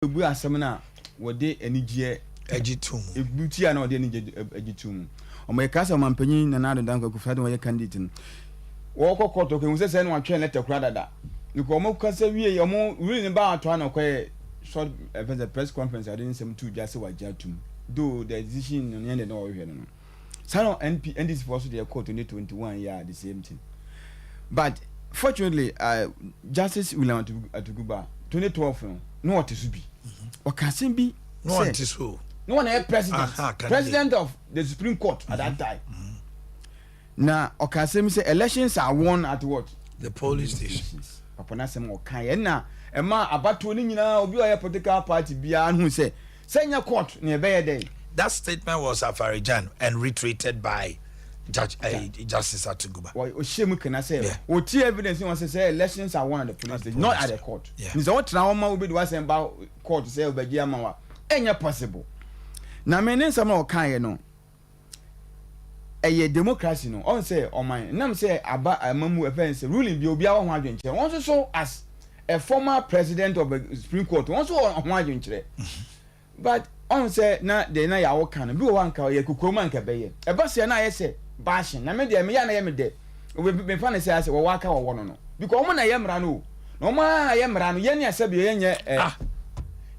Ebu asɛm no a wɔde anigyeɛ gye to mu. Ebu tia na wɔde anigyeɛ gye to mu. Wɔn yɛ kaa sɛ ɔmanpanyin Nana Addo Dankwa Akufo-Addo wɔyɛ candidate no. Wɔkɔ court ɔkɔ ehu sɛ sɛ na wɔatwɛn letter koraa dada. Because wɔn kasa wie wɔn ruling no baa ato ano ɔkɔyɛ short ɛfɛ sɛ press conference a ɔde ne nsɛm too dwa sɛ wagye atum. Though the decision no nyɛ deɛ na wɔhwehwɛ no no. Saa na NP NDC foɔ so deɛ kɔɔ 2021 yɛ a the same thing. But fortunately uh, Justice William Atuguba 2012 no na ɔte so bi. Ɔka asɛm bi na ɔnte so. Na ɔna yɛ president. Aha, president of the Supreme Court at that time. Na ɔka asɛm sɛ elections are won at what? The polling stations. Papa n'asɛm ɔka yɛ na ɛma abatoɔ no nyinaa obi a ɔyɛ political party biara no hu sɛ sɛ nyɛ court na ɛbɛyɛ dɛn. That statement was Afari-Gyan and reiterated by Judge, Justice Atuguba. Ɔhyɛ mu kena sɛ ɔtie evidence wɔn sɛ sɛ elections are won at the polling station, not at the court. Ní sɛ ɔtena hɔ ma obi de wasɛm ba court sɛ ɔbɛgye ama wa, ɛnyɛ possible. Na me ne nsɛm a ɔkaeɛ no ɛyɛ democracy no ɔn sɛ ɔman nam sɛ aba amamu ɛfɛn sɛ ruling bi obiara wɔ ho adwenkyerɛ. Wɔn nso so as a former president of the Supreme Court, wɔn nso wɔ ho adwenkyerɛ, but ɔn sɛ na deɛ na yàwó kan no bi wɔ hɔ anka yɛ kukuo mu anka bɛyɛ ɛba sɛ na ayɛ sɛ baahyen na me deɛ me yɛ na yɛ me dɛ mefa ne sɛ asɛ wɔwɔ aka wɔwɔ no because wɔn na yɛ mmara no o, na wɔn a yɛ mmara no yɛn ni asɛbi yɛn nyɛ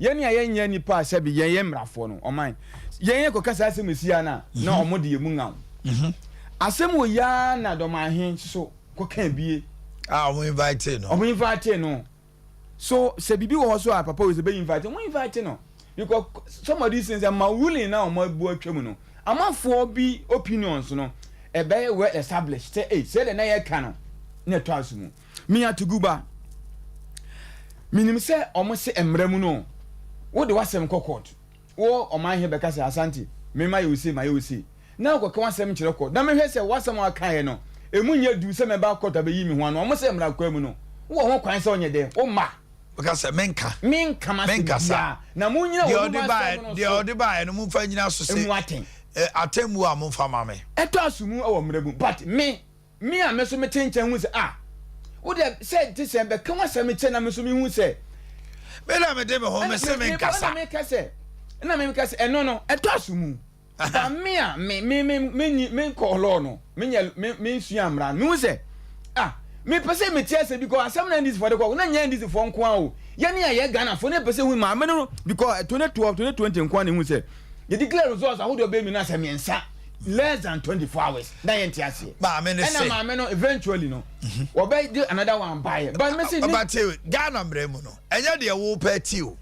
yɛn ni a yɛn nyɛ nipa asɛbi yɛn yɛ mmarafoɔ no ɔman yɛn yɛ kɔka saa asɛm esi ya na wɔn de yɛ mu ŋaw asɛm wɔ yaa na dɔm so kɔka bie. Ah, wɔn invite no. Wɔn invite no so sɛ biribi wɔ hɔ so a papa wo sɛ bɛ invite, wɔn invite no because some of these things ɛma ruling na wɔn abu atwa mu no amanfoɔ bi opinions no ɛbɛyɛ well established sɛ sɛ de na yɛ ka no na ɛtɔ aso mu. Mi Atuguba minim sɛ ɔmo se mmerɛ mu no wode wasɛm kɔ court wo ɔman he bɛka sɛ Asante mema yɛ ose ma yɛ ose na wokɔka wasɛm kyerɛ court na mehwɛ sɛ wasɛm a wakaeɛ no emu nyɛ du sɛ mɛba court abɛyi me ho ano. Ɔmo sɛ mmara kwan mu no wowɔ ho kwan sɛ ɔnyɛ dɛ woma Bɛka sɛ menka. Menka ma sɛm biaa na monyina wɔ mu asɛm no so. Deɛ ɔde baeɛ no momfa nyina so sɛ emu atɛn. Atemmuo a momfa ma me. Ɛtɔ aso mu wɔ mmara mu, but me a me so mete nkyɛn hu sɛ ah, wo deɛ sɛ te sɛ bɛka w'asɛm kyɛ na me so mehu sɛ me na mede me ho me se menkasa. Ɛna meka sɛ ɛna meka sɛ ɛno no ɛtɔ aso mu, but me a me nkɔ law no menyɛ me nsua mmara no mehu sɛ ah, mepɛ sɛ mete ase because asɛm na NDC foɔ de kɔ na nyɛ NDC foɔ nko a o, yɛne a yɛ Ghana foɔ ne pɛ sɛ hu maame no because 2012 2020 nko a na ehu sɛ yɛ declare results ahodoɔ bɛyɛ mi na sɛ 3 less than 24 hours na yɛn ti aseɛ. Maame ne ɛna se maame no eventually no wɔbɛ de another one baayɛ, but me se ne But Ghana mmerɛ mu no ɛnyɛ deɛ wopɛ ti o.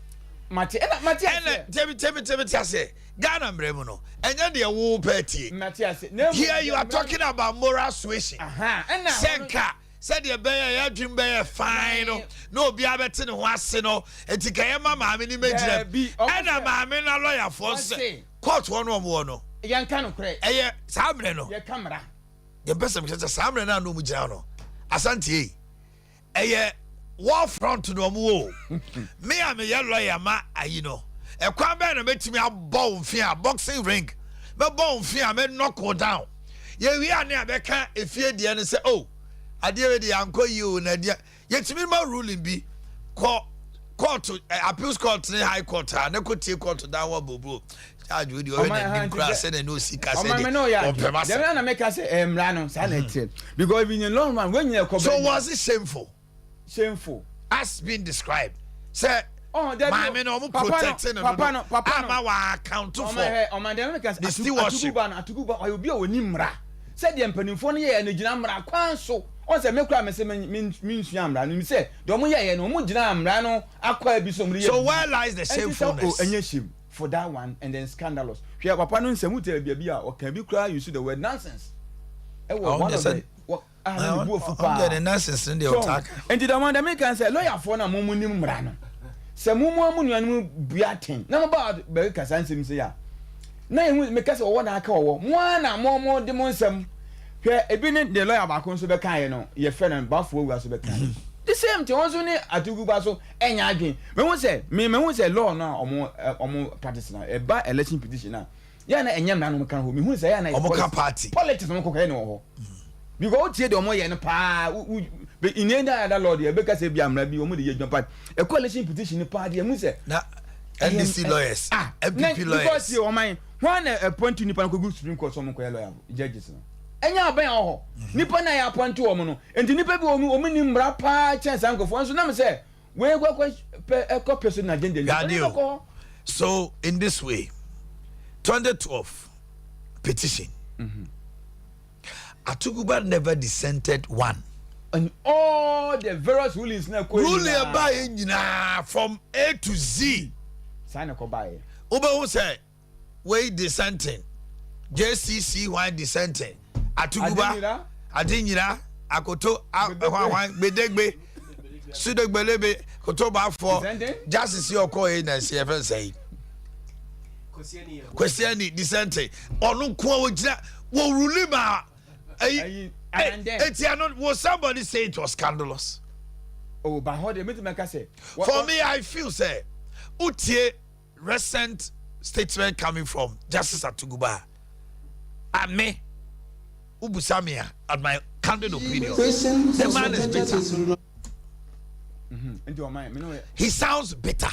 Mate, ɛna mate ɛna aseɛ. Tɛbi tɛbi tɛbi ti aseɛ, Ghana mmerɛ mu no ɛnyɛ deɛ wopɛ tie. Mate aseɛ na emu Here you are talking about moral suasion. Aha, ɛna sɛ nka sɛdeɛ bɛyɛ yɛ adwene bɛyɛ fine no na obiara bɛte ne ho ase no eti ka yɛ ma maame ne mɛgyina Daabi, ɔmo ɛna maame na lɔyafoɔ sɛ ɔse court hɔ no ɔmo wɔ no yɛnka no korɛ. Ɛyɛ saa mmerɛ no yɛka mmara. Yɛmpɛ sɛ mekyerɛ sɛ saa mmerɛ no a na ɔmu gyina hɔ no, Asante yi ɛyɛ war front na ɔmo wɔ o. Me a meyɛ lawyer ma ayi no ɛkwan bɛn na mɛtumi abɔ wo mfe a boxing ring mɛbɔ wo mfe a mɛ knock wo down. Yɛwie a ne a bɛka efie deɛ no sɛ o adeɛ wei deɛ ankɔ yie o, na deɛ yɛtumi ma ruling bi kɔ court appeals court ne high court a ne kɔ tie court dan wɔ bobo charge wo deɛ ɔhwɛ n'anim koraa sɛ n'ani osi ka sɛ ɔma deɛ me no yɛ ɔmpɛ ma dɛm sɛ na meka sɛ mmara no saa na ɛteɛ because if in the long run when yɛ kɔ So was it shameful Shameful. as being described sɛ Oh, dabi o. maame no ɔmo Papa no, protect no papa no, papa no. ama wa account for ɔma hɛ ɔma dɛm meka sɛ the stewardship. Atuguba no, Atuguba ɔyɛ obi a wɔni mmara sɛdeɛ mpanimfoɔ no yɛɛ no gyina mmara kwan so. Ɔn sɛ mekura me sɛ mensua mmara no nim sɛ deɛ ɔmo yɛɛ no ɔmo gyina mmara no akɔ bi so ɔmo de yɛ So biribi. where lies the Ɛnti sɛ, oh, shamefulness? ɛnyɛ shame for that one and then scandalous. Hwɛ papa no nsɛm wotia baabi a ɔka bi koraa use the word nonsense ɛwɔ Ah, one ɔno of deɛ the ah, na ne bu afu paa. Ɔno deɛ ne nonsense no deɛ So ɔtaa ka. nti dɛm dɛm kan sɛ lɔyafoɔ no a mo mo nim mmara no sɛ mo mo mo nuanom bua ten na mo ba bɛka kasa nsɛm sɛ a na ehu meka sɛ wɔwɔ na aka wɔwɔ mo ara na mo de mo nsɛm. Hwɛ, ebi ne de lɔya baako nso bɛka yɛ no yɛfrɛ no Bafoɔ Wura so bɛka yɛ the same thing. Wɔn nso ne Atuguba so ɛnya adwen. Mehu sɛ mehu sɛ law no a ɔmo practice na ɛba election petition a yɛn na ɛnyɛ mmara no ɔmo ka hɔ. Mehu sɛ yɛn na yɛ Ɔmo ka politics. Party. Politics ɔmo kɔkɔ yɛ ne wɔ hɔ because o tie deɛ ɔmo yɛ no paa in any other law deɛ ɛbɛka sɛ bi amuna bi ɔmo de yɛ adwuma party ɛkɔ election petition paa deɛ mu sɛ Na NDC lawyers, ah, NPP lawyers. Because yɛ ɔman wɔn na appoint nipa no kogu Supreme Court sɛ ɔmo nkɔyɛ lawyer, judges no ɛnyɛ aban a ɔhɔ nipa na yɛ appoint wɔn no. Nti nipa bi wɔn ni mmara paa kyɛn saa nkurɔfoɔ nso nam sɛ wei kɔ pɛ ɛkɔ pɛ so na agenda nipa ne Gadio. kɔ. So in this way, 2012 petition, Atuguba never dissented one. And all the various rulings na ɛkɔ Ruling nyinaa, ɛbaa yɛ nyinaa from A to Z. saa na ɛkɔ baayɛ. Wobɛhu sɛ wei dissenting, JCC one dissenting, Atuguba, Adinyira. Adinyira, Akoto, Gbedegbe. Hwan Gbedegbe, Sudegbelebe, Koto Bafo, Dissenting? Justice yi ɔkɔ yi na ɛsɛ yɛfɛ sɛ yi. Kwesi Ani dissenting. Ɔno nko a wogyina wɔ ruling ma ɛyi. Ɛyi, and then- Eti ano, will somebody say it was scandalous? Oh, ba hɔ deɛ mɛtumi aka sɛ For me, I feel sɛ utie recent statement coming from Justice Atuguba. Ame ubusa me a, at my candid opinion, the man is bitter. Nti ɔman mi no He sounds bitter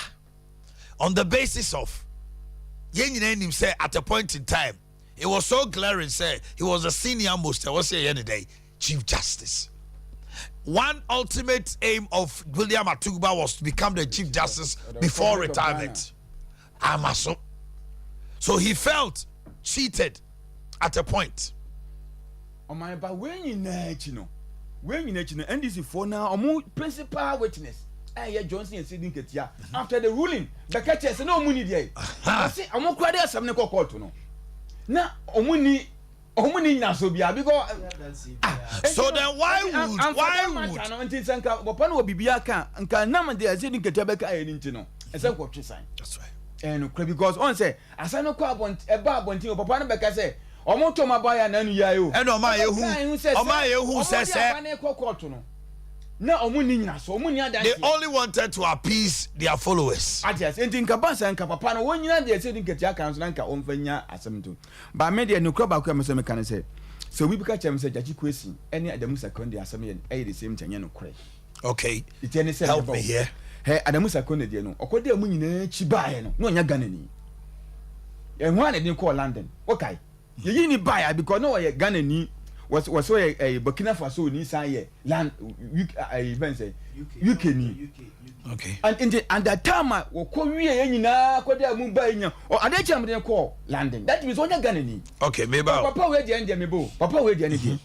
on the basis of yɛn nyinaa nim sɛ at a point in time it was so glaring sɛ he was the senior most, ɛwɔ sɛ yɛn ne dɛ Chief Justice. One ultimate aim of William Atuguba was to become the Chief Justice The before Republic of Ghana. retirement. Amaso. So he felt cheated at a point. Ɔman ba, wei nyinaa akyi no NDC foɔ na ɔmo principal witness ɛyɛ Johnson Asiedu Nketia, after the ruling bɛka kyerɛ sɛ na ɔmo ni deɛ ɔsi ɔmo kura de asɛm ne kɔ court no na ɔmo ni nyinaso bia because ah. So then why would no nti sɛ nka papa no wɔ biribi aka nka nam de Asiedu Nketia bɛka ayɛ ne nti no ɛsɛ nkɔtwe san. That's right. Ɛyɛ nokorɛ because ɔn sɛ asɛm no kɔ abɔnten, ɛba abɔnten o, papa no bɛka sɛ ɔmo tɔ ɔmo aba yɛ ananu yɛ o. Ɛna ɔmo ayɛ hu sɛ ɔmo de aba ne kɔ court no na ɔmo ni nyina so, ɔmo ni adanseɛ. They only wanted to appease their followers. Ate ase? Nti nka ba sɛ nka papa no wɔn nyina deɛ sɛ di Nketia kan so na nka ɔmfa nya asɛm to ba me deɛ, nokura baako a mesɛ meka ne sɛ obi bi ka kyerɛ me sɛ Gyakye Quayson ɛne Adamu Sakonde asɛm yɛ ɛyɛ the same thing, ɛnyɛ nokorɛ. Ìtẹ́ ni sɛ Help me here. Hɛ, Adamu Sakonde deɛ no ɔkɔ dɛ mu nyinaa akyi baeɛ no na ɔnyɛ Ghana ni. Ɛho a na ɛde kɔɔ London, wɔkae yɛyi ni baeɛ because na ɔyɛ Ghana ni, wɔsɛ ɔyɛ ɛyɛ Burkina Faso ni, san yɛ land UK, ɛyɛ fɛn sɛ UK ni. And nti and that time a wɔkɔ wie yɛn nyinaa kɔ dɛ mu baeɛ nyina ɔ adeɛ kyɛn mo de kɔɔ London, that means ɔnyɛ Ghana ni. Okay, maybe. Papa wei deɛ ndɛ mebo, papa wei deɛ ne deɛ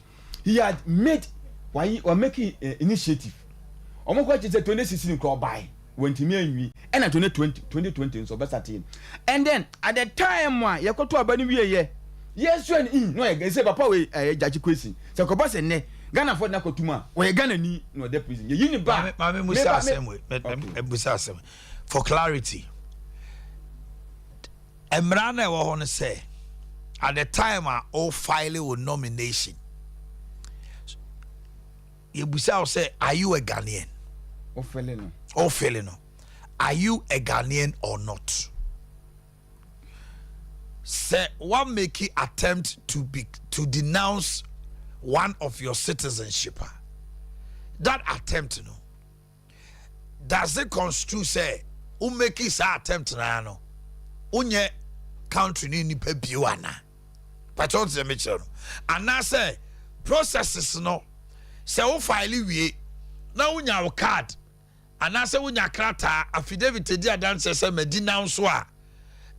he had made wayi wa make initiative. Ɔmo kɔ akyi sɛ 2016 kura ɔbae wɔntumi anwi, ɛna 2020 nso ɔbɛsa te, and then at the time a yɛkɔtɔ aba no wie yɛ yɛsua no in na ɔyɛ sɛ papa wei ɛyɛ Gyakye Quayson sɛ kɔba sɛ nnɛ Ghana fɔ de nakɔtum a ɔyɛ Ghana ni na ɔda prison yɛyi ne ba. Maame musa asɛm wei, musa asɛm for clarity. Mmara na ɛwɔ hɔ no sɛ at the time a o file wo nomination, yɛbusa wo sɛ, "Are you a Ghanaian?" Wofɛle no. O file no, "Are you a Ghanaian or not?" Sɛ one make attempt to denounce one of your citizenship a, that attempt no, does it constitute sɛ wo make saa attempt naa no wonyɛ country ne nipa bio ana? Pàtó ɔte sɛ mekyerɛ no anaasɛ processes no sɛ wo file wie na wonya wo card anaasɛ wonya krataa affidavit di adanseɛ sɛ madi nan so a,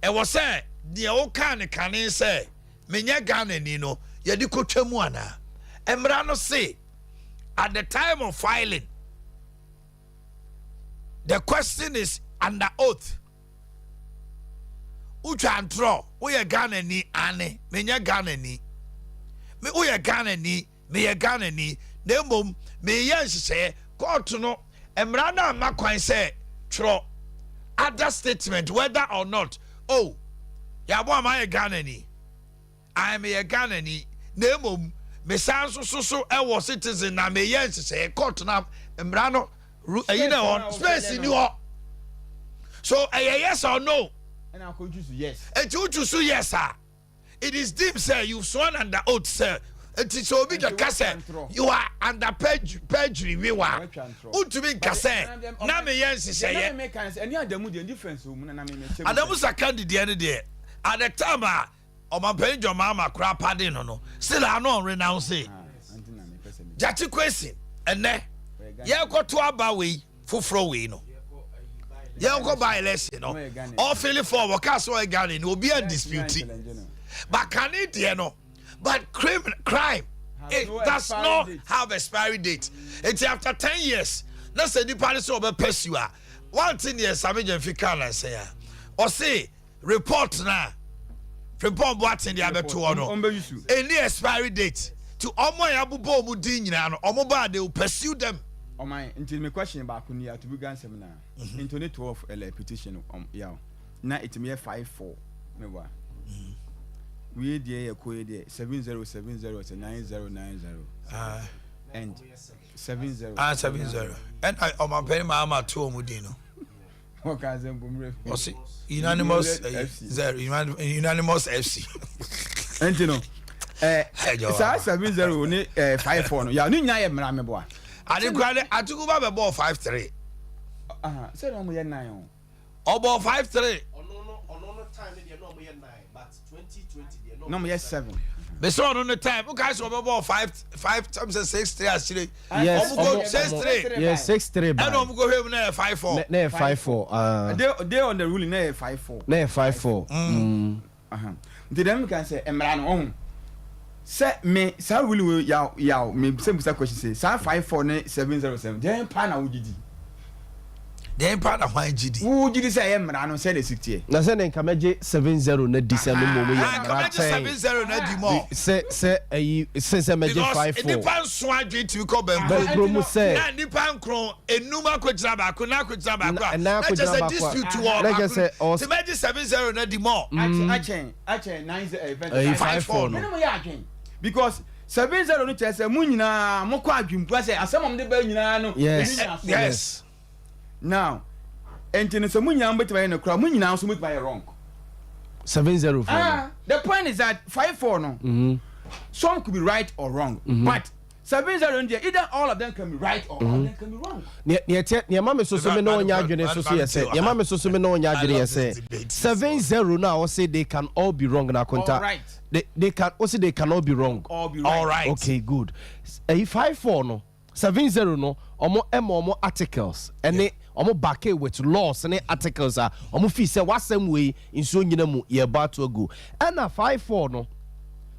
ɛwɔ sɛ deɛ wokaa ne kane sɛ menyɛ Ghana ni no yɛde kɔtwa mu anaa? Mmara no se at the time of filing, the question is under oath. Wotwa ntorɔ, woyɛ Ghana ni ane menyɛ Ghana ni, me woyɛ Ghana ni, meyɛ Ghana ni, na mmom meyɛ nhyehyɛeɛ. Court no mmara no amma kwan sɛ twerɛ other statement whether or not, oh, yɛabɔ ama yɛ Ghana ni, I meyɛ Ghana ni, na mmom mesan nso so ɛwɔ citizen na meyɛ nhyehyɛeɛ. Court no mmara no ɛyi na ɛwɔ space ni hɔ so ɛyɛ yes or no. Ɛna akɔ choose yes. Eti wotu so yes a, it is deemed sɛ you sworn under oath sɛ Nti sɛ obi kɛka sɛ you are under perjury wiwa, wontumi nka sɛ na meyɛ nhyehyɛeɛ. Adamu Sakandi deɛ no deɛ, at the time a ɔmampanin John Mahama koraa pardon no, still ano ɔnrenounce. Gyakye Quayson, ɛnɛ yɛrekɔto aba wei foforɔ wei no, yɛnkɔ by election no, ɔfill form, ɔka sɛ ɔyɛ Ghana ni, obi andispute. But kane deɛ no, but crime, it does not have expiry date. Nti after 10 years na sɛ nipa ne sɛ ɔbɛ pursue a, wante neɛ Sammy Gyamfi kaa nansɛn a ɔse report na Frimpong Boateng de abɛto hɔ no, ɛni expiry date to ɔmo a yɛabobɔ ɔmo din nyinaa no, ɔmo ba, they will pursue them. Ɔman, nti mi question baako ni atubu gansɛm na in 2012 ɛlɛ petition yaw na etimi yɛ 5-4 ne wa wie deɛ yɛ kɔ yɛ deɛ 7070 sɛ 9090 and 70. Ah, 70 ɛna ɔmampanin Mahama to ɔmo din no. Wɔka sɛ mpomire. Ɔsi unanimous zero, unanimous FC. Nti no saa 70 ne 54 no yaw ne nyinaa yɛ mmara meboa. Adekora de Atiku ba bɛ bɔɔ 5-3. Sɛ na ɔmo yɛ nine o. Ɔbɔ 5-3. Ɔno no time ne deɛ na ɔmo yɛ nine, but 2020 deɛ na ɔmo yɛ seven. Bɛsɛ ɔno no time o ka sɛ ɔbɛbɔ five five tam sɛ 6-3 akyire. Yes. Ɔmo go 6-3. Yes, 6-3. Ɛna ɔmo go hwɛ mu na yɛ 5-4. Na yɛ 5-4. Day on the ruling na yɛ 5-4. Na yɛ 5-4. Nti dɛm kan sɛ mmara no ɔho sɛ me saa ruling wo yaw yaw me sɛ busa question sɛ saa 54 ne 707 deɛ pa na wogye di? Deɛ pa na hwan gye di? Wogye di sɛ ɛyɛ mmara no sɛ na esi teɛ? Na sɛ ne nka mɛgye 70 na di sɛ no mmom yɛ mmara kyɛn 70 na di mɔ. Sɛ ɛyi sɛ mɛgye 54. Because nipa nson adwene tumi kɔ bɛnkuro mu sɛ na nipa nkron enum akɔgyina baako na akɔgyina baako a, na kyɛ sɛ dispute wɔ baako ti mɛgye 70 na di mɔ. Akyɛn akyɛn nine zero. Ɛyi 54 no. Mene mo yɛ adwene because 70 no kyerɛ sɛ mo nyinaa mo kɔ adwempua sɛ asɛm a mo de ba nyinaa no. Now nti no sɛ mo nyinaa mo bɛtumi ayɛ no koraa, mo nyinaa nso mo bɛtumi ayɛ wrong. 70 four. Ah, the point is that 54 no, some could be right or wrong, but 70 no deɛ, either all of them can be right or all of them can be wrong. Neɛ tiɛ nneɛma mi soso mi na ɔnya adwene soso yɛ sɛ nneɛma mi soso mi na ɔnya adwene yɛ sɛ 70 no a ɔsɛ they can all be wrong na akonta. All right. They can ɔsɛ they can all be wrong. All be right. All right. Okay, good. Ɛyi 54 no, 70 no, ɔmo ɛma ɔmo articles ɛne ɔmo back it with laws ne articles a ɔmo fi sɛ wasɛm wei nsuo nyina mu yɛ ba ato agu. Ɛna 54 no,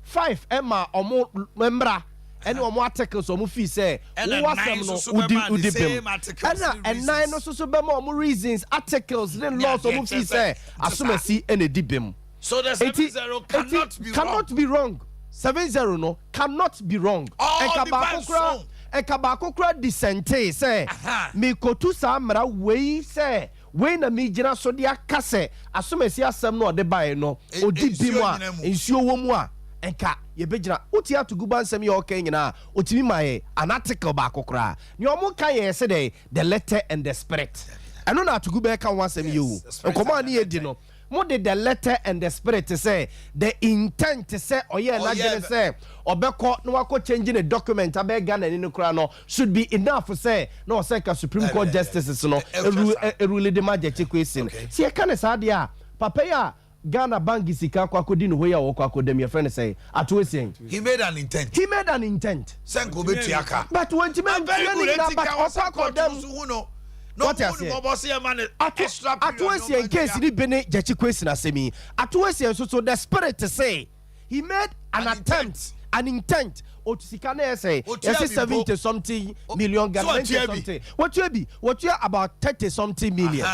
five ɛma ɔmo mmra ɛne ɔmo articles ɔmo fi sɛ ɛna wo nine asɛm nso no so wodi bɛma the wodi same bem articles ɛna ne ɛnan no reasons. nso so bɛma ɔmo reasons, articles ne Ne laws adeɛ ɔmo fi kyerɛ sɛ sɛ asomasi ɛna edi bem. So the 70 cannot be wrong. Cannot be wrong. 70 no cannot be wrong. All Ɛnka the baako banks kora so. ɛnka baako kora dissente sɛ mikotu saa mmara wei sɛ wei na mi gyina so de aka sɛ asomasi asɛm no ɔde baeɛ no odi bi nsuo mu a nyina mu. Nsuo wɔ mu a nka yɛbɛgyina wotie ato guba nsɛm yɛ ɔka nyinaa ɔtumi ma yɛ an article baako koraa nea ɔmo ka yɛ sɛ dɛ the letter and the spirit. Ɛno na atogu bɛka ho asɛm yi o. The spirit. Nkɔmɔ a ne yɛdi no, mo de the letter and the spirit sɛ the intent sɛ ɔyɛ n'adwene sɛ ɔbɛkɔ na wakɔ change ne document abɛɛ Ghana ni no koraa no should be enough sɛ na ɔsɛ ka Supreme Court justices no eru erule de ma Gyakye Quayson. Si yɛka ne saa deɛ a, papa yi a Ghana bank sika akɔ akɔdi ne hɔ yi a wɔkɔ akɔdam, yɛfrɛ no sɛ Ato Essien. He made an intent. He made an intent. Sɛ nka obetua ka. But wɔntumi Very antua ne good. nyinaa Eti but ka ɔkɔ ɔsɛ court akɔdam. no so hu no na What ɔmo aseɛ? hu no mɔbɔ sɛ yɛ ma ne Ato extra Ato period Essien na ɔma case ntua. ni bi ne Gyakye Quayson asɛm yi. Ato Essien nso so, the spirit say he made an An attempt, an intent, otu sika na yɛ sɛ Otua yɛsɛ bi mpo. 70 something million Ghana So 90 otua bi. something, wɔtua bi, wɔtua about 30 something million.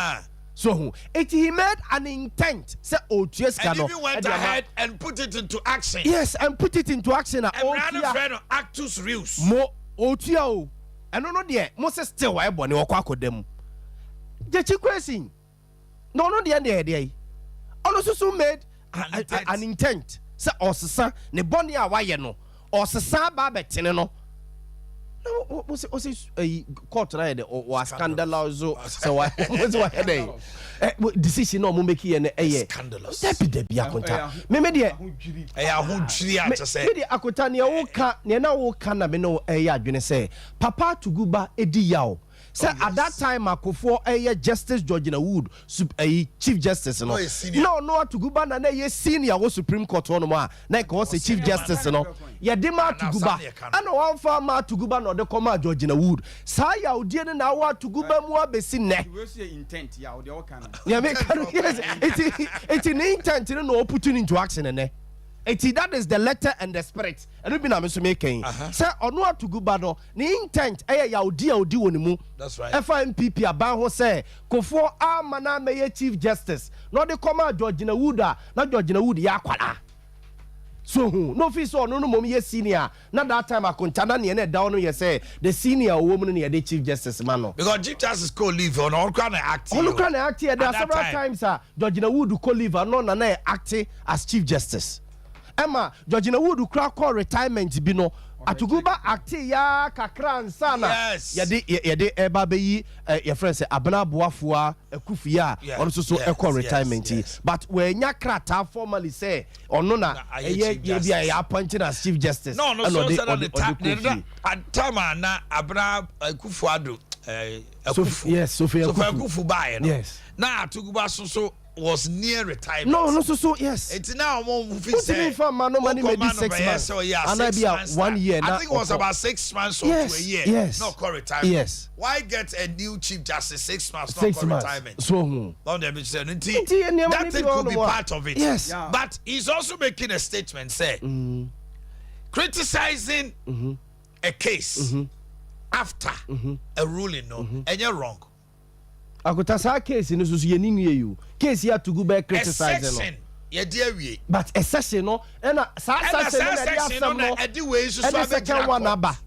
So hu eti he made an intent sɛ otua sika And no even went ɛde ama- ahead and put it into action. Yes, and put it into action a Mmara no otua frɛ no actus reus. Mo otua o, ɛno no deɛ mo sɛ still wayɛ bɔne, wɔkɔ akɔda mu. Gyakye Quayson na ɔno deɛ yi ɔno nso so made An intent. an intent sɛ ɔsesa ne bɔne a wayɛ no, ɔsesa aba abɛtene no. Na wo se wo se ɛyi court na yɛ dɛ wa scandalous sɛ wa wo se wa yɛ dɛ ɛ decision na ɔmo make yɛ no ɛyɛ Scandalous. Dabi dabi, Akonta, me me deɛ Ɛyɛ ahodwiri a kyɛ sɛ me deɛ, Akonta, nea wo ka nea na wo ka na me ne wo ɛyɛ adwene sɛ Papa Atuguba edi yaw sɛ at that time Akofoɔ ɛyɛ Justice Georgina Wood sup ɛyi Chief Justice no Na ɔyɛ senior. Na ɔno Atuguba na na ɛyɛ senior wɔ Supreme Court hɔ nom a na nka ɔsɛ Chief Justice no yɛde ma Atuguba, ɛna wɔamfa ama Atuguba na ɔde kɔmaa Georgina Wood. Saa yawdie no na awɔ Atuguba mu abɛsi nnɛ. Nea meka no, yes, enti ne intent no na ɔputu no into action nnɛ. Enti that is the letter and the spirit. Ɛno bi na me nso meka yi. Sɛ ɔno Atuguba no, ne intent ɛyɛ yawdi a ɔdi wɔ ne mu ɛfa NPP aban ho sɛ Kufuor amma no ammɛyɛ Chief Justice na ɔde kɔmaa Georgina Wood a na Georgina Wood yɛ akwadaa. So hu? Na ofii sɛ ɔno no mmom yɛ senior a, na that time akonta na neɛ na ɛda hɔ no yɛ sɛ the senior a ɔwɔ mu no na yɛde Chief Justice ma no. Because Chief Justice kɔɔ leave ɔno ɔno koraa na acte Ɔno o koraa na acte ɛ, there at are that several time. times a Georgina Wood kɔ leave a na ɔna na acte as Chief Justice. Ɛma Georgina Wood koraa kɔɔ retirement bi no, Atuguba acte yaa kakra ansa na yɛde yɛde ɛreba abɛyi ɛ yɛfrɛ no sɛ Abena Boafoa Akuffo yi a ɔno nso so ɛkɔɔ retirement yi. But wannya krataa formally sɛ ɔno na ɛyɛ yɛ bi a yɛ appoint no as Chief Justice ɛna ɔde ɔde ɔde kɔɔ fie. Time a na Abena Akuffo Addo ɛɛ Akuffo, yes, Sophia Sophia Akuffo Akuffo baeɛ no, yes, na Atuguba so so was near retirement. No, ɔno nso so, yes. Eti na wɔn fi Wontumi sɛ nfa mma no ma ne wokɔ madi ma no 6 bɛyɛ months sɛ ɔyɛ a anaa 6 bi a months one na year I na think it was ɔkɔ. about 6 months or to a year na ɔkɔ retirement. Why get a new Chief Justice 6 months na 6 ɔkɔ months retirement? So hu. Lord, dem say no nti Nti nneɛma that no bi thing wɔ could be hɔnom a part of it. But he's also making a statement say criticizing a case after a ruling no ɛnyɛ wrong. Akota, saa case no soso yɛ ne nwie yi o. Case yi Atugu bɛɛ A criticize no. section yɛde awie. But a session no ɛna saa Ɛna session no saa na ɛde section no asɛm na no ɛde wei nso so ɛde second abɛgyina one court. aba.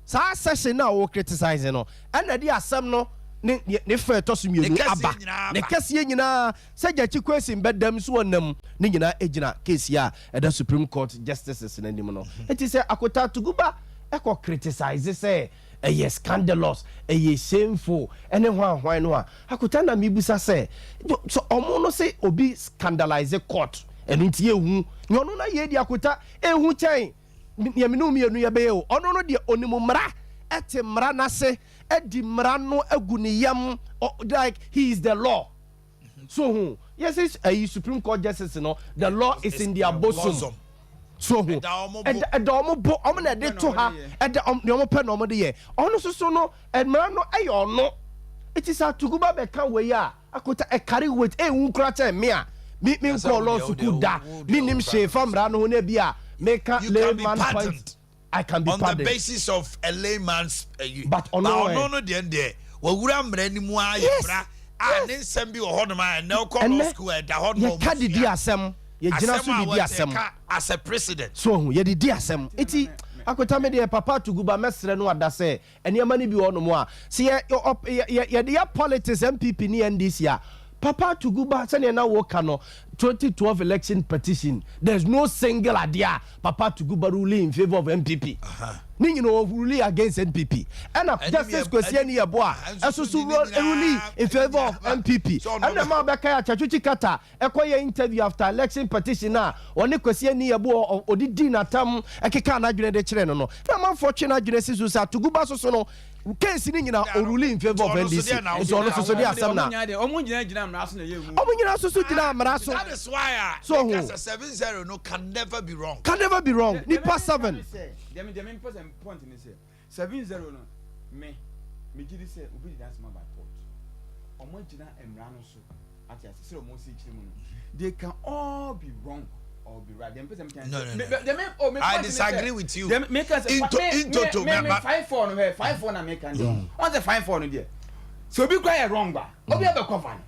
Saa session no a wo criticize no ɛna ɛde asɛm no ne fɛ ɛtɔ so Ne mmienu kɛseɛ aba. nyinaa Ne aba. kɛseɛ nyinaa sɛ Gyakye Quayson bɛdam so ɔnam ne nyinaa gyina case yi a ɛda Supreme Court justices no anim no. Eti sɛ Akota Atuguba ɛkɔ criticize sɛ ɛyɛ scandalous, ɛyɛ shameful ɛne hwan hwan no a, Akota, na mibusa sɛ so ɔmo no sɛ obi scandalize court ɛno nti ehu nea ɔno na yɛ di, Akota, ehu kyɛn nea mene mmienu yɛbɛyɛ o. Ɔno no deɛ onim mmara, ɛte mmara n'ase, ɛdi mmara no agu ne yam, like he is the law. So hu yɛsɛ ɛyi Supreme Court justice no, the law is in their bosom. So hu Ɛda ɔmo bo. Ɛda ɔmo bo, ɔmo na ɛde to ha, ɛda ɔmo nea ɔmo pɛ na ɔmo de yɛ. Ɔno soso no mmara no ɛyɛ ɔno. Eti sɛ Atuguba bɛka wei a, Akota, ɛkari wait ehu kura kyɛn me a mi nkɔ law school da, mi nim hwee fa mmara no ho na bi a meka You can be layman point. Pardoned I can be on the pardoned. Basis of a layman's But ɔno but ɛ- ɔno no deɛ wawura mmara no mu ayɛ mmara a ne nsɛm bi wɔ hɔnom a ɛnɛ wokɔ law Ɛnɛ school a ɛda hɔnom a yɛka ɔmo didi sua. Asɛm yɛgyina so Asɛm a didi wɔte asɛm ka as a president. So ɔho yɛde di asɛm. Eti Akota, me deɛ Papa Atuguba mɛsrɛ no ada sɛ nneɛma no bi wɔ hɔnom a sɛ yɛde yɛ politics NPP ne NDC a, Papa Atuguba, sɛnea na wɔka no 2012 election petition, there is no single adeɛ a Papa Atuguba ruling in favour of NPP. Ne nyina wɔ ruling against NPP. Ɛna Ɛne Justice yɛ- Kwesi ɛne- Ani-Yeboah ɛnso ɛso so so ne nyinaa- ruling in favour of NPP. Sɛ ɔno Ɛna ma ɔbɛka yɛ Tsatsu Tsikata ɛkɔ yɛ interview after election petition a ɔne Kwesi Ani-Yeboah ɔde di n'atam ɛkeka n'adwene de kyerɛ no na amanfoɔ twe n'adwene si so sɛ Atuguba soso no case ni nyinaa ɔrule in favour of Nti ɔno nso NDC. deɛ na Nti ɔno soso de asɛm na ɔmo gyina mmara so na ɛyɛ hu. Ɔmo nyinaa soso gyina mmara so. That is why a So who? because 7-0 no can never be wrong. Can never be wrong. Nipa seven. Deɛ me mpɛ sɛ point ne sɛ 7-0 no, me gye di sɛ obi di n'asɛm aba court, ɔmo gyina mmara no so ate ase sɛ ɔmo si kyerɛ mu no, they can all be wrong or be right. Deɛ mpɛ sɛ me No. Me deɛ me, oh, me I point ne sɛ- disagree with you. Deɛ me ka sɛ In toto, me 5-4 no hɛ, 5-4 na me ka deɛ wɔn sɛ 5-4 no deɛ sɛ obi kura yɛ wrong ba obi abɛ cover no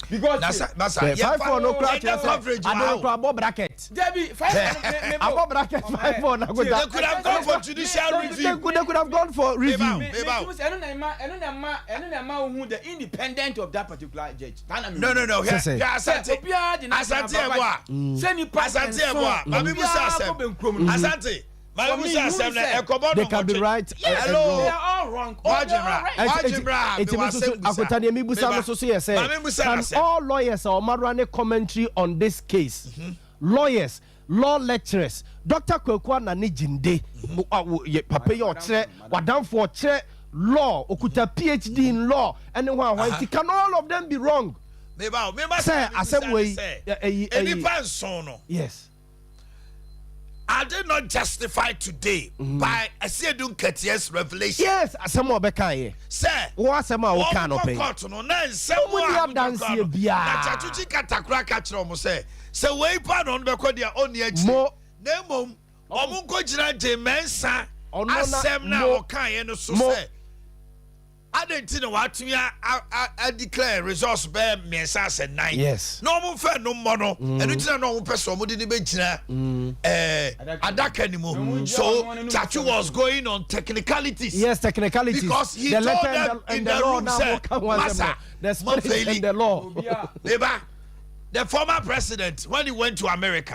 because Nasa masa 5-4 no kura yɛnyɛ kyerɛ sɛ coverage ade no wɔ ha o. kura abɔ bracket. Debi, 5-4 no me Abɔ bracket 5-4 na ko da. They could have gone for judicial review. They could have gone for review. Meba. Me ɛno na ɛma ohun the independent of that particular judge. That na me No. Hwɛ Sese. hwɛ, Asante Obiara de Asante Ɛboa sɛ nipa Asante Ɛboa maame musa obiara kɔ asɛm benkurom no. Asante. Maame me, Musa you asɛm no sɛ ɛkɔbɔ They no can be nwɔtwe. right and Hello. wrong. They are all wrong or they are all right. Wagye bra, Eti mewɔ me nso so asɛm busa. akota deɛ mebusa no Meba. so so yɛ sɛ Maame Musa can asɛm. all lawyers a wɔn run commentary on this case, lawyers, law lecturers, Dr. Kwaku Anane Gyinde, papa yi a ɔkyerɛ wadamfo ɔkyerɛ law, okuta PhD in law, ɛne ho ahoa nti can all of them be wrong? Meba o, mema Sɛ sɛ mebisa asɛm ne wei, sɛ, ɛyi. nnipa nson no, Yes. are they not justified today by Asiedu Nketiah's revelation? Yes, asɛm a ɔbɛka yɛ. Sɛ Wo asɛm a woka no wɔn pɛ. kɔ court no na nsɛm Wɔn a ni wɔn adanseɛ kɔ no, biara. na Tsatsu Tsikata koraa ka kyerɛ wɔn sɛ wei pa na ɔno bɛkɔ deɛ ɔnni akyire Mo. na mmom wɔn nkɔgyina Jean Mensa Ɔno na- asɛm na mo. ɔkaeɛ no so Mo. sɛ adɛn nti na watumi a declare results bɛyɛ mmiɛnsa asɛ nan na wɔn fɛ no mmɔ no ɛno gyina na wɔn pɛ sɛ wɔn de ne bɛgyina adaka ne mu. So Tsatsu was going on technicalities. Yes, technicalities. Because he The told letter them and the, in and the the law room now sɛ woka ho asɛm masa no. The spirit mofeli and the law. Neighbor, the former president, when he went to America,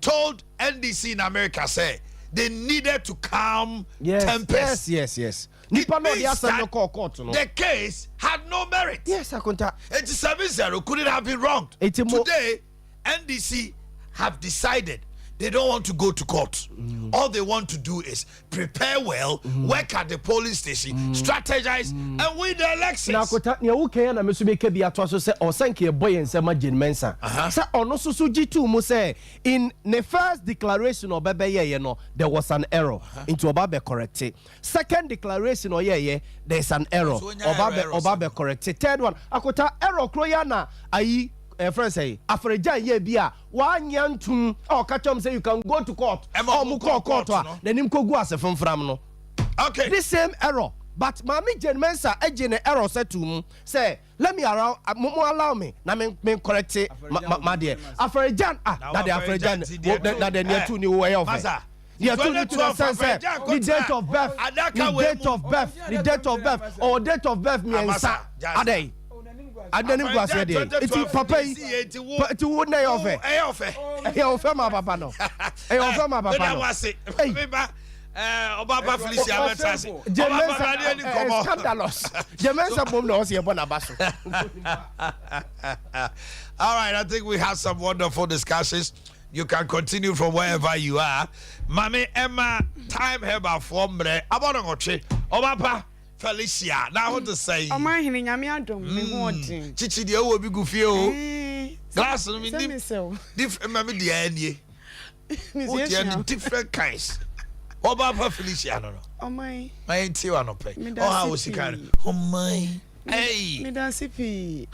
told NDC in America say they needed to calm tempers. Yes. Nipa no It ɔde means asɛm no that kɔɔ court no. the case had no merit. Yes, Akonta. 87-0 couldn't have been wronged. Eti mo- Today, NDC have decided they don't want to go to court. All they want to do is prepare well, work at the polling station, strategize, and win the elections. Na Akota, nea woka yi na me nso meka bi atoa so sɛ ɔsɛ nka yɛbɔ yɛn nsɛm ma Jane Mensa sɛ ɔno nso so gye too mu sɛ in ne first declaration a ɔbɛbɛyɛeɛ no, there was an error, nti ɔba bɛ correct. Second declaration a ɔyɛeɛ, there is an error, So onya ɔba bɛ error ɔba sɛm. bɛ correct. Third one, Akota, error koro yi ana ayi ɛfrɛ sɛ Afɔregyan yɛ bi a wanyɛ ntum a ɔka kyerɛ m sɛ you can go to court, Ɛma a ɔmo ɔmo kɔɔ kɔɔ court court a no. n'anim kɔgu ase fomfram no. This same error, but Maame Jane Mensa agye ne error sɛ to mu sɛ let me allow mo allow me na me correct ma deɛ Afɔregyan ah na deɛ Afɔregyan na deɛ nea tu ni wo ɛyɛ ɔfɛ Masa, deɛ tu ni to the sense sɛ ne date of birth, ne date of birth, ne date of birth or date of birth mmiɛnsa adɛn adanim gu aseɛ deɛ eti papa yi ti wo na ɛyɛ ɔfɛ. Ɛyɛ ɔfɛ. Ɛyɛ ɔfɛ ma papa no, ɛyɛ ɔfɛ ma papa no. Meba ɔba Felicia bɛtra ase. Jane Ɔba Mensa pa ni nkɔmɔ. Scandalous Jane Mensa bom na ɔsi ɛbɔ n'aba so. All right, I think we have some wonderful discussions. You can continue from wherever you are. Mami Emma, time heba for mre. Abɔdɔngɔtwe. Ɔba pa Felicia. Now what to say? Ɔman hene, Nyame adom, me ho ɔden. Chichi deɛ wɔ bi gu fie o. Glass no mi sɛ ni me sɛw. Different mami deɛ nie. O deɛ ni different kinds. Ɔba pa Felicia no. Ɔman. Ma yɛn ti wa no pɛ. Meda Ɔha ase o sika no. pii. Ɔman. Hey. Meda ase pii.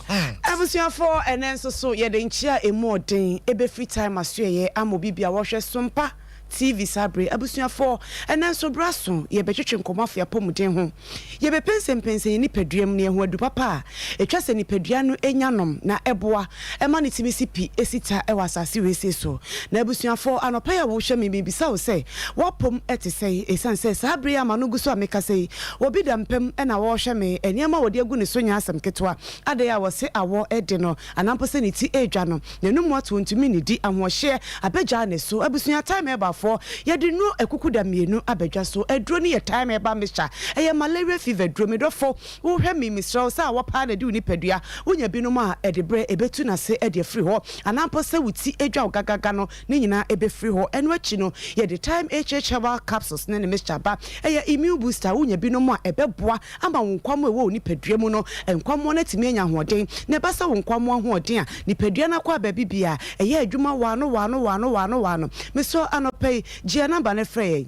Abusuafoɔ, ɛnɛ nso so yɛde nkyia a emu ɔden ɛbɛfiri Time asoɛyɛ ama obi bi a wɔhwɛ Sompa TV saa bere. Abusuafoɔ, ɛnɛ nso bra so yɛbɛtwetwe nkɔmmɔ afei apɔmuden ho, yɛbɛpɛnsɛmpɛnsɛn yɛ nipadua mu ne ɛho adu papa a ɛtwa sɛ nipadua no ɛnya nom na ɛboa ɛma ne tumi si pi ɛsi ta ɛwɔ asase weesie so. Na abusuafoɔ, anɔpa yi a wɔhwɛ me, mebisa wo sɛ wɔpom ɛte sɛ ɛsiane sɛ saa bere yi ama no gu so a meka sɛ yi wɔbi da mpam ɛna wɔrehwɛ me, nneɛma a wɔde agu ne so nyɛ asɛm ketewa adeɛ a wɔse awɔ ɛde no anampo sɛ ne ti ɛredwa no, n'anum ato, ntumi ne di ahoɔhyeɛ abɛgyaa ne so. Abusua, Time Herbalfoɔ yɛde nnuro akuku da mmienu abɛdwa so. Aduro no yɛ Time Herbal Mixture, ɛyɛ malaria fever duro. Medɔfo, wohwɛ me, mesrɛ wo sɛ a wɔpaa na de wo nipadua wonya binom a ɛde berɛ ɛbɛtu n'ase ɛde afiri hɔ anampo sɛ wo ti adwa wo gagaga no ne nyinaa ɛbɛfiri hɔ. Ɛno akyi no, yɛde Time HH Herbal Capsules ne ne mixture ba, ɛyɛ immune booster. Wonya binom a ɛbɛboa ama wo nkwamo a ɛwɔ wo nipadua mu no, nkwammoa no atumi anya ahoɔden na ɛba sɛ wo nkwammoa ahoɔden a nipadua no akɔ a baabi bia ɛyɛ adwuma waano waano waano waano waano. Mesɔ anɔpɛ yi, gye number no frɛ yɛn.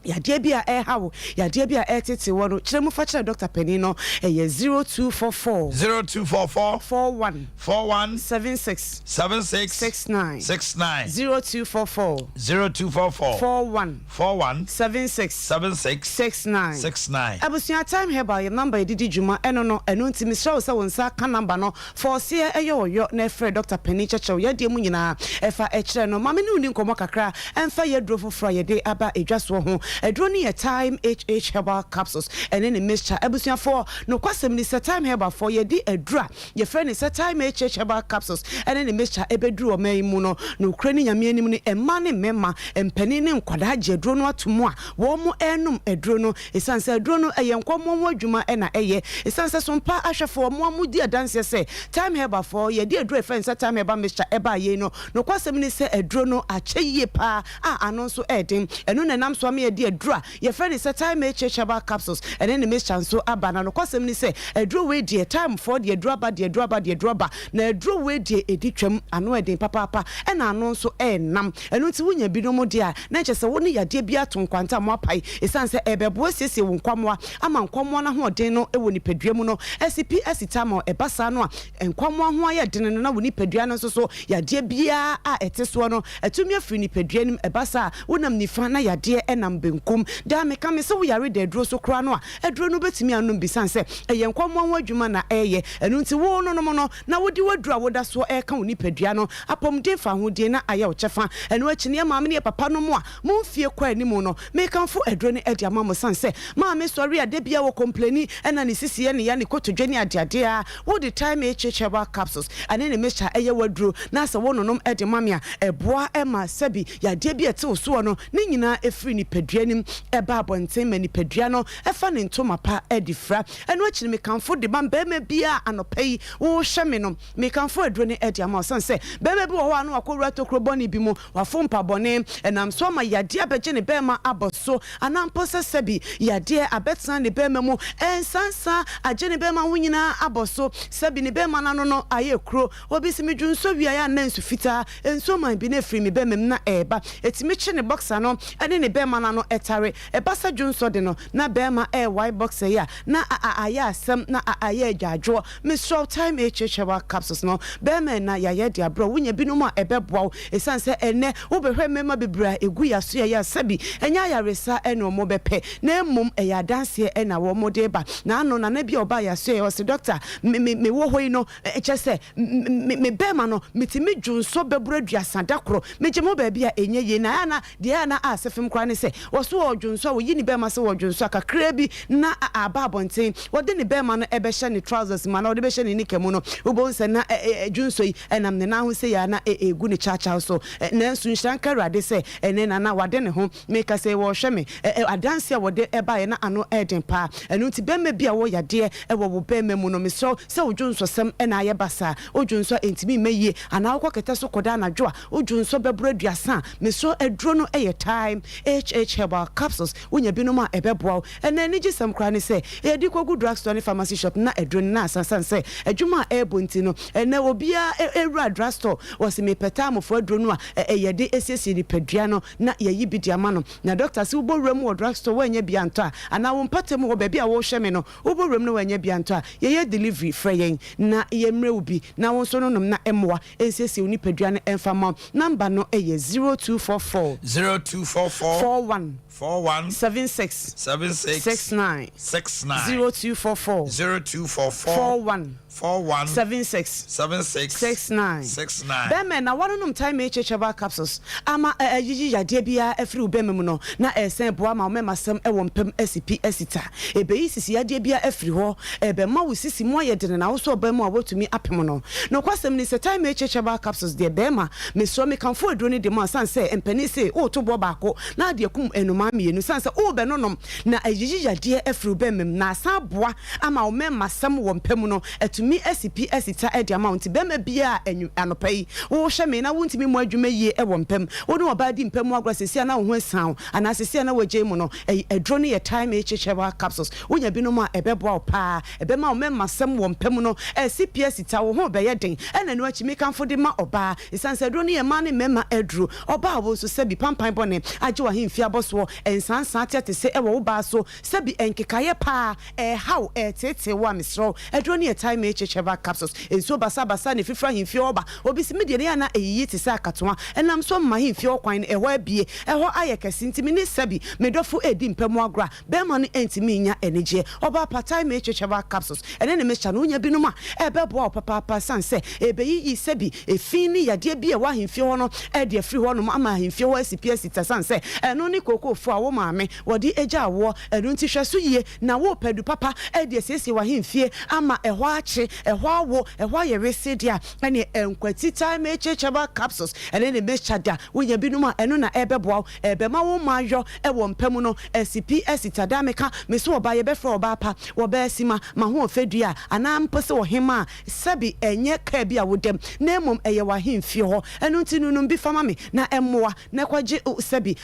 Yadeɛ bi a ɛha wo, yadeɛ bi a ɛtete wɔ no, kyerɛ mu fa kyerɛ dɔkta panin no. Ɛyɛ 0244 0244 41 41 76 76 69. 69. 0244 0244 41 41 76 76 69. 69. Abusua, Time Herbal yɛ number yɛdedi dwuma ɛno no. Ɛno nti mesrɛ wo sɛ wo nsa ka number no fɔɔseɛ ɛyɛ ɔyɔ na ɛfrɛ dɔkta panin kyɛkyɛw yɛdeɛ mu nyinaa ɛfa ɛkyerɛ no. Maame ne wo ni nkɔmmɔ kakra ɛmfa yɛduro foforɔ a yɛde aba edwa soɔ ho. Aduro no yɛ Thyme HH Herbal Capsules ɛne ne mixture. Abusuafoɔ, nokwasɛm ni sɛ Thyme Herbal foɔ yɛde aduro a yɛfrɛ no sɛ Thyme HH Herbal Capsules ɛne ne mixture ɛbɛduru ɔman yi mu no, nokorɛ ne Nyame anim no, mmaa ne mmarima, mpanin ne nkwadaa gye aduro no ato mu a wɔn renom aduro no. Ɛsiane sɛ aduro no ɛyɛ nkɔmmɔ ho adwuma na ɛyɛ. Ɛsiane sɛ Sompa ahwɛfoɔ, mo a modi adanseɛ sɛ Thyme Herbal foɔ yɛde aduro a yɛfrɛ no sɛ Thyme Herbal Mixture ɛbaa yei no, Nokwasɛm ne sɛ aduro no akyɛ yie paa a ano nso yɛ den. Ɛno na ɛnam so ama yɛde aduro a yɛfrɛ no sɛ Thyme HH Herbal Capsules ne ne mixture nso aba. Na nokwasɛm ne sɛ aduro wei deɛ Thymefoɔ de aduro aba de aduro aba de aduro aba. Na aduro wei deɛ ɛdi twam, ano yɛ den papaapa ɛna ano nso yɛ nam. Ɛno nti wonya binom deɛ a na ɛkyerɛ sɛ wo ne yadeɛ biara to nkwanta a moapae ɛsiane sɛ ɛrebɛboa asiesie wo nkwammoa ama nkwammoa no ahoɔden no wɔ nipadua mu no asi pi asi ta ama ɛba saa no a Nkwammoa ho ayɛ den no na wo nipadua no nso so yadeɛ biara a ɛte soɔ no atumi afiri nipadua no mu. Ɛba saa a, wonam nifa na yadeɛ nam benkum. Daa meka me sɛ wo yare da aduro so koraa no a, aduro no wobɛtumi anom bi sane sɛ ɛyɛ nkwammoa ho adwuma na ɛreyɛ. Ɛno nti wo nonom no na wode w'aduro a woda soɔ reka wo nipadua no apɔmuden fawohodie na ayɛ wo kyɛfa. Ɛno akyi no yɛn maame ne yɛn papa nom a mo mfie kɔ anim no, mekamfo aduro no de ama mo sane sɛ maame sɔre a da biara wɔ kompleni ɛna ne sisi yɛ ne ya ne kotodwe ne adeadeɛ a Wode Thyme HH Herbal Capsules ne ne mixture yɛ w'aduro na sɛ wononom de ma me a, ɛboa ma sɛbi yadeɛ bi a ɛte wo soɔ no ne nyinaa firi nipadua no mu ba abɔnten ma nipadua no fa ne ntoma pa de fira. Ɛno akyi no mekamfo de ma barima biara a anɔpa yi worehwɛ me no, mekamfo aduro no de ama wo sane sɛ barima bi wɔ hɔ a na wakɔwura tokuro bɔne bi mu, wafo mpa bɔne, ɛnam so ama yadeɛ abɛgye ne barima abɔ so anaa mpo sɛ sɛbi yadeɛ abɛtena ne barima mu, nsansa agye ne barima ho nyinaa abɔ so, sɛbi ne barima no ano no ayɛ kuro. Obi se medwo nsuo wiaɛ a na nsu fitaa, nsuo man bi na ɛfiri me barima mu na ɛreba. Ɛtumi kye ne boxer no ne ne barima no ano tare. Ɛba sɛ dwonsɔ de no na barima ɛrewae boxer yi a, na ayɛ asɛm na ayɛ adwadwoɔ. Mesrɛ wo Time HH Herbal Capsules no bɛrima ɛna yayɛ de abrɛ wo, wonya binom a ɛbɛboa wo ɛsiane sɛ ɛnɛ wobɛhwɛ mmarima bebree a ɛgu yaso yɛyɛ a sɛbi ɛnyɛ ayaresa ɛna ɔmo bɛpɛ na mmom ɛyɛ adanseɛ ɛna wɔn de ba. Naano nana bi a ɔbaa yaso yɛyɛ ɔse doctor me me mewɔ hɔ yi no kyerɛ sɛ me me bɛrima no metumi dwonsɔ bɛboro aduasa da koro megye mo baabi a ɛnyɛ yie na ɛyɛ a na Deɛ ɛyɛ a na asɛ fem koraa ne sɛ, ɔso ɔredwonsɔ a, ɔyi ne bɛɛma sɛ ɔredwonsɔ a, kakraa bi na aba abɔnten. Ɔde ne bɛɛma no bɛhyɛ ne trousers mu anaa ɔde bɛhyɛ ne nika mu no, wobɛhu sɛ na dwonsɔ yi nam ne nan ho sei ara na ɛregu ne kyawkyaw so. Nanso nhyira nka Awurade sɛ ɛnnɛ Nana wade ne ho. Meka sɛ wɔrehwɛ me. Adanseɛ a wɔde baeɛ na ano yɛ den paa. Ɛno nti bɛɛma bi a wowɔ yadeɛ wɔ wo bɛɛma mu no, mesrɛ wo sɛ wo dwonsɔsɛm na ayɛ basaa, wo dwonsɔ a ɛntumi mma yie anaa wokɔ kɛtɛ so kɔda anadwo a, Wo dwonsɔ bɛboro aduasa a, mesrɛ aduro no yɛ Thyme HH Herbal Capsules, wonya binom a ɛbɛboa wo. Ɛnna anigyesɛm koraa ne sɛ, yɛde kɔgu drugstore ne pharmacy shop na aduro no na asa. Ɛsiane sɛ adwuma a ɛrebɔ nti no, ɛnnɛ obiara wura drugstore, ɔse mepɛ Thymefoɔ aduro no a yɛde siesie nipadua no na yɛayi bi de ama no. Na dɔkta se wobɔ wuram wɔ drugstore woannya bi antɔ a, anaa wo mpɔtam hɔ baabi a worehwɛ me no, wobɔ wuram na woannya bi antɔ a, yɛyɛ delivery, frɛ yɛn na yɛmmrɛ wo bi na wo nso no nom na ɛmmoa. Nsiesie wo nipadua no mfa mma wo. Number no yɛ 0244. 0244. 41. 41. 76. 76. 69. 69. 0244. 0244. 41. 41. 76. 76. 69. 69. Bɛrima na woanonom Time HH Herbal Capsules ama ayiyi yadeɛ biara afiri wo bɛrima mu no, na ɛresan boa ma wo mɛmasɛm wɔ mpam asi pi asi ta. Ebeyi sisi yadeɛ biara afiri hɔ. Ɛbɛma wo sisi mu ayɛ dene na wo sɛ ɔbaa mu a woatumi apem no. Nokwasɛm ni sɛ Time HH Herbal Capsules deɛ bɛɛma, mesrɛ mekamfo aduro no de ma sane sɛ mpanin se woreto boɔ baako na ade akum nnomaa mmienu sane sɛ worebɛnonom na ayiyi yadeɛ afiri wo bɛɛma mu na asan aboa ama wo mɛɛmasɛm wɔ mpa mu no atumi asi pi asi ta de ama wo nti bɛɛma biara a anɔpa yi wohwɛ me na wontumi mmɔ adwuma yie wɔ mpa mu wo ne ɔbaa di mpa mu agorɔ seesei a na wo ho asiane wo anaa seesei a na woagyae mu no Ɛy aduro no yɛ Thyme HH Herbal Capsules. Wonya binom a, ɛbɛboa wo paa. Ɛbɛma wo mɛmasɛm wɔ mpa mu no asi pi asi ta, wo ho rebɛyɛ den. Ɛna ɛno akyi, mekamfo de ma ɔbaa. Esiane sɛ aduro no yɛ mmaa ne mmarima aduro. Ɔbaa a wo nso sɛbi pampan bɔne agye w'ahemfie abɔsoɔ, nsansaa teatese wɔ wo baa so, sɛbi nkekaeɛ paa ɛreha wo, ɛreteetee wo a, mesrɛ wo, aduro no yɛ Thyme. HH Herbal Capsules. Nsuo basabasa na ɛfifiri ahemfie hɔ ba. Obi se, Me deɛ no yɛ a na ɛyiyi te sɛ akatoa. Ɛnam so ma ahemfie hɔ kwan no ɛhɔ abue, ɛhɔ ayɛ kɛse nti me ne Sɛbi, me dɔfo redi mpa mu agorɔ a, bɛrima no ntumi nnya anigyeɛ. Ɔbaa pa, Time HH Herbal Capsules ɛne ne mixture no, wonya binom a, ɛbɛboa wo papaapa ɛsiane sɛ ɛbɛyiyi sɛbi efi ne yadeɛ bi a ɛwɔ ahemfie hɔ no de afiri hɔnom ama ahemfie hɔ asi pi asi ta ɛsiane sɛ ɛno ne kookoofoɔ a wo maame wɔde agya woɔ. Ɛno nti hwɛ so yie na worepɛ adu papa de asiesie w'ahemfie ama ɛhɔ akye, ɛhɔ awo, ɛhɔ ayɛ wesee deɛ a, ɛneɛ nkwati Time HH Herbal Capsules ɛne ne mixture da. Wonya binom a, ɛno na ɛbɛboa wo, ɛbɛma wo mma ayɔ wɔ mpa mu no asi pi asi ta. Daa meka, mese ɔbaa, yɛbɛfrɛ ɔbaa pa, ɔbaa sima, m'ahoɔfɛ dua, anaa mpo sɛ ɔhemaa, sɛbe ɛnyɛ kaa bi a woda mu, na mmom ɛyɛ w'ahemfie hɔ. Ɛno nti nonom bi fa ma me na ɛmmoa na kɔgye sɛbe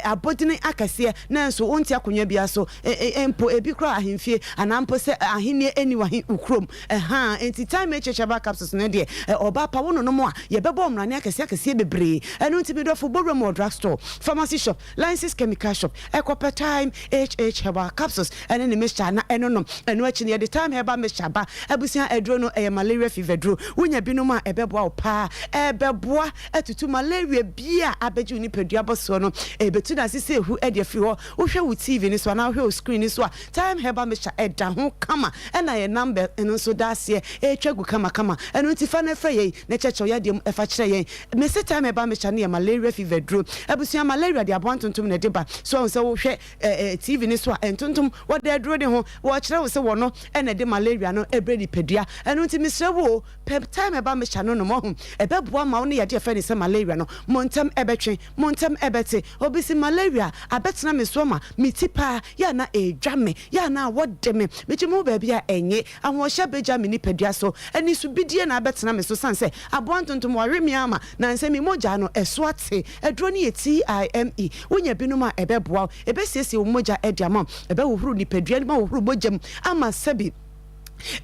abodini akɛseɛ, nanso wonte akonnwa biara so mpo, ebi koraa ahemfie, anaa mpo sɛ ahennie nni w'ahe wo kurom. Ɛhaa, enti Time HH Herbal Capsules no deɛ, ɔbaa pa, wononom a, yɛbɛbɔ wo mmrane akɛseɛ akɛseɛ bebree. Ɛno nti me dɔfo, bɔ wuram wɔ drug store, pharmacy shop, License Chemical Shop, kɔpɛ Thyme HH Herbal Capsules ne ne mixture na ɛnonom. Ɛno akyi no, yɛde Thyme Herbal Mixture ba. Abusua aduro no, ɛyɛ malaria fever duro. Wonya binom a, ɛbɛboa wo paa. Ɛbɛboa atutu malaria biara a abɛgye wo nipadua abɔ soɔ no. Ɛbɛtu no ase sɛ ehu de afiri hɔ. Wohwɛ wo TV no so anaa wohwɛ wo screen no so a, Thyme Herbal Mixture ɛda ho kama. Ɛna yɛn number no nso da aseɛ ɛretwa gu kamakama. Ɛno nti fa no frɛ yɛn na kyerɛkyerɛ wo yadeɛ mu fa kyerɛ yɛn. Mese time ɛba mixture no yɛ malaria fever duro. Abusua malaria de aboa ntontom na ɛde ba. So wahu sɛ wohwɛ eh, TV no so a ntontom wɔda aduro de ho wɔkyerɛ wo sɛ wɔno ɛna ɛde malaria no ɛbrɛ nipadua. Ɛno nti mesrɛ wo o, pɛ time ɛba mixture no nom wahu. Ɛbɛboa ma wo ne yadeɛ ɛfrɛ no sɛ malaria no mo ntɛm ɛbɛtwe, mo ntɛm ɛbɛte. Obi se malaria abɛtena me so ama me ti paa yɛ a na ɛredwa me, yɛ a na awɔ de me, megye me ho baabi a ɛnye. Ahoɔhyɛ begya me nipadua so, anisobidie na abɛtena me so, sane sɛ aboa ntontom wawe me ama, na nsɛ me mogya no, ɛso ate. Aduro no yɛ TIME. Wonya binom a, ɛbɛboa wo. Ɛbɛsiesie wo mogya de ama wo. Ɛbɛhohoro nipadua no mu ahohoro mogya mu ama sɛbi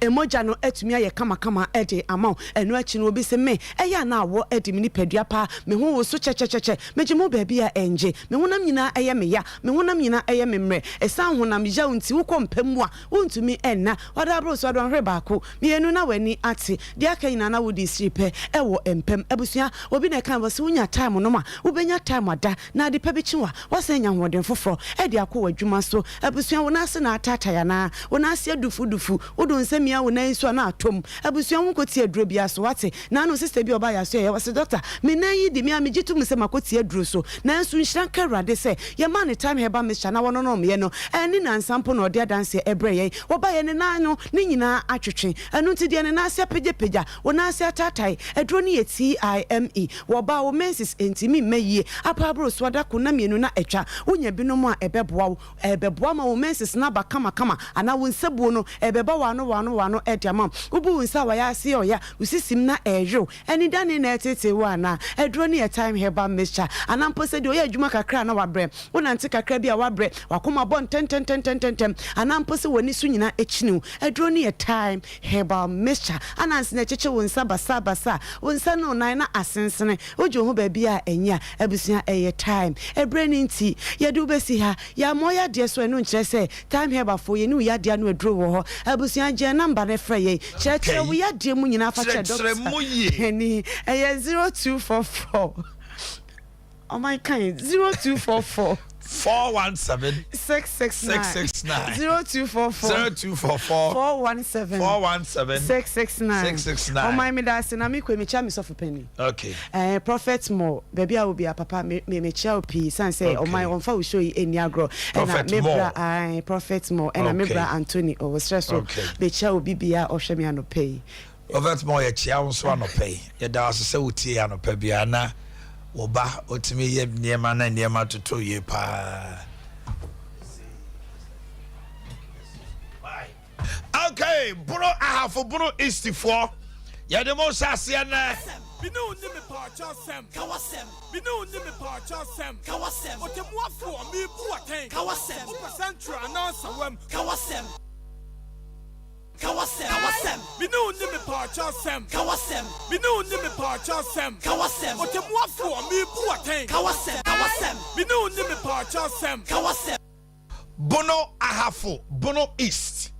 mogya no atumi ayɛ kamakama de ama wo. Ɛno akyi no, obi se, Me, ɛyɛ a na awɔ de me nipadua paa. Me ho woso kyɛkyɛkyɛkyɛ. Megye mo baabi a ɛngye. Me honam nyinaa yɛ me ya. Me honam nyinaa yɛ me mmerɛ. Ɛsiane honam yaw nti, wokɔ mpa mu a, Wontumi nna. Ɔda aboro so adɔnhwere baako, mmienu na w'ani ate. Deɛ aka nyinaa na wode siri pɛ wɔ mpa mu. Abusua, obi na ɛkae wɔ sɛ wonya time nom a, wobɛnya time ada. Na ade pa bi kye wo a, woasan anya ahoɔden foforɔ de akɔ w'adwuma so. Abusua, wo nan ase na ataatae anaa? Wo nan ase adufudufu? Wode wo nsa mia wo nan yi so a na atɔ mu? Abusua, wonkɔtie aduro biara so, woate? Naano sister bi a ɔbaa yɛn asoɛeɛ, ɔse, Doctor, me nan yi de, me ara megye to mu sɛ makɔtie aduro so. Nanso nhyira nka Awurade sɛ yɛmaa no Thyme Herbal Mixture na wɔnonomeɛ no, anni nnansa mpo na ɔde adanseɛ brɛɛ yɛn. Wɔbaeɛ ne nan no ne nyinaa atwetwe. Ɛno nti deɛ ne nan ase apagyapagya, wo nan ase ataatae, aduro no yɛ TIME. Wɔbaa wo menses ɛntumi mma yie, apa aboro so ada ko nna mmienu na atwa. Wonya binom a ɛbɛboa wo. Ɛrebɛboa ma wo menses no aba kamakama anaa wo nsabuo no ɛrebɛba w'ano w'ano w'ano de ama wo. Wobu wo nsa a w'ayɛ ase yɛ ɔya, wo sisim na ɛreyew, anidane na ɛreteetee wo anaa? Aduro no yɛ Thyme Herbal Mixture anaa mpo sɛ deɛ ɔyɛ adwuma kakra a na wabrɛ, wonante kakra bi a wabrɛ, w'akoma bɔ ntɛntɛntɛntɛntɛm anaa mpo sɛ w'ani so nyinaa kyini wo. Aduro no yɛ Thyme Herbal Mixture ananse na ɛkyekye wo nsa basabasa, wo nsa ne wo nan na asensene. Wogye wo ho baabi a ɛnyɛ a, abusua ɛyɛ time. Ɛberɛ no nti, yɛde wo bɛsi ha. Yɛammɔ wo yadeɛ so a, ɛno nkyerɛ sɛ Time Herbal foɔ yɛnni wo yadeɛ ano aduro wɔ hɔ. Abusua, gye yɛn number no frɛ yɛn. Kyerɛkyerɛ wo yadeɛ mu nyinaa fa kyerɛ dɔkta panin. Ɛyɛ 0244. Ɔman kan 0244. 417 669 669 0244 0244 417 417 669 669. Ɔman meda ase na mekɔ mekyia me sɔfo panin. Okay. Eh, Prophet Mo, baabi a wo bia papa me me mekyia wo pii san sɛ Okay. ɔman wɔmfa wo show yi ɛnni agorɔ. Ɛna Prophet me Mo. bra ae Prophet Mo ɛna me Okay. bra Anthony ɔwɔ serɛ so Okay. mekyia obi bia ɔhwɛ me anɔpa yi. Prophet Mo yɛkyea wo nso anɔpa yi. Yɛda wo ase sɛ wotie yɛn anɔpa biara na wo ba otumi yɛ nneɛma na nneɛma totɔ yie paa. Okay, Bono Ahafo Bono East foɔ yɛde mo hyɛ aseɛ nnɛ. Me ne wo nni mepaakyɛw sɛm. Ka w'asɛm. Me ne wo nni mepaakyɛw sɛm. Ka w'asɛm. Ɔtɛmmuafoɔ, merebu wo atɛn. Ka w'asɛm. Wopɛ sɛnkyerɛ anaa nsawam. Ka w'asɛm. Ka w'asɛm. Ka w'asɛm. Me ne wo nni mepaakyɛw sɛm. Ka w'asɛm. Me ne wo nni mepaakyɛw sɛm. Ka w'asɛm. Ɔtɛmmuafoɔ, merebu wo atɛn. Ka w'asɛm. Ka w'asɛm. Me ne wo nni mepaakyɛw sɛm. Ka w'asɛm. Bono Ahafo, Bono East,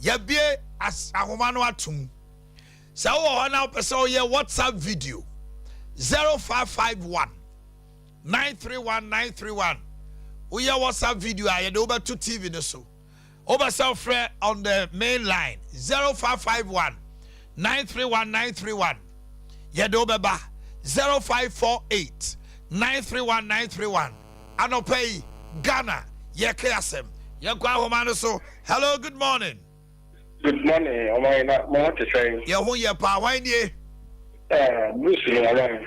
Yɛabue. As ahoma no atom. Sɛ wowɔ hɔ na wopɛ sɛ woyɛ WhatsApp video, 0551 931 931. Woyɛ WhatsApp video a yɛde wobɛto TV no so. Wopɛ sɛ wofrɛ on the main line 0551 931 931. Yɛde wobɛba 0548 931 931. Anɔpa yi Ghana yɛka asɛm. Yɛnkɔ ahoma no so. Hello, good morning. Good morning, ɔman na mo ho te sɛn? Yɛ ho yɛ paa, hwan nie? Eh, Bruce no ɔman.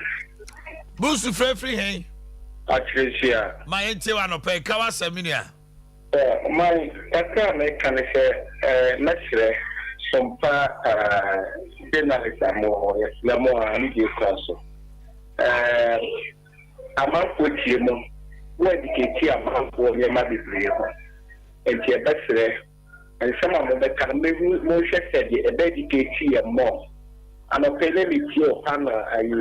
Bruce frɛfiri hɛn? Akyerɛkyia. Ma yɛntie wɔ anɔpa yi, ka w'asɛm me nua. Eh, ɔman, kakra a meka ne sɛ, eh, mɛsrɛ sompa eh, journalist a mowɔ hɔ, yɛsrɛ mo a ne die kura so. Eh, amanfoɔ tie mo, mo educate amanfoɔ nneɛma bebree ho. Nti yɛbɛsrɛ Nsɛm a mobɛka no mehu monhwɛ sɛ deɛ ɛbɛ educate yɛ more. Anɔpa yi na metie wo panel ayi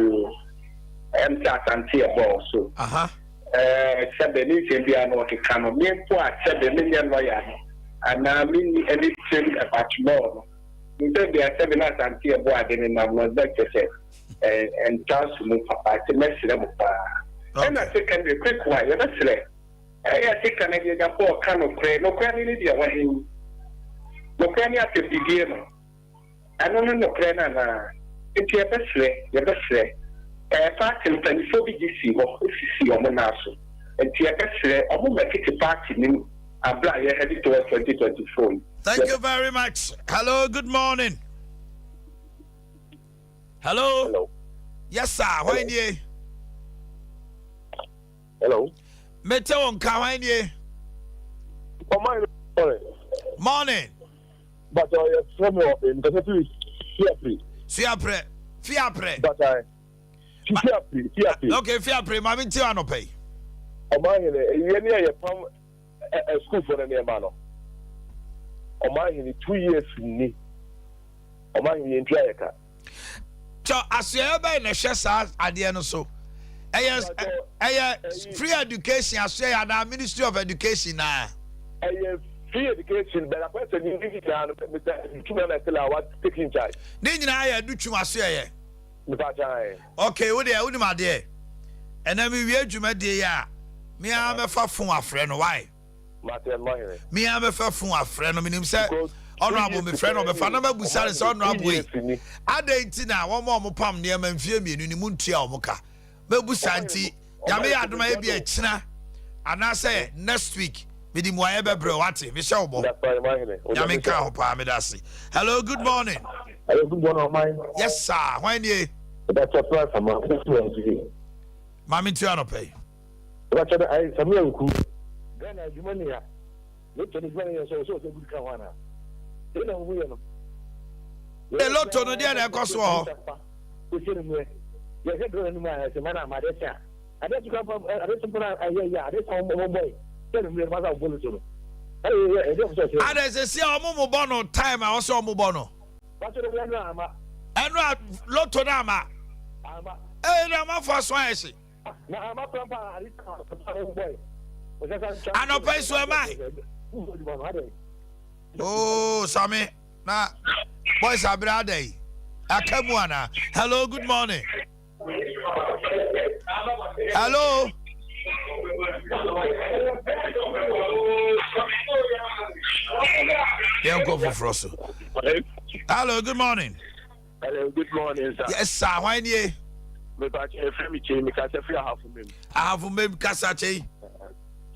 ɛm sɛ Asante ɛbɔɔ so. Ɛɛ sɛbe ne nsɛm biara no ɔkeka no me mpo a sɛbe menyɛ lawyer no anaa menni anything about law no nsɛm biara sɛbe na Asante ɛbɔ ade no nam no na kyerɛ sɛ ɛntra so mu papa nti mɛsrɛ mo paa. Ɛna secondary quick one yɛbɛsrɛ Ɛyɛ se ka na deɛ Gyafo ɔka nokorɛ, nokorɛ no ne deɛ ɛwɔ he? Nokorɛ ne asɛmdidie no, ɛno ne nokorɛ no anaa? Nti yɛbɛsrɛ, yɛbɛsrɛ, ɛɛ party no mpaninfoɔ bi gye sii hɔ, sisi wɔn nan so, nti yɛbɛsrɛ wɔn mmɛtete party no mu aberɛ a yɛ heading towards 2024 yi. Thank you very much. Hello, good morning. Hello. Hello. Yes, sir. Why nie? Hello. Mete wo nka hwan nie? Ɔman no morning. Morning. But ɔyɛ fɛ mi wɔ nkasa fi fiapre. Fiapre fiapre. But I fiapre fiapre. Okay fiapre maame nti anɔpɛ yi. Ɔman hene yɛ ne yɛ pam ɛ sukuufoɔ no nneɛma no. Ɔman hene 2 years ni. Ɔman hene yɛn ntua yɛ ka. Kyɛ asoɛeɛ bɛn na ɛhwɛ saa adeɛ no so? Ɛyɛ ɛyɛ free education asoɛeɛ anaa Ministry of Education naa? Ɛyɛ free education but akɔyɛ sɛ ne nyinaa no Mr. Adutwum na ɛsɛ la wa take in charge. Ne nyinaa yɛ Adutwum asoɛeɛ. Nipa kyan. Okay, wo deɛ wonim adeɛ. Ɛnɛ me wie dwumadie yi a, me ara mɛfa phone afrɛ no why? Me ara mɛfa phone afrɛ no menim sɛ honorable mefrɛ no ɔbɛfa na mabusa no sɛ honorable yi adɛn nti na wɔn a wɔpam nneɛma mfie mmienu ni mu ntua wɔn ka mɛbusa nti Nyame yɛ adom a ebi akyina anaasɛ next week mede mmuaeɛ bɛbrɛ wate mehyɛ wo bɔ Nyame nka ho paa meda ase. Hello, good morning. Hello, good morning, ɔman. Yes sir, hwan nie? Maame ntua anɔpɛ yi. Ɛbɛkyɛ dɛ ayɛ Samia Nku. Ghana adwuma ni ha. Lotto no adwuma no yɛ sɛ ɔsɛ ɔsɛ gudi ka ho anaa? Dɛn na wɔn yɛ no? Ee lotto no deɛ na ɛkɔ so wɔ hɔ. Kɔsi no mmerɛ. Yɛhwɛ drɔ no mu a ɛsɛ ma na ama adeɛ kye a. Adeɛ kye kora mpo adeɛ kye mpo na ɛyɛ yɛ adeɛ kye a wɔn bɔ yi. Sɛ no mmerɛ no ma sɛ wɔbɔ lotto no. Ɛyɛ yɛ ɛdeɛ wɔn sɛ ɔkyerɛ. Adɛ sɛ si a wɔn mo bɔ no time a wɔsɛ wɔn bɔ no. Lotto no ɛno ama. Ɛno a lotto no ama. Ama. Ee na amanfoɔ aso ayɛ hye. Anɔpa yi so ɛmae. Oh, Sami, na boys abere ada yi. Aka mu ana. Hello, good morning. Hello. Yɛnkɔ foforɔ so. Hello, good morning. Hello, good morning, sir. Yes, sir. Hwan nie? Mepa kyɛ efiri mi kyei, mi kasa firi Ahafo Mem. Ahafo Mem kasa kyei.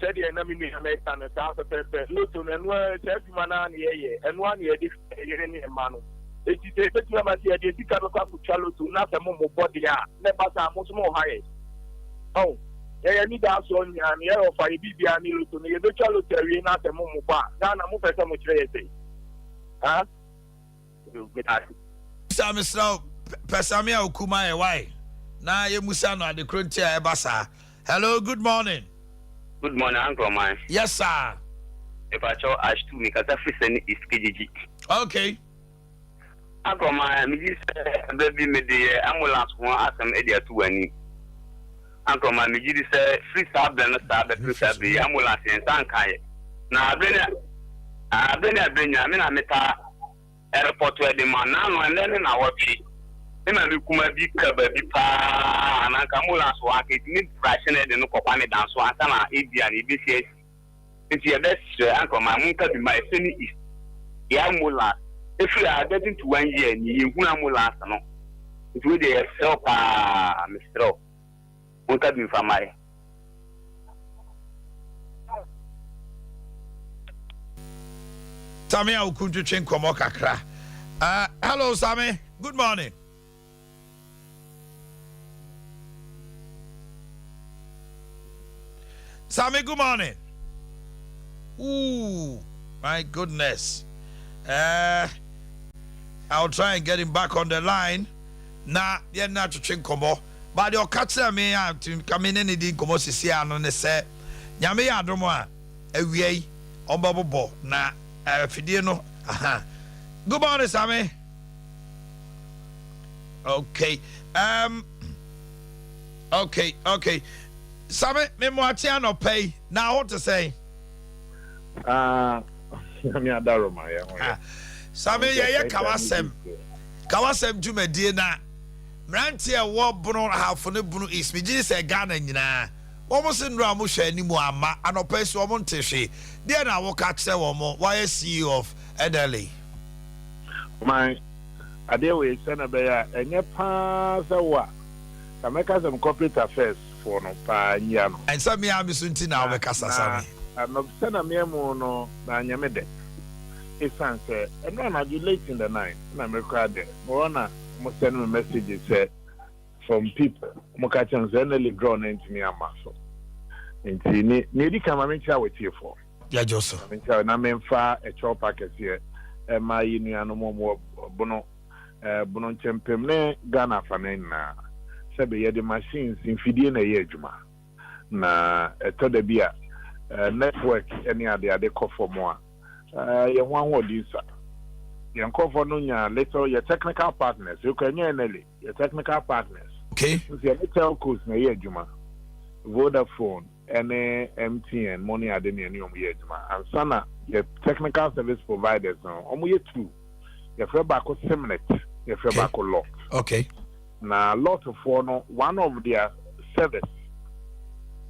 Sɛdeɛ na me nua mɛka no saa pɛpɛpɛ. Loto no ɛno ara saa adwuma no ara na yɛyɛ, ɛno ara na yɛde hwɛ yere ne mma no. Eti sɛ ebetumi ama sɛ yɛde sika bɛkɔ akotwa loto na sɛ mo mmobɔ deɛ a, na ɛba saa mo nso mo ha yɛ. Ɔn, yɛyɛ ani da soɔ nyinaa no yɛyɛ ɔfa yɛ biribiara ne loto no, yɛbɛtwa loto awie na sɛ mo mmobɔ a, Ghana mo pɛ sɛ mo kyerɛ yɛ sɛn? Ha? Sir mesrɛ wo pɛ Same a oku ma yɛ why na yɛmusa no ade koro nti a ɛba saa. Hello, good morning. Good morning Uncle Man. Yes sir. Mepakyɛw Ashtu mekasa firi sɛ ne East Kejiji. Okay. Uncle Man megye sɛ ɛberɛ bi mede yɛ ambulance ho asɛm de ato w'ani. Uncle Man megye di sɛ firi saa berɛ no saa bɛpem saa berɛ yi ambulance yɛn nsa nka yɛ. Na berɛ ne berɛ ne berɛ nyinaa me na metaa. Ɛrepɔto de ma N'ano ɛnnɛ ne nawɔtwe. Me maame kumaa bi ka baabi paa na anka ambulance wɔ hɔ anka yɛtumi brahye no de no kɔ Kwame Danso ansa na ebia no yɛbɛsi asi. Nti yɛbɛsrɛ anka ɔman monka bi ma ɛsɛ ne East yɛ ambulance ɛfiri ha getting to one year ni yɛnhunu ambulance no nti wei deɛ yɛsrɛ wo paa mesrɛ wo monka bi mfa ma yɛ. Sami a okun twetwe nkɔmɔ kakra. Hello Sami, good morning. Sami, good morning. Ooh, my goodness. I'll try and get him back on the line. Na yɛn na twetwe nkɔmɔ. But deɛ ɔka kyerɛ me a nka me ne ne di nkɔmɔ sisi ano ne sɛ Nyame yɛ adom a awia yi ɔbɛbobɔ na afidie no aha. Good morning, Sami. Okay. Okay. Sami, me mo akye anɔpa yi na ho te sɛn? Ah, Nyame adaroma yɛ ho yɛ. Ah, Sami, yɛyɛ kawasɛm. Kawasɛm dwumadie na mmeranteɛ a ɛwɔ Bono Ahafo ne Bono East, megye di sɛ Ghana nyinaa, wɔn se nnora a wɔhwɛ anim amma, anɔpa yi so wɔn nte hwee. Deɛ na woka kyerɛ wɔn? Woayɛ CEO of NLA. Man, adeɛ wei sɛ na ɛbɛyɛ a ɛnyɛ paa sɛ wo a, ka mɛka sɛ me corporate affairs foɔ no paa nyia no. Ɛnsɛ me ara me so nti na Na, wobɛkasa na, Sammy. na sɛ na me amu no na anyɛ me dɛ. Esiane sɛ ɛno anadwo late in the night na me koraa dɛ mewɔ na wɔn send me messages sɛ from people wɔn ka kyerɛ me sɛ NLA draw no antumi amma so. Nti ne nea edi kan ma menkyerɛ awatiefoɔ. Yɛgye so. Ma menkyerɛ na memfa ɛkyɛw pa kɛseɛ ɛma yɛ nuanom wɔn wɔ Bono, Bono nkyɛmpem ne Ghana afanan nyinaa. Sɛbe yɛde machines, mfidie na ɛyɛ adwuma. Na ɛtɔ da bi a network ne adeade kɔ fam a, yɛn ho ahoɔden sua. Yɛn nkurɔfoɔ no nya little, yɛ technical partners, ekura nyɛ NLA, yɛ technical partners. Nso yɛne telcos na ɛyɛ adwuma, Vodafone ne MTN mo ne ade ne yɛne wɔn yɛ adwuma. Ansa na yɛ technical service providers no, wɔn yɛ two. Yɛfrɛ baako Simnet, yɛfrɛ baako Lot. Na Lot foɔ no, one of their service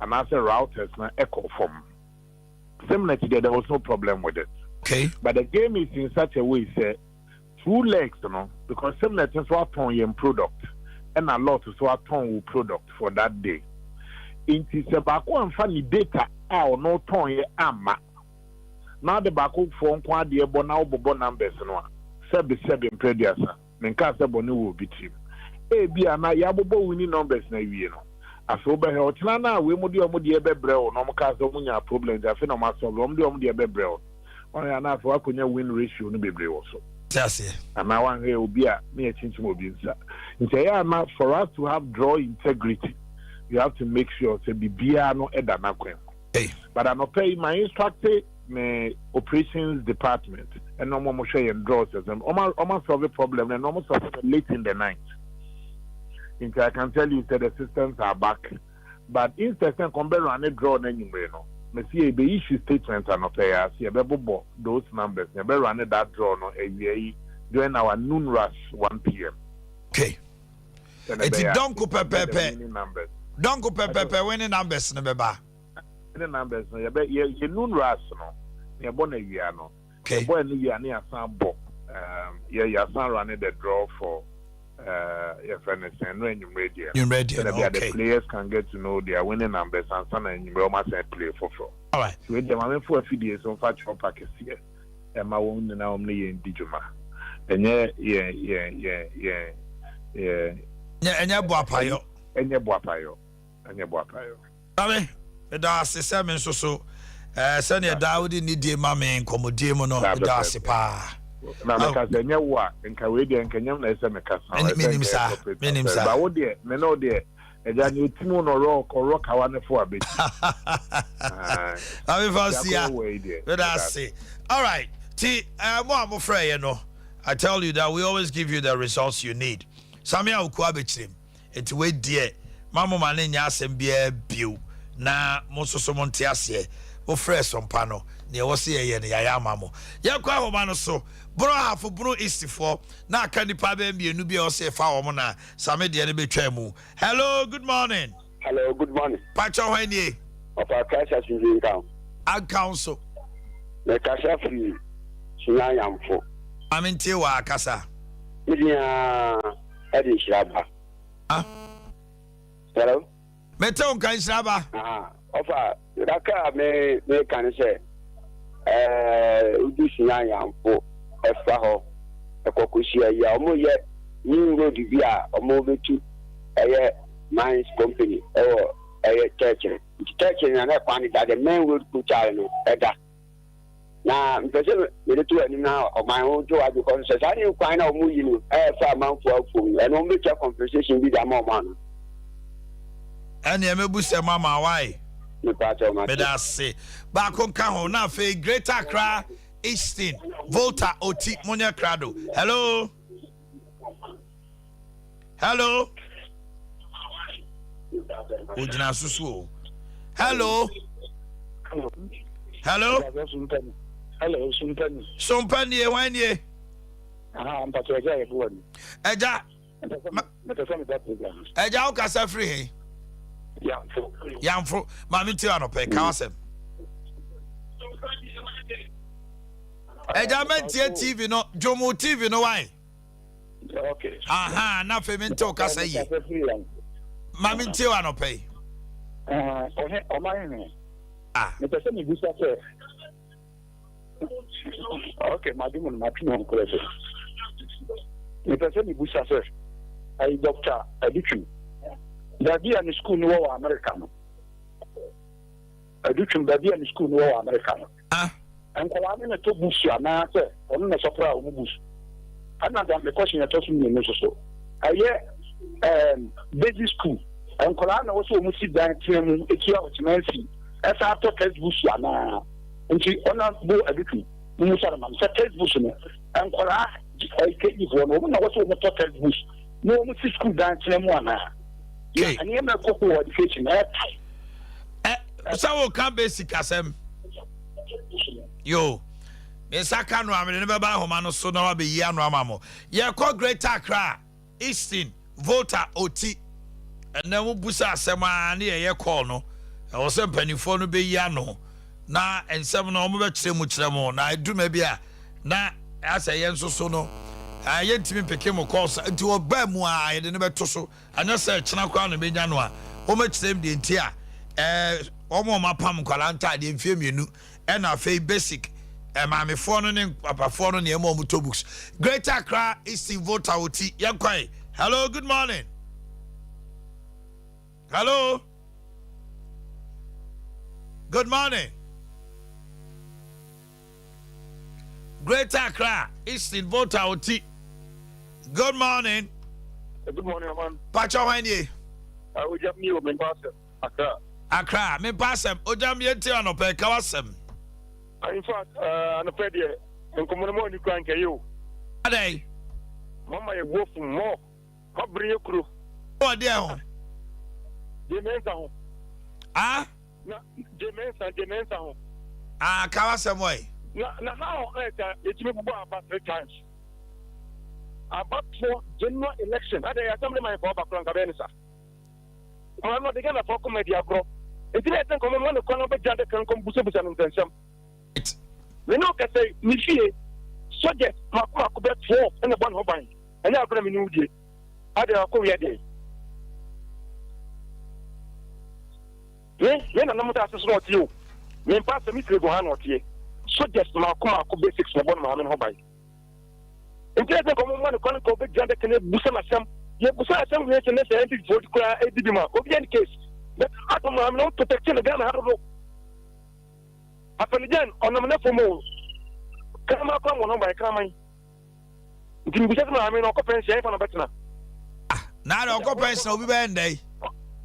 anaasɛ routers no ɛkɔ fam. Simnet deɛ, there was no problem with it. But the game is in such a way sɛ two legs no, because Simnet nso atɔn yɛn product ɛna Lot nso atɔn wo product for that day. Nti sɛ baako amfa ne data a ɔno tɔn yɛ amma na ade baako foɔ nko adeɛ bɔ na wobobɔ numbers no a, sɛbe sɛbe mprɛ aduasa, menkaa sɛ bɔne wɔ obi tirim. Ebia na yɛabobɔ winning numbers no awie no, afei wobɛhwɛ, ɔkyena no a wei mo de wɔn deɛ bɛbrɛ wo na wɔn kaa sɛ wɔn nyaa problems afei na wɔn asɔlve, wɔn de wɔn deɛ bɛbrɛ wo no, wanhwɛ a na afei woakɔnya win ratio no bebree wɔ so. Te aseɛ. Anaa wanhwɛ obi a na yɛkyinkyim obi nsa. Nti ɛyɛ a na for us to have draw integrity, you have to make sure sɛ biribiara no da n'akwan mu. But anɔpa yi ma instruct me operations department ɛna ɔmo ɔmo hwɛ yɛn draws ɛsɛm ɔmo ɔmo solve problem na ɔmo solve no late in the night. Nti I can tell you sɛ the systems are back but instead sɛ nkɔm bɛ run draw na enyimire no mesi yɛ ebe issue statement anɔpa yi ase yɛ bɛ bobɔ those numbers na yɛ bɛ run that draw no awia yi during our noon rush 1 pm. Okay. Eti dɔnko pɛpɛpɛ dɔnko pɛpɛpɛ winning numbers no bɛba. Winning numbers no yɛbɛ yɛ yɛ noon rush no na yɛbɔ no awia no. Yɛbɔ ɛno wie a na yɛasan bɔ um, yɛ yɛasan run the draw for uh, yɛfrɛ no sɛn no anwummerɛ deɛ no. Anwummerɛ deɛ no, Sɛdeɛ bia the okay. players can get to know their winning numbers ansa na anwummerɛ wɔn asan play foforɔ. Alright. Nti wei deɛ ma memfa afidie so mfa kyɛw pa kɛseɛ ɛma wɔn nyinaa wɔn ne yɛn di dwuma. Ɛnyɛ yɛn yɛn yɛn yɛn yɛn. Ɛnyɛ ɛnyɛ boapayɔ. Ɛnyɛ boapayɔ. Ɛnyɛ boapayɔ. Maame, meda wo ase sɛ me nso so eh, sɛdeɛ daa wode nidie ma me nkɔmmɔdie mu no, meda wo ase paa. Na meka sɛ ɛnyɛ wo a, nka wei deɛ nka nyɛ me na ɛsɛ mekasa. Menim saa, menim saa. Ba wo deɛ, me ne wo deɛ, ɛgya ne otim no ɔrɔ ɔrɔ kawa ne fo abɛti. Maame Fausia, meda ase. All right, ti eh, mo a mofrɛ yɛ no, I tell you that we always give you the results you need. Samia Okua bɛkyerɛ mu. Enti wei deɛ, mma mo ma no nyɛ asɛm biara bio, na mo nso so monte aseɛ. Mofrɛɛ Sompa no. Nea ɛwɔ sɛ yɛyɛ no, yɛayɛ ama mo. Yɛnkɔ ahoma no so. Bono Ahafo, Bono East foɔ, na aka nnipa bɛyɛ mmienu bi a ɛwɔ sɛ yɛfa wɔn na Same deɛ no bɛtwaa mu. Hello, good morning. Hello, good morning. Pakyɛ hwan nie? Ɔfa Christ asomdwie nka wo. Anka wo nso. Mekasa firi Sunyani Yamfo. Ma mentie wo a kasa. Me din ara de Nhyira Ba. Ah. Hello. Mete wo nka Nhyira Ba. Aha, ɔfa kakra a me meka ne sɛ ɛɛ wodi Sunyani Yamfo ɛfa hɔ ɛkɔ kɔsi ayi a wɔyɛ new road bi a wɔbɛtu ɛyɛ mines company ɛwɔ ɛyɛ tɛkyere nti tɛkyere na na ɛkwan no da the main road kukyare no ɛda na mpɛ sɛ mede to anim na ɔman ho to adwe kɔ so sɛ saa new kwan na wɔn yi no ɛɛfa amanfoɔ afuom no ɛno wɔn bɛtua compensation bi de ama wɔn ano. Ɛneɛ mɛbu sɛ mama wae. Mepaakyɛw mate. Meda ase. Baako nka ho na afei Greater Accra Eastern Volta Oti monyɛ krado. Hello. Hello. Ogyina so so o. Hello. Hello. Hello, Sumpani. Sumpani, hwan nie? Aha, mpatwa agya yɛ boa ni. Agya. Agya wo kasa firi he? Yamfo. Yamfo. Maame ti anɔpɛ, ka wasɛm. Agya mɛntie TV no, dwomo TV no wae. Okay. Aha, na afei mente wo kasa yie. Maame ntie wo anɔpɛ yi. Ɔhe, ɔman he. Ah. Mepɛ sɛ mebusa sɛ ok made mu no matwe me ho korɛ sɛ mepɛ sɛ mebusa sɛ ayi dɔkta adutwum baabi a ne sukuu no wɔ wɔ amerika no adutwum baabi a ne sukuu no wɔ wɔ amerika no ah. Nkwadaa no na ɛtɔ books anaasɛ ɔno na ɛsɔpra wɔn books? Ɛna da me question ɛtɔ so mmienu nso so, ɛyɛ ɛɛm basic school nkwadaa na ɛwɔ sɛ wɔn si dan tena mu etua ɔkyena fi ɛsan atɔ text books anaa? Nti ɔna bo adutu mo mu sara ma me sɛ text books no nkwadaa ɛɛ KG foɔ no wɔn na ɛwɔ sɛ wɔn tɔ text books na wɔn si school dan tena mu anaa? Na nneɛma ɛkɔ so wɔ education ɛɛtae. Ɛ sɛ woka basic asɛm. Yo, me nsa ka no a, mede no bɛba ahoma no so na wabɛyi ano ama mo. Yɛkɔ Greater Accra, Eastern, Volta, Oti. Ɛnɛ mo busa asɛm a ne yɛyɛ call no. Ɛwɔ sɛ mpanimfoɔ no bɛyi ano na nsɛm no wɔn bɛkyerɛ mu kyerɛ mo na ɛduma bi a na asɛ yɛn nso so no yɛntumi mpeke mo calls nti ɔbaa mu a yɛde no bɛto so. Anyɛ sɛ ɛkyena koraa na menya no a, wɔmmɛkyerɛ me deɛ nti a ɛɛ wɔn a wɔapam nkwadaa ntaadeɛ mfeɛ mmienu ɛna afei basic maamefoɔ no ne papafoɔ no nneɛma a wɔtɔ books. Greater Accra Eastern Volta Oti yɛnkɔe. Hello, good morning. Hello. Good morning. Greater Accra Eastern Volta Oti. Good morning. Good morning, man. Pacho hwan nie? Ojam ni o mempa asɛm. Accra. Accra, mempa asɛm. Ojam yɛnti anɔpɛ ka w'asɛm. In fact, anɔpɛ deɛ nkɔmmɔ no mu ani kura nkɛyɛ o. Adɛn? Mama yɛ bu afu mɔ. Mabere yɛ kuro. Wɔ deɛ ho? Deɛ mɛnsa ho. Ah? Na gye me nsa, gye me nsa ho. Ah, ka w'asɛm ɔe. Na na how on earth a yɛtumi bobɔ aba three times? Abatoɔ general election adɛn yɛ assembly man foɔ aba koraa nka bɛyɛ ne sa. Maame no ɔde Ghana foɔ akoma adi agorɔ. Nti na ɛsɛ nka ɔmo ma no kwan na ɔbɛgyina adaka no nkɔm busabusa no nsɛnsɛm. Me ne wo kasa yi, me fie soldiers mako mako bɛ 12 ɛna ɛbɔ ne ho ban. Ɛnyɛ agorɔ na me ne wo die. Adɛn ɔkɔ wia deɛ. Me, me nananom asase so na ɔteɛ o. Me mpa asɛm, me firi ha na ɔteɛ. Soldiers mako mako basics na ɛbɔ no maame no ho ban. Nti ɛsɛ nka ɔmo mma no kwan nka ɔbɛgyina adaka no abusa no asɛm. Yɛbusa asɛm wei sɛ ne sɛ NPP foɔ koraa ɛdi bi ma obi any case. But ato maame no protect no Ghana ha dodo. Afɛnigyan ɔnam ne fam o. Kraman koraa mmɔ no ho ban, kraman. Nti mebisa sɛ maame no ɔkɔ pɛnhyɛn ɛfa na ɔbɛtena. Ah, na na ɔkɔ pɛnhyɛn obi bɛyɛ ndɛ yi.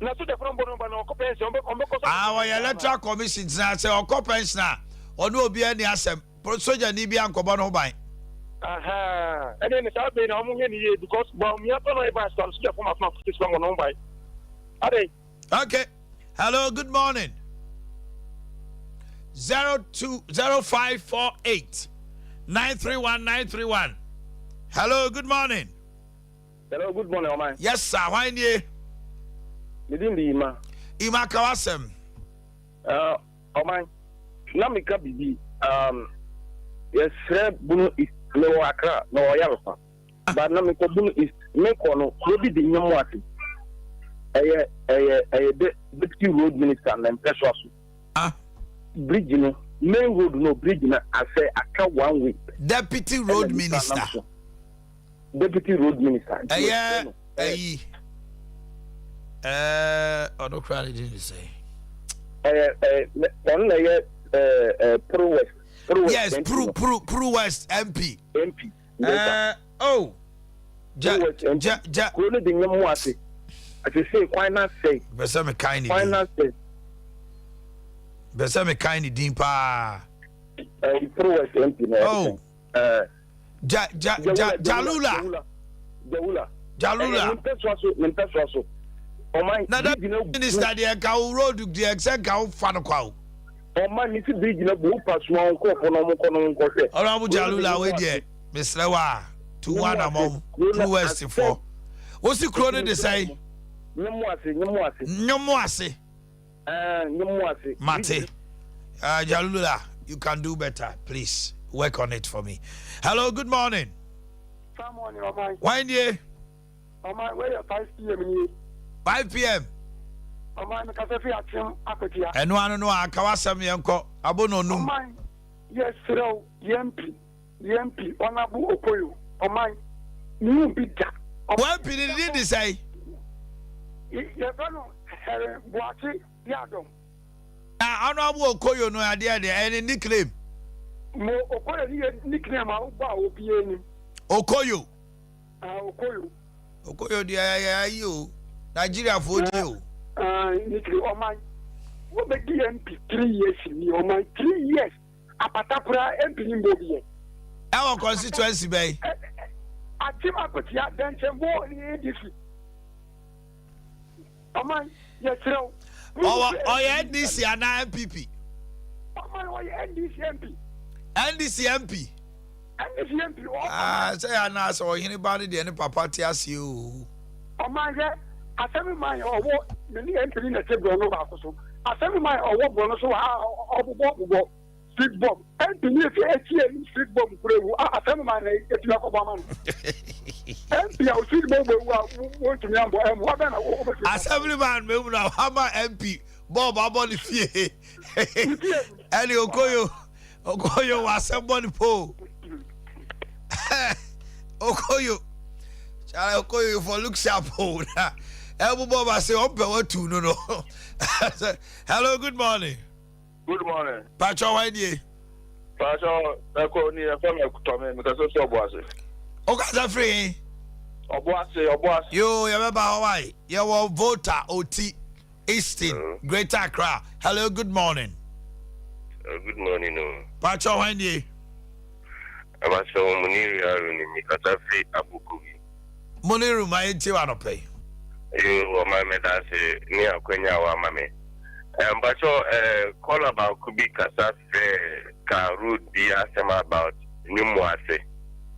Na sogyafo no mbɔ no ba na ɔkɔ pɛnhyɛn ɔmbɛkɔ so. Ah, ɔyɛ electoral commission tena sɛ ɔkɔ pɛnhyɛn a ɔne obi ani asɛm sogyani bi ankɔbɔ no ho ban. Aha, ɛne ne saa bɛyi na ɔmo hwɛ ne yie because Bawumia pɛ na ɔyɛ vice no sogyafo ma fama sisi bɔ no ho ban. Adɛn. Okay, hello, good morning. 02 0548 931 931. Hello, good morning. Hello, good morning, Oman. Yes, sir. Why nie? Me din de Ima. Ima ka wasɛm. Uh, Oman, na meka biribi. Um, yɛsrɛ Bunu East, mewɔ Accra, mewɔ Yarefa. But na mekɔ Bunu East, mekɔ no, kuro bi de nnwom ase. Ɛyɛ, ɛyɛ, ɛyɛ de, deputy road minister na mpɛsoa so. Ah. Bridge no, main road no, bridge no asɛ aka one way. Deputy road minister. Deputy road minister. Ɛyɛ ɛyi ɛɛ ɔno kura ne din sɛ. Ɛyɛ ɛɛ ɔno na ɛyɛ ɛɛ ɛɛ Puru West. Puru West. Yes, Puru Puru Puru West MP. MP. Ɛɛ oh. Ja ja ja. Kuro no de nyɛ mu ase. Asese kwan na sɛe. Bɛsɛ mi kan ne din. Kwan na sɛe. Bɛsɛ mi kan ne din paa. Ɛɛ Puru West MP na ɛyɛ. Oh. Ɛɛ. Ja ja ja Jalula. Jalula. Jalula. Ne mpɛsoa so ne mpɛsoa so. Ɔman. Na da minister deɛ nka wo road deɛ sɛ nka wo fa no kwa o. Ɔman ne si bridge na bu pa soma nkurɔfoɔ na ɔmo kɔ na ɔmo nkɔhwɛ. Honourable Jalula wei deɛ mesrɛ wo a tu ho anamɔm Pru West foɔ. Wosi kuro no de sɛn? Nyomo ase nyomo ase. Nyomo ase. Nyomo ase. Mate. Uh, Jalula, you can do better. Please work on it for me. Hello, good morning. Good morning, Oman. Why nie? Oman, where you 5 p.m. nie? 5 p.m. Oman, me kasa fi akyem akwatia. Ɛno ano no a aka wasɛm yɛn kɔ abo na onum. Oman, yes, sir, yɛn MP, Honorable Okoyo. Oman, ni bi da. Wɔn MP ni di di sɛn? Yɛfrɛ no Hɛrɛ Buakye Yadom. Na Honorable Okoyo no adeɛ deɛ ɛyɛ ne nickname. Mo Okoyo ni yɛ nickname a wobɔ a obiara anim. Okoyo. Ah, Okoyo. Okoyo deɛ ɛyɛ ayi o. Nigeria foɔ di o. Ah, nickname ɔman. Wobɛdi MP 3 years ni ɔman 3 years apata koraa MP ni mbɔ bi yɛ. Ɛwɔ constituency bɛyi. Akyem Akwatia Dɛnkyɛnbo ne ADC. Ɔman yɛkyerɛw. Ɔwɔ ɔyɛ NDC anaa NPP? Ɔman ɔyɛ NDC MP. NDC MP. NDC MP. Aa sɛ yɛ anaa sɛ ɔhene ba ne deɛ ne papa te aseɛ o. Ɔman hwɛ asɛm man ɔwɔ me ne MP ni na ɛte borɔno baako so. Asɛm man ɔwɔ borɔno so a ɔbobɔ bobɔ street bomb. MP ni efi ekyi anim street bomb kura ewu a asɛm man na etumi akɔbɔ ama no. MP a o street bomb ewu a wɔntumi ambɔ ɛmu wabɛn na wɔbɛtumi. Assembly man memu na wama MP bɔɔb abɔ ne fie. Ɛne Okoyo Okoyo wɔ asɛm bɔ ne po. Okoyo Charlie Okoyo you for look sharp o na ɛbobɔ ba se ɔmpɛ watu no no. Hello, good morning. Good morning. Patro why nie? Patro ɛkɔ ni ɛfɛ mi ɛkutɔ mi kasa fi Ɔbuase. O kasa firi hin? Ɔbuase Ɔbuase. Yoo yɛ bɛ ba hɔ wae. Yɛ wɔ Volta Oti Eastern Greater Accra. Hello, good morning. Good morning o. Patro why nie? Abakyɛ Muniru Haruna mi kasa fi Abokobi. Muniru ma yɛn ti wa nɔpɛ yi. Yoo ɔman mi da ase ne akwanya a wama mi. Mpakyɛ caller baako bi kasa fɛ ka road bi asɛm about Numuase.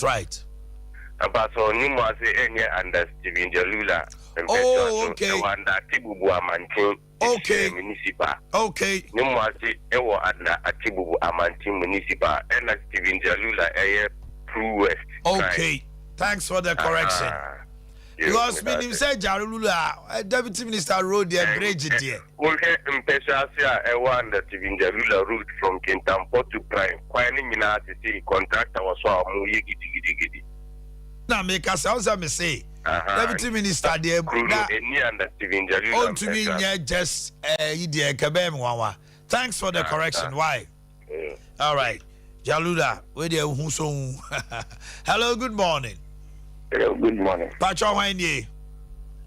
Right. Mpakyɛ Numuase ɛnyɛ under Stephen Jalula. Oh, okay. Ɛwɔ under Atebubu Amantin. Municipal. Numuase ɛwɔ under Atebubu Amantin Municipal. Ɛna Stephen Jalula ɛyɛ Pru West. Okay. Thanks for the correction. Because mi nim sɛ Jalula deputy minister road deɛ bridge deɛ. Wohwɛ mpɛsɛ ase a ɛwɔ under Stephen Jalula road from Kintampo to Prime kwan ne nyinaa sisi contractor wɔ so a wɔn yɛ gidigidigidi. Na mi kasa ɔsɛ mi se deputy minister deɛ na eni under Stephen Jalula. Ontumi nyɛ just ɛyi deɛ kɛbɛn mi wanwa. Thanks for the correction. Why? Yeah. All right. Jalula, wei deɛ hu so hu. Hello, good morning. Hello, good morning. Patro hwan nie?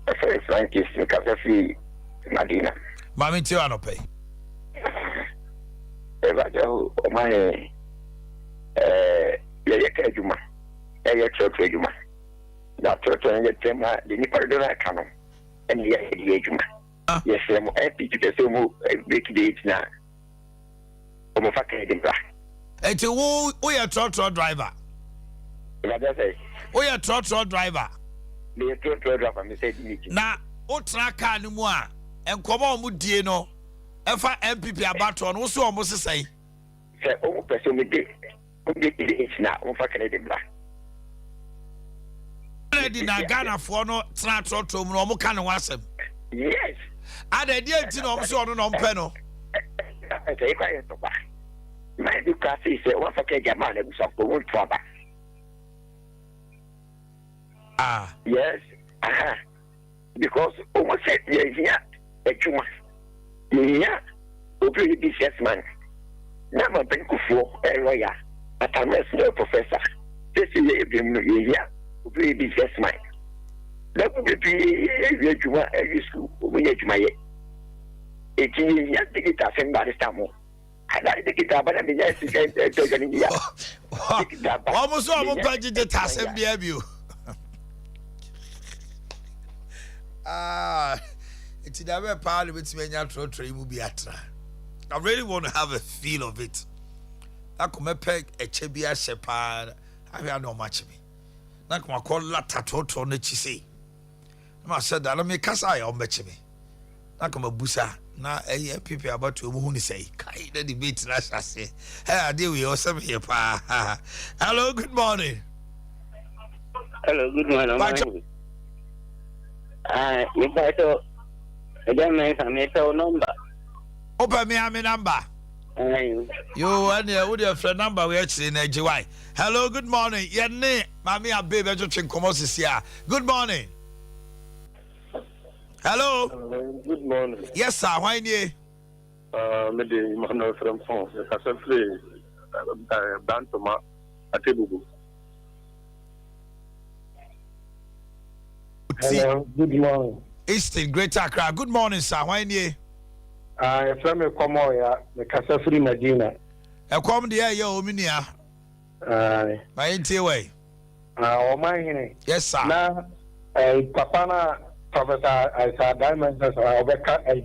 Ɛfɛ Francis nkasa fi Madina. Maame ti wa nɔpɛ. Ɛbàjẹ́ ɔman yɛ ɛɛ yɛyɛ ka adwuma ɛyɛ trɔtrɔ adwuma na trɔtrɔ no yɛ tɛm a de nipa dodo no aka no ɛna yɛ yɛ adwuma yɛsrɛ mo NPP pɛ sɛ mo break the eight na. Wɔmfa Kennedy mbra. Eti wo woyɛ trɔtrɔ driver? Ìbàdàn sɛ. Woyɛ trɔtrɔ driver? Meyɛ trɔtrɔ driver mi sɛ di mi ti. Na wotra kaa no mu a nkɔmɔ a wɔn die no ɛfa NPP abatoɔ no wosi wɔn sesɛn? Sɛ wɔn pɛ sɛ wɔn de wɔn de di na wɔmfa Kennedy mbra. Kennedy na Ghanafoɔ no tena trɔtrɔ mu no wɔn ka ne ho asɛm. Yes. Ada ɛdeɛ nti na wɔn sɛ ɔno na wɔn pɛ no. Sɛ yɛkɔ ayɛ ntɔkwa. Man bi koraa sei sɛ wɔafa kɛ gya maa n'abusuafoɔ wɔn ntu aba. Ah. Yes. Aha. Because wɔn sɛ yɛhia adwuma. Yɛhia obi a ɔyɛ business man. Na mampanin kufuɔ ɛyɛ lawyer. Atames na ɔyɛ professor. Sɛsɛ yɛ ebien no yɛhia obi a ɔyɛ business man. Na mo bebree awie adwuma awie sukuu wɔn nyɛ adwuma yɛ. Eti yɛhia digital sɛm ba this time. Ana digital ba na menya sika ɛtɔ adwane bi a. Digital ba. Wɔn nso wɔn mpɛ digital asɛm biara bio. Ah, nti da bɛ paa na betumi anya trɔtrɔ yi mu bi atra. I really want to have a feel of it. Na kò mɛpɛ ɛkyɛ bi ahyɛ paa ahwɛ ana ɔmo akye me. Na kò akɔ lata trɔtrɔ n'akyi sei. Na ma hyɛ da na mi kasa ayɛ ɔmo bɛkye me. Na nka mabusa na ɛyɛ npp abatoɔ mu hu ne sɛi kai na debate no ahyɛ aseɛ ɛ adeɛ wei ɔsɛ meyɛ paa. Hello, good morning. Hello, good morning. Pacho. Ah, me pacho. Ɛgya mɛnsa mepɛ wo nɔmba. Wopɛ me ame namba? Yo, ɛneɛ wodeɛ frɛ namba wei akyire na agye wae. Hello, good morning. Yɛne Maame Abe bɛtwetwe nkɔmmɔ sisi a. Good morning. Hello. Hello, good morning. Yes, sir. Why nie? Me de Emmanuel Frempong. Me kasa firi Bantama Atebubu. Hello, good morning. Eastern Greater Accra. Good morning, sir. Why nie? Ah, yɛfrɛ me Kɔmɔya. Me kasa firi Madina. Ɛkɔm deɛ ɛyɛ o me nua. Aye. Ma yɛntie wɔ yi. Ah, ɔman hene. Yes sir. Na eh, papa na Professor Isaiah Diamond sɛ ɔbɛka eh,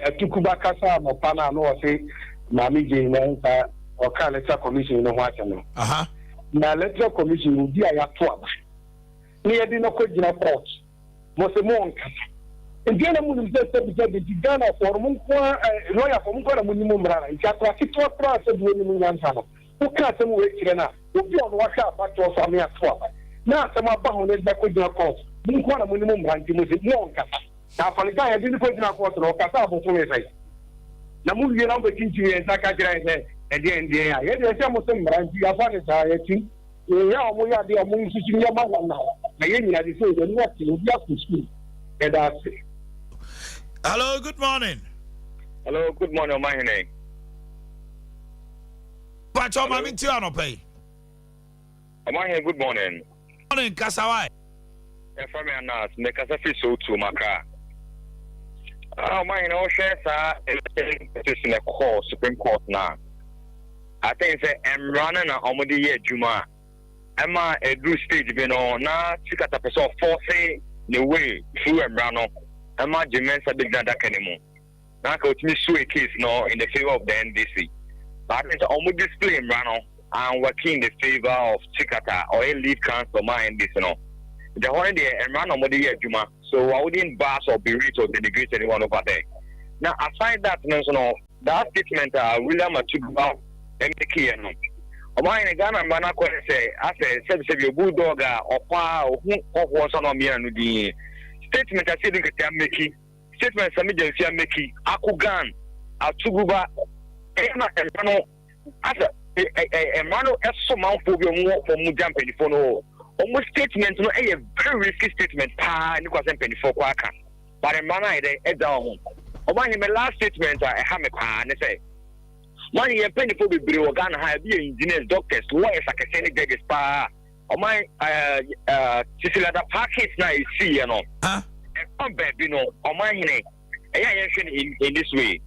Atukuba kasa anɔpa no a na ɔse Maame Jane na nsa ɔka Electoral Commission no ho asɛm no. Aha. Na Electoral Commission obi a yɛato aba na yɛde no kɔgyina court mo se mo nkasa. Nti ɛna mo nim sɛ sɛbi sɛbi nti Ghana foɔ no mo nko ara eh, lawyer foɔ mo nko ara na mo nim mmara na nti akora ketewa koraa sɛ bi onim nyansa no woka asɛm wei kyerɛ no a, obi a ɔno wahwɛ abatoɔ so ame ato aba na asɛm aba ho no de akɔgyina court, mo nko ara na monim mmara nti mose mo ɔnkasa. Na afɔrekan a yɛde no kɔgyina court no ɔkasa abosome sɛn? Na mo wie na mobɛkyinkyim yɛn nsa ka kyerɛ yɛn sɛ ɛdeɛn deɛn a, yɛdeɛ sɛ mose mmara nti yɛafa no saa, yɛte yɛyɛ a wɔyɛ adeɛ a wɔn nsusu no yɛma wɔn na na yɛn nyinaa de sɛ yɛn ani ate obi akɔ sukuu. Yɛda ase. Hello, good morning. Hello, good morning, Ɔmahene. Pacho ma me nti anɔpa yi. Ɔmahene good morning. Morning kasa wae. Yɛfrɛ me Anas, mekasa firi Sowutuom, Accra. Ah, ɔmahene wohwɛ saa election petition ɛkɔɔ Supreme Court no a, I think sɛ mmara no na wɔde yɛ adwuma a ɛma ɛduru stage bi no na Tsikata pɛ sɛ ɔfɔɔse ne way through mmara no ɛma Jim Mensah bɛgyina adaka no mu. Na anka otumi sway case no in the favour of the NDC. But I think sɛ ɔmo display mmara no and working in the favour of Tsikata a ɔyɛ lead counsel ma NDC no. Nti ɛhɔ no deɛ mmara na ɔmo de yɛ adwuma so I wouldn't bash or berate or denigrate anyone over there. Na aside that no nso no, that statement a William Atuguba makeeɛ no, ɔmo ayɛ no Ghana mmara no akɔyɛ sɛ asɛ sɛbisɛbi obu dog a ɔkɔ a ohu hɔhoɔ nso a na ɔmea no din. Statement a Seidu Nketia make Statement Sami Gyamfi Ameki, Akugan, Atuguba, ɛyɛ na mmara no asɛ mmara no ɛso manfoɔ bi a wɔn wɔ fam gya mpanimfoɔ no wɔn statement no ɛyɛ very risky statement paa ne kwa sɛ mpanimfoɔ kɔ aka but mmara no ayɛ dɛ ɛgya wɔn ho wɔn ahemɛ last statement a ɛha me paa ne sɛ wɔn ayɛ mpanimfoɔ bebree wɔ Ghana ha ebi yɛ engineers, doctors, lawyers akɛseɛ ne judges paa. Ɔman ɛɛ ɛɛ Cecilia Dapaah case na esi yɛ no. Ɛkɔ baabi no ɔman hene ɛyɛ a yɛnhwɛ no in in this way.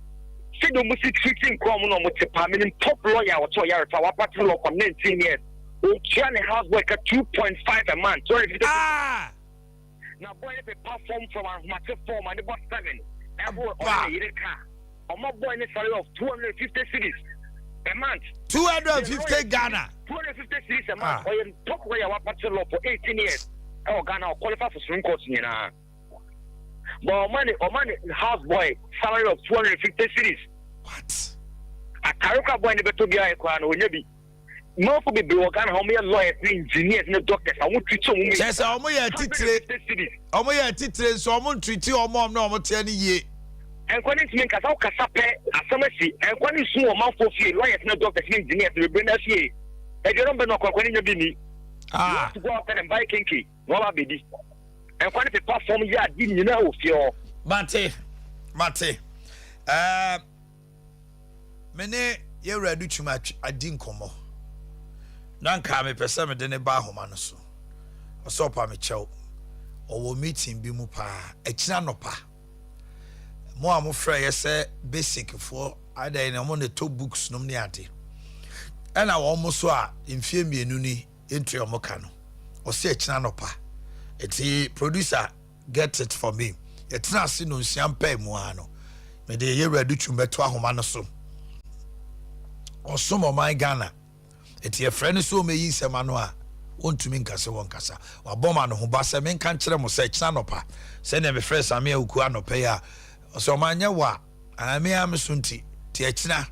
Sɛdeɛ wɔn si treat nkurɔfoɔ wɔn na wɔn te paa menim top lawyer a ɔte ɔyarefa wapate law for 19 years otua ne house boy ka 2.5 a month 250. Ah! Na boy no pepa fam from ahomakye 4 ma ne bɔ 7 ɛho ɔne ne yere ka ɔma boy ne salary of 250 cedis. A month. 250 Ghana. 250 cedis a month. Ɔyɛ top lawyer wa practice law for 18 years. Ɛwɔ Ghana ɔ qualify for Supreme Court nyinaa. But ɔma ne ɔma ne house boy salary of 250 cedis. What? Atare kora boy ne bɛtɔ biara koraa na ɔnya bi. Manfo bebree wɔ Ghana ha wɔn yɛ lawyers ne engineers ne doctors a wɔn treat wɔn mu. Kyerɛ sɛ wɔn yɛ atitire wɔn yɛ atitire nso wɔn ntreat wɔn a wɔn ne wɔn teɛ no yie. Nkwa ne ntumi nkasa wo kasa pɛ asɛm asi nkwa ne nsu wɔ manfoɔ fie lawyers ne doctors ne engineers bebree na fie aduane bɛ no akwankwa ne nya bi ni. You have to go outside and buy kenkey na waba abɛdi. Nkwa ne pepa fam yɛ ade nyinaa wɔ fie hɔ. Mate mate ɛɛ. Me ne yɛn wura Adutwum adi nkɔmmɔ, na nka mepɛ sɛ mede no ba ahoma no so. Ɔsɛ ɔpa me kyɛw. Ɔwɔ meeting bi mu paa. Akyiri anɔpa. Mo a mofrɛ yɛ sɛ basic foɔ adɛn na wɔn na ɛtɔ books nom ne ade. Ɛna wɔn so a mfie mmienu ni yɛntua wɔn ka no. Ɔsɛ akyiri anɔpa. Eti producer Get it for me. Yɛtena ase nonsia mpae mu ara no, mede Yɛwura Adutwum bɛto ahoma no so. Ɔsom ɔman Ghana. Enti yɛfrɛ no sɛ ɔmmɛyi nsɛm ano a, ɔntumi nka sɛ wɔnkasa. Wabɔ me anohoba sɛ menka nkyerɛ mo sɛ kyena anɔpa, sɛdeɛ mefrɛɛ Sammy Awuku anɔpa yi a, ɔsɛ ɔman nyɛ wo a, anaa me ara me so nti, nti ɛkyena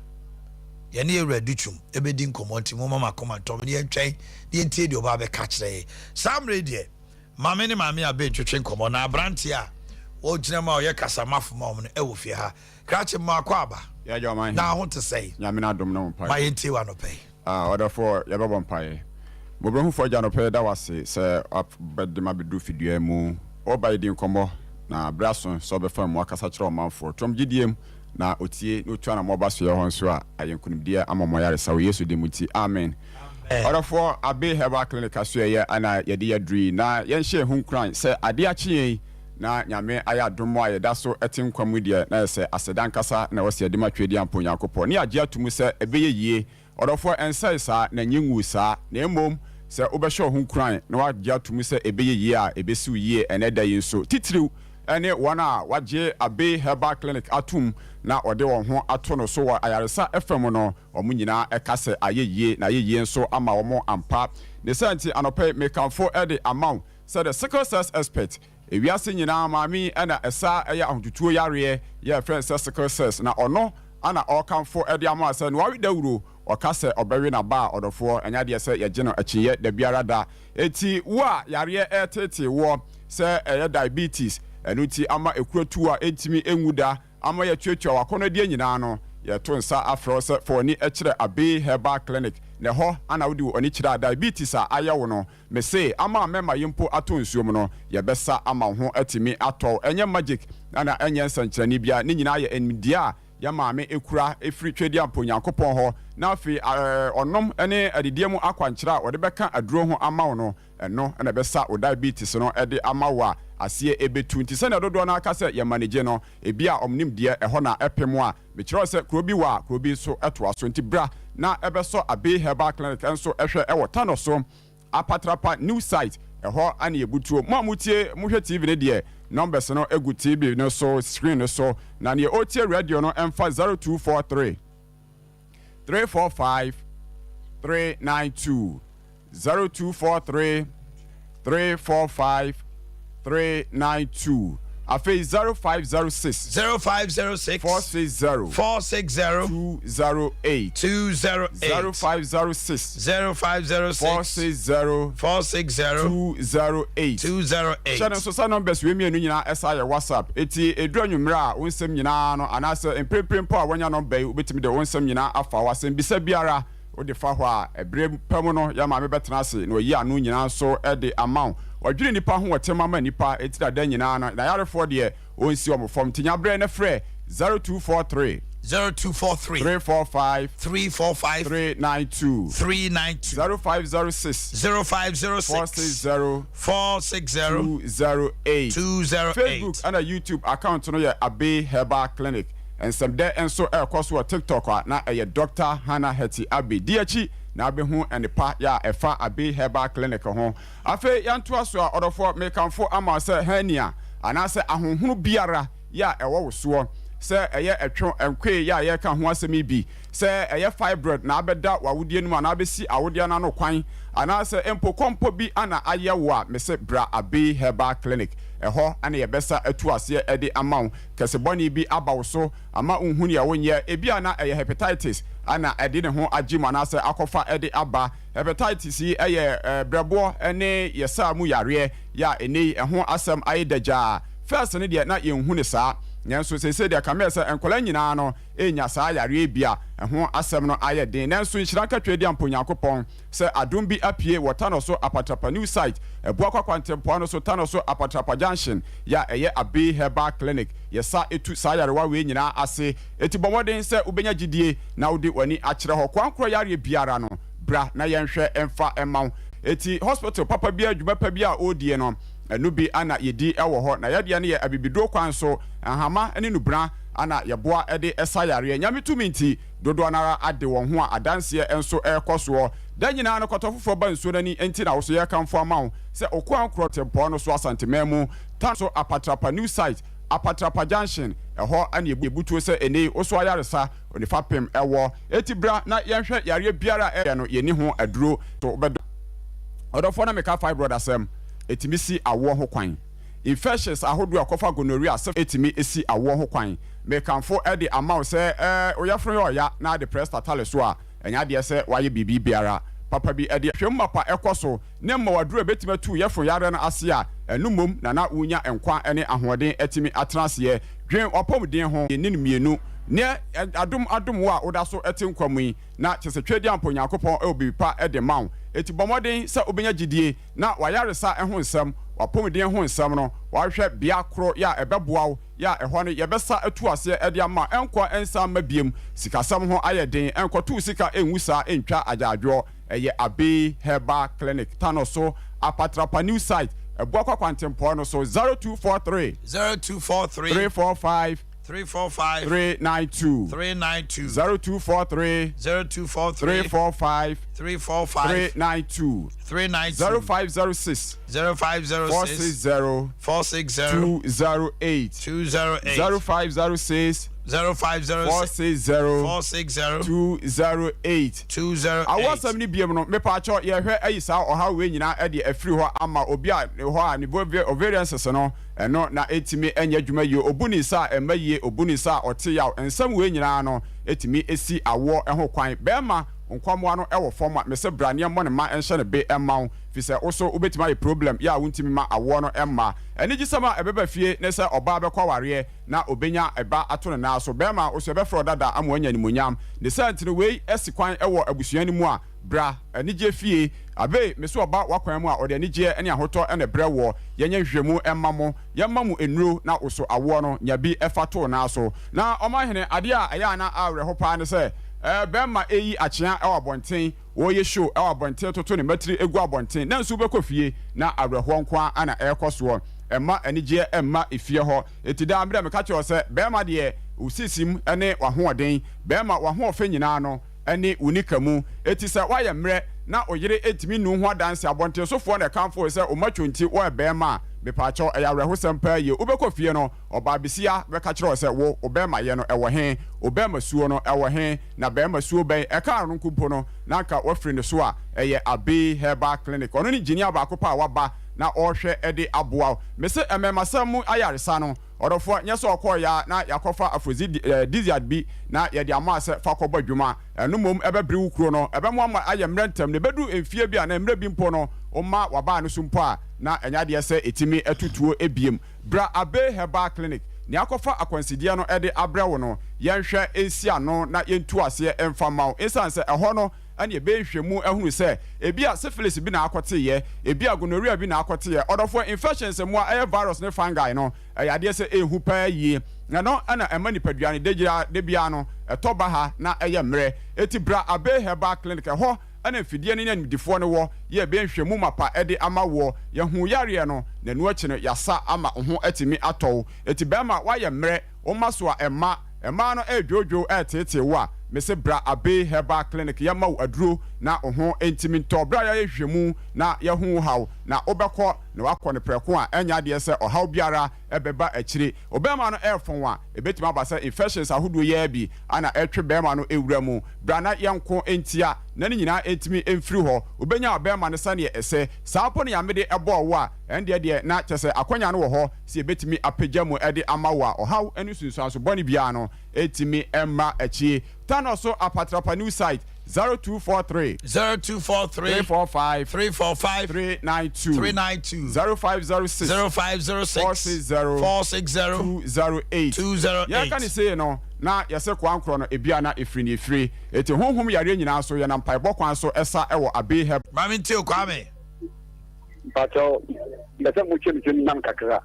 yɛne Yɛwura Adutwum bɛdi nkɔmmɔ nti momma m'akoma ntɔ me na yɛntwɛn na yɛntie deɛ ɔba abɛka akyerɛ yɛn. Saa mmerɛ yi deɛ, Maame ne Maame Abe retwetwe nkɔmmɔ, na aberanteɛ a ɔgyina mu a ɔyɛ kasamafo ma wɔn no wɔ fie ha. Krakye, mma akwaaba. Yɛagya ɔman hene. Na ho te sɛn? Nyame n'adom ne wo mpaebɔ. Ma yɛntie wo anɔpa yi. Ah, ɔdɔfoɔ, yɛbɛbɔ mpaeɛ. Mmɔborɔhufoɔ Agya, anɔpa yi yɛda wo ase sɛ woabɛde me abɛduru fidua yi mu. Woreba yɛdi nkɔmmɔ, na berɛ aso sɛ wobɛfa mu akasa kyerɛ ɔmanfoɔ. Tom gyidie mu, na ɔtie, na ɔtu anammɔn ba soeɛ hɔ nso a, ayɛ nkonimdie ama wɔn ayaresa. Wɔ Yesu din mu nti, amen. Ɔdɔfoɔ, Abbey Herbal Clinic asoɛeɛ na yɛde yɛ aduru yi, na yɛnhyɛ yɛn ho nkuran sɛ adeɛ akye yɛn yi na Nyame ayɛ adom a yɛda so te nkwa mu deɛ, na yɛ sɛ aseda ankasa na ɛwɔ sɛ yɛde ma Tweediampo Onyankopɔn, ne yɛagye ato mu sɛ ɛbɛyɛ yie. Ɔdɔfoɔ, ɛnsɛe saa, na ɛnyɛ nguu saa, na mmom sɛ wobɛhyɛ wo ho nkuran na woagye ato mu sɛ ɛbɛyɛ yie a, ɛbɛsi wo yie ɛnnɛ da yi nso, titiriw ne wɔn a wɔagye Abbey Herbal Clinic atom na wɔde wɔn ho ato no so wɔ ayaresa fa mu no. Wɔn nyinaa ka sɛ ayɛ yie, na ayɛ yie nso ama wɔn ampa. Ne saa nti, anɔpa yi, mekamfo de ama wo sɛ The Sickle Cells Expert, ewiase nyinaa maame yi na ɛsa yɛ ahotutuo yareɛ yɛ a yɛfrɛ no sɛ sickle cells, na ɔno na ɔrekamfo de ama wo sɛ noa we dawuro, ɔka sɛ ɔbɛwe n'aba a, ɔdɔfoɔ, ɛnyɛ adeɛ sɛ yɛgye no akyinnyeɛ dabiara da. Enti wo a yareɛ reteetee woɔ, sɛ ɛyɛ diabetes, ɛno nti ama ekuro tu wo a ɛntumi nwu da, Ama yɛatuatua w'akɔnnɔdeɛ nyinaa no, yɛto nsa afrɛ wo sɛ fa w'ani kyerɛ Abbey Herbal Clinic, na ɛhɔ na wode w'ani kyerɛ a diabetes a ayɛ wo no, mese ama mɛma yi mpo atɔ nsuo mu no, yɛbɛsa ama wo ho atumi atɔ wo. Ɛnyɛ magic na ɛnyɛ nsɛnkyerɛnne biara, ne nyinaa yɛ nimdeɛ a yɛn maame kura firi Twedeampo Nyankopɔn hɔ, na afei ɔnom ne adidiɛ mu akwankyerɛ a wɔde bɛka aduro ho ama wo no. Ɛno na ɛbɛsa wo diabetes no de ama wo a aseɛ ɛbɛtu. Nti sɛdeɛ dodoɔ no ara ka sɛ yɛ manage no, ebia wɔn nimdeɛ ɛhɔ na ɛpem a, mekyerɛ wo sɛ kuro bi wɔ a kuro bi nso toa so. Nti bra na ɛbɛsɔ Abbey Herbal Clinic nso hwɛ ɛwɔ Tano so, Apatrapa New Site, ɛhɔ ne yɛbutuo. Mo a motie, mohwɛ TV no deɛ, numbers no gu TV no so, screen no so, na neɛ ɔretie radio no mfa 0243. 345 392 0243 345 392 afei 0506 0506 460 460 208 208 0506 0506 460 460 208 208 Hyɛ no nso sɛ numbers wei mmienu nyinaa ɛsa yɛ WhatsApp. Enti ɛduru anwummerɛ a, wo nsɛm nyinaa no, anaasɛ mprempren mpo a woanya nɔmba yi, wobɛtumi de wo nsɛm nyinaa afa hɔ. Asɛmmisa biara wode fa hɔ a, ɛberɛ pa mu no, yɛn maame bɛtena ase na wayi ano nyinaa nso de ama wo. Ɔdwene nnipa ho, ɔte ma ma nnipa, enti na da nyinaa no, n'ayarefoɔ deɛ, ɔnsi wɔn fam. Nti nya berɛ na frɛ 0243. 0243. 345. 345. 392. 392. 0506. 0506. 460. 460. 208. 208. Facebook ɛna YouTube account no yɛ Abbey Herbal Clinic. Nsɛmdɛ nso ɛrekɔ so wɔ TikTok a na ɛyɛ Doctor Hannah Hetty Abbey. Di akyi na abɛhu nnepa yɛ a ɛfa Abbey Herbal Clinic ho. Afei yɛntoa so a, ɔdɔfoɔ, mekamfo ama wo sɛ hernia anaasɛ ahonhono biara yɛ a ɛwɔ wo soɔ. Sɛ ɛyɛ ɛtwe nkoe yɛ a yɛreka ho asɛm yi bi, sɛ ɛyɛ fibroid na abɛda w'awodeɛ no mu anaa abɛsi awodeɛ no ano kwan, anaasɛ mpo kɔmpɔ bi na ayɛ wo a, mese bra Abbey Herbal Clinic. Ɛhɔ na yɛbɛsa atu aseɛ de ama wo. Kɛse bɔne bi aba wo so ama wonhu nea wonyɛ, ebia na ɛyɛ hepatitis na ɛde ne ho agye mu anaasɛ akɔfa de aba. Hepatitis yi yɛ brɛboɔ ne yɛsaa mu yareɛ yɛ a ɛnnɛ yi ɛho asɛm ayɛ dagyaa. First no deɛ na yɛnhu no saa, nanso seesei deɛ ɛkame ayɛ sɛ nkwadaa nyinaa no renya saa yareɛ yi bi a ɛho asɛm no ayɛ den. Nanso nhyira nka Tweaduampo Nyankopɔn sɛ adom bi apue wɔ Tanoso Apatrapa New Site, Abuakwa Kwantempɔn no so, Tanoso Apatrapa Junction, yɛ a ɛyɛ Abbey Herbal Clinic. Yɛsa tu saa yarewa wei nyinaa ase. Enti bɔ mmɔden sɛ wobɛnya gyidie na wode w'ani akyerɛ hɔ. Koankorɔ yareɛ biara no, bra na yɛnhwɛ mfa mma wo. Enti hospital papa biara, dwuma pa biara a ɔredie no, Ɛno bi na yɛdi wɔ hɔ, na yɛdeɛ no yɛ abibiduro kwan so, nhama ne nubena na yɛboa de sa yareɛ. Nyame tumi nti, dodoɔ no ara ade wɔn ho a adanseɛ nso rekɔ soɔ. Da nyinaa no kɔtɔ foforɔ ba nsuo no ani nti na wo so yɛrekamfo ama wo sɛ Okoa Nkorɔ tempɔn no so Asanteman mu, Tan so Apatrapa New Site, Apatrapa Junction, ɛhɔ na yɛbutuo sɛ ɛnnɛ yi wo so ayaresa onifa pem wɔ. Enti bra na yɛnhwɛ yareɛ biara a ɛyɛ no yɛnni ho aduro. So wobɛdɔ ɔdɔfoɔ na meka fibroid asɛm? Ɛtumi si awoɔ ho kwan. Infections ahodoɔ a ɛkɔfa gonorrhea syphilis tumi si awoɔ ho kwan. Mekamfo de ama wo sɛ wo yafunu yɛ ɔya na ade press tatale so a, ɛnyɛ adeɛ sɛ woayɛ biribi biara papa bi de ahwɛ mu mapa ɛkɔ so ne mma w'aduro a ɛbɛtumi atu wo yafunu yareɛ no ase a, ɛno mmom na na wonya nkwa ne ahoɔden atumi atena aseɛ. Dwen w'apɔmuden ho. Yɛnni no mmienu. Neɛ adom adom wo a woda so te nkwa mu yi, na kyerɛ sɛ Tweaduampɔ Onyankopɔn wɔ biribi pa de ma wo. Enti bɔ mmɔden sɛ wobɛnya gyidie na w'ayaresa ho nsɛm, w'apɔmuden ho nsɛm no, w'ahwehwɛ bea koro yɛ a ɛbɛboa wo, yɛ a ɛhɔ no yɛbɛsa atu aseɛ de ama wo, ɛnkɔ ɛnsan mma biom, sikasɛm ho ayɛ den, ɛnkɔto wo sika ɛnwu saa ɛntwa agyaadwoɔ, ɛyɛ Abbey Herbal Clinic, Tano so, Apatrapa New Site, Abuakwa Kwantempɔn no so, 0243 0243 345 345 392 392 0243 0243 345 345 392 392 0506 0506 460 460 208 208 0506 0506 460 460 208 208 Awɔsɛm no biom no, mepaakyɛw yɛhwɛ ayi saa ɔhaw wei nyinaa ɛde afiri hɔ ama obi a hɔ a ne ovarian cyst no Ɛno na ɛntumi nyɛ adwuma yie, ɔbu ne nsa a ɛmma yie, ɔbu ne nsa a ɔte yaw. Nsɛm wei nyinaa no tumi si awoɔ ho kwan. Bɛrima nkwammoa no wɔ fam a, mese bra neɛ mmɔ ne mma nhyɛ no be mma wo, firi sɛ wo so wobɛtumi ayɛ problem yɛ a wontumi ma awoɔ no mma. Anigyesɛm a ɛbɛba fie ne sɛ ɔbaa bɛkɔ awareɛ na ɔbɛnya ba ato ne nan so. Bɛrima wo so yɛbɛfrɛ wo dada ama woanya animuonyam. Ne saa nti no wei si kwan wɔ abusua no mu a, Bra anigyeɛ fie. Abei, me so ɔba w'akwan mu a, ɔde anigyeɛ ne ahotɔ na ɛbrɛ woɔ. Yɛnyɛ nhwehwɛmu mma mo, yɛmma mo nnuro na wo so awoɔ no, nya bi fa to wo nan so. Na ɔmanhene, adeɛ a ɛyɛ a na awerɛho paa ne sɛ, bɛrima reyi akyea wɔ abɔnten, ɔreyɛ show wɔ abɔnten, toto ne mmatiri gu abɔnten, nanso wobɛkɔ fie na awerɛhoɔ nko ara na ɛrekɔ soɔ. Ɛmma anigyeɛ mma efie hɔ. Enti daa mmerɛ meka kyerɛ wo sɛ, bɛrima deɛ, wo sisim ne w'ahoɔden, bɛrima, w'ahoɔfɛ nyinaa no, ne wo nika mu. Enti sɛ woayɛ mmerɛ na wo yere ntumi nnu ho adanse, abɔntensofoɔ na ɛkamfo wo sɛ wo macho nti woyɛ barima a, mepaakyɛw, ɛyɛ awerɛhosɛm paa yie. Wobɛkɔ fie no, ɔbaa besia bɛka kyerɛ wo sɛ wo, wo barima yɛ no, ɛwɔ he? Wo barima suo no, ɛwɔ he? Na barima suo bɛn? Ɛkaa no nko mpo no, na anka woafiri ne so a, ɛyɛ Abbey Herbal Clinic. Ɔno ne engineer baako pɛ a waba na ɔrehwɛ de aboa wo. Mese mmarimasɛm mu ayaresa no, Ɔdɔfoɔ, nyɛ sɛ ɔkɔeɛ ara na yɛakɔfa aphrodisiac bi na yɛde ama sɛ fa kɔbɔ adwuma. Ɛno mmom ɛbɛbere wo kuro no, ɛbɛmoa ma ayɛ mmerɛ ntɛm, na ɛbɛduru mfeɛ bi anaa mmerɛ bi mpo no, woma w'abaa no so mpo a, na ɛnyɛ adeɛ sɛ ɛtumi tu tuo bio. Bra Abbey Herbal Clinic, nea akɔfa akwansideɛ no de abrɛ wo no, yɛnhwɛ nsi ano na yɛntu aseɛ mfa mma wo. Esiane sɛ ɛhɔ no na yɛbɛyɛ nhwehwɛmu ahunu sɛ ebia syphilis bi na akɔteeɛ, ebia gonorrhea bi na akɔteeɛ. Ɔdɔfoɔ, infections mmoa ɛyɛ virus ne fungi no, ɛyɛ adeɛ sɛ ɛyɛ hu paa yie. Na ɛno na ɛma nipadua no da da biara no ɛtɔ baha na ɛyɛ mmerɛ. Enti bra Abbey Herbal Clinic, ɛhɔ na mfidie no ne animdifoɔ no wɔ, yɛbɛyɛ nhwehwɛmu mapa de ama woɔ. Yɛahu wo yareɛ no, na ɛno akyi no yɛasa ama wo ho atumi atɔ wo. Enti barima, woayɛ mmerɛ, Woma so a ɛmma mmaa no redwoodwoo reteetee wo a, mese bra Abbey Herbal Clinic yɛmma wo aduro na wo ho ntimi ntɔ. Bra yɛayɛ nhwehwɛmu na yɛahu wo haw na wobɛkɔ na wakɔ no prɛko a ɛnyɛ adeɛ sɛ ɔhaw biara bɛba akyire. Ɔbarima no refɔn a, ɛbɛtumi aba sɛ infections ahodoɔ yi ara bi na ɛretwe barima no wura mu. Bra na yɛnko ntia na ne nyinaa ntumi mfiri hɔ. Wobɛnya ɔbarima no sɛdeɛ ɛsɛ. Saa mpo na Nyame de bɔɔ wo a, ɛndeɛ deɛ na kyerɛ sɛ akwanya no wɔ hɔ sɛ yɛbɛtumi apagya mu de ama wo a ɔhaw ne nsunsuanso bɔne biara no ntumi mma akyire. Tano so Apatrapa New Site, 0243. 0243. 345. 345. 392. 392. 0506. 0506. 460. 460. 208. 208. Yɛka ne sei no, na yɛsɛ koa nkorɔ no ebia na efiri ne efiri. Eti honhom yareɛ nyinaa so yɛnam mpaebɔ kwan so ɛsa ɛwɔ Abbey Herb. Maame ntie o Kwame. Mpakyɛw, mepɛ sɛ mokyɛ me tirim nam kakra.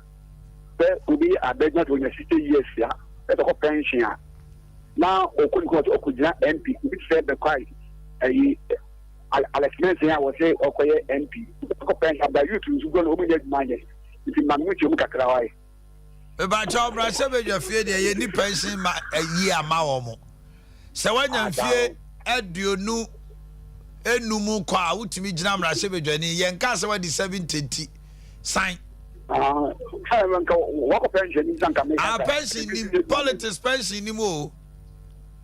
Sɛ obi abɛgyina sɛ onya 60 years a, ɛsɛ ɔkɔ pension a, na ɔkɔ ne kɔn sɛ ɔkɔgyina MP. Obi te sɛ Bɛkwae, ayi, Alex Mensah a wɔse ɔkɔyɛ MP. Ɔkɔ pension aba youth nso gɔ no, wɔn nyɛ adwuma anyɛ. Nti ma me ho kyerɛ mu kakra wae. Mebakyɛw mmarahyɛbadwa fie deɛ yɛnni pension ma ayi ama wɔn. Sɛ woanya mfie 25 kɔ a wotumi gyina mmarahyɛbadwani. Yɛnkaa sɛ woadi 70 nti san. Ah, pension nim politics pension nim o.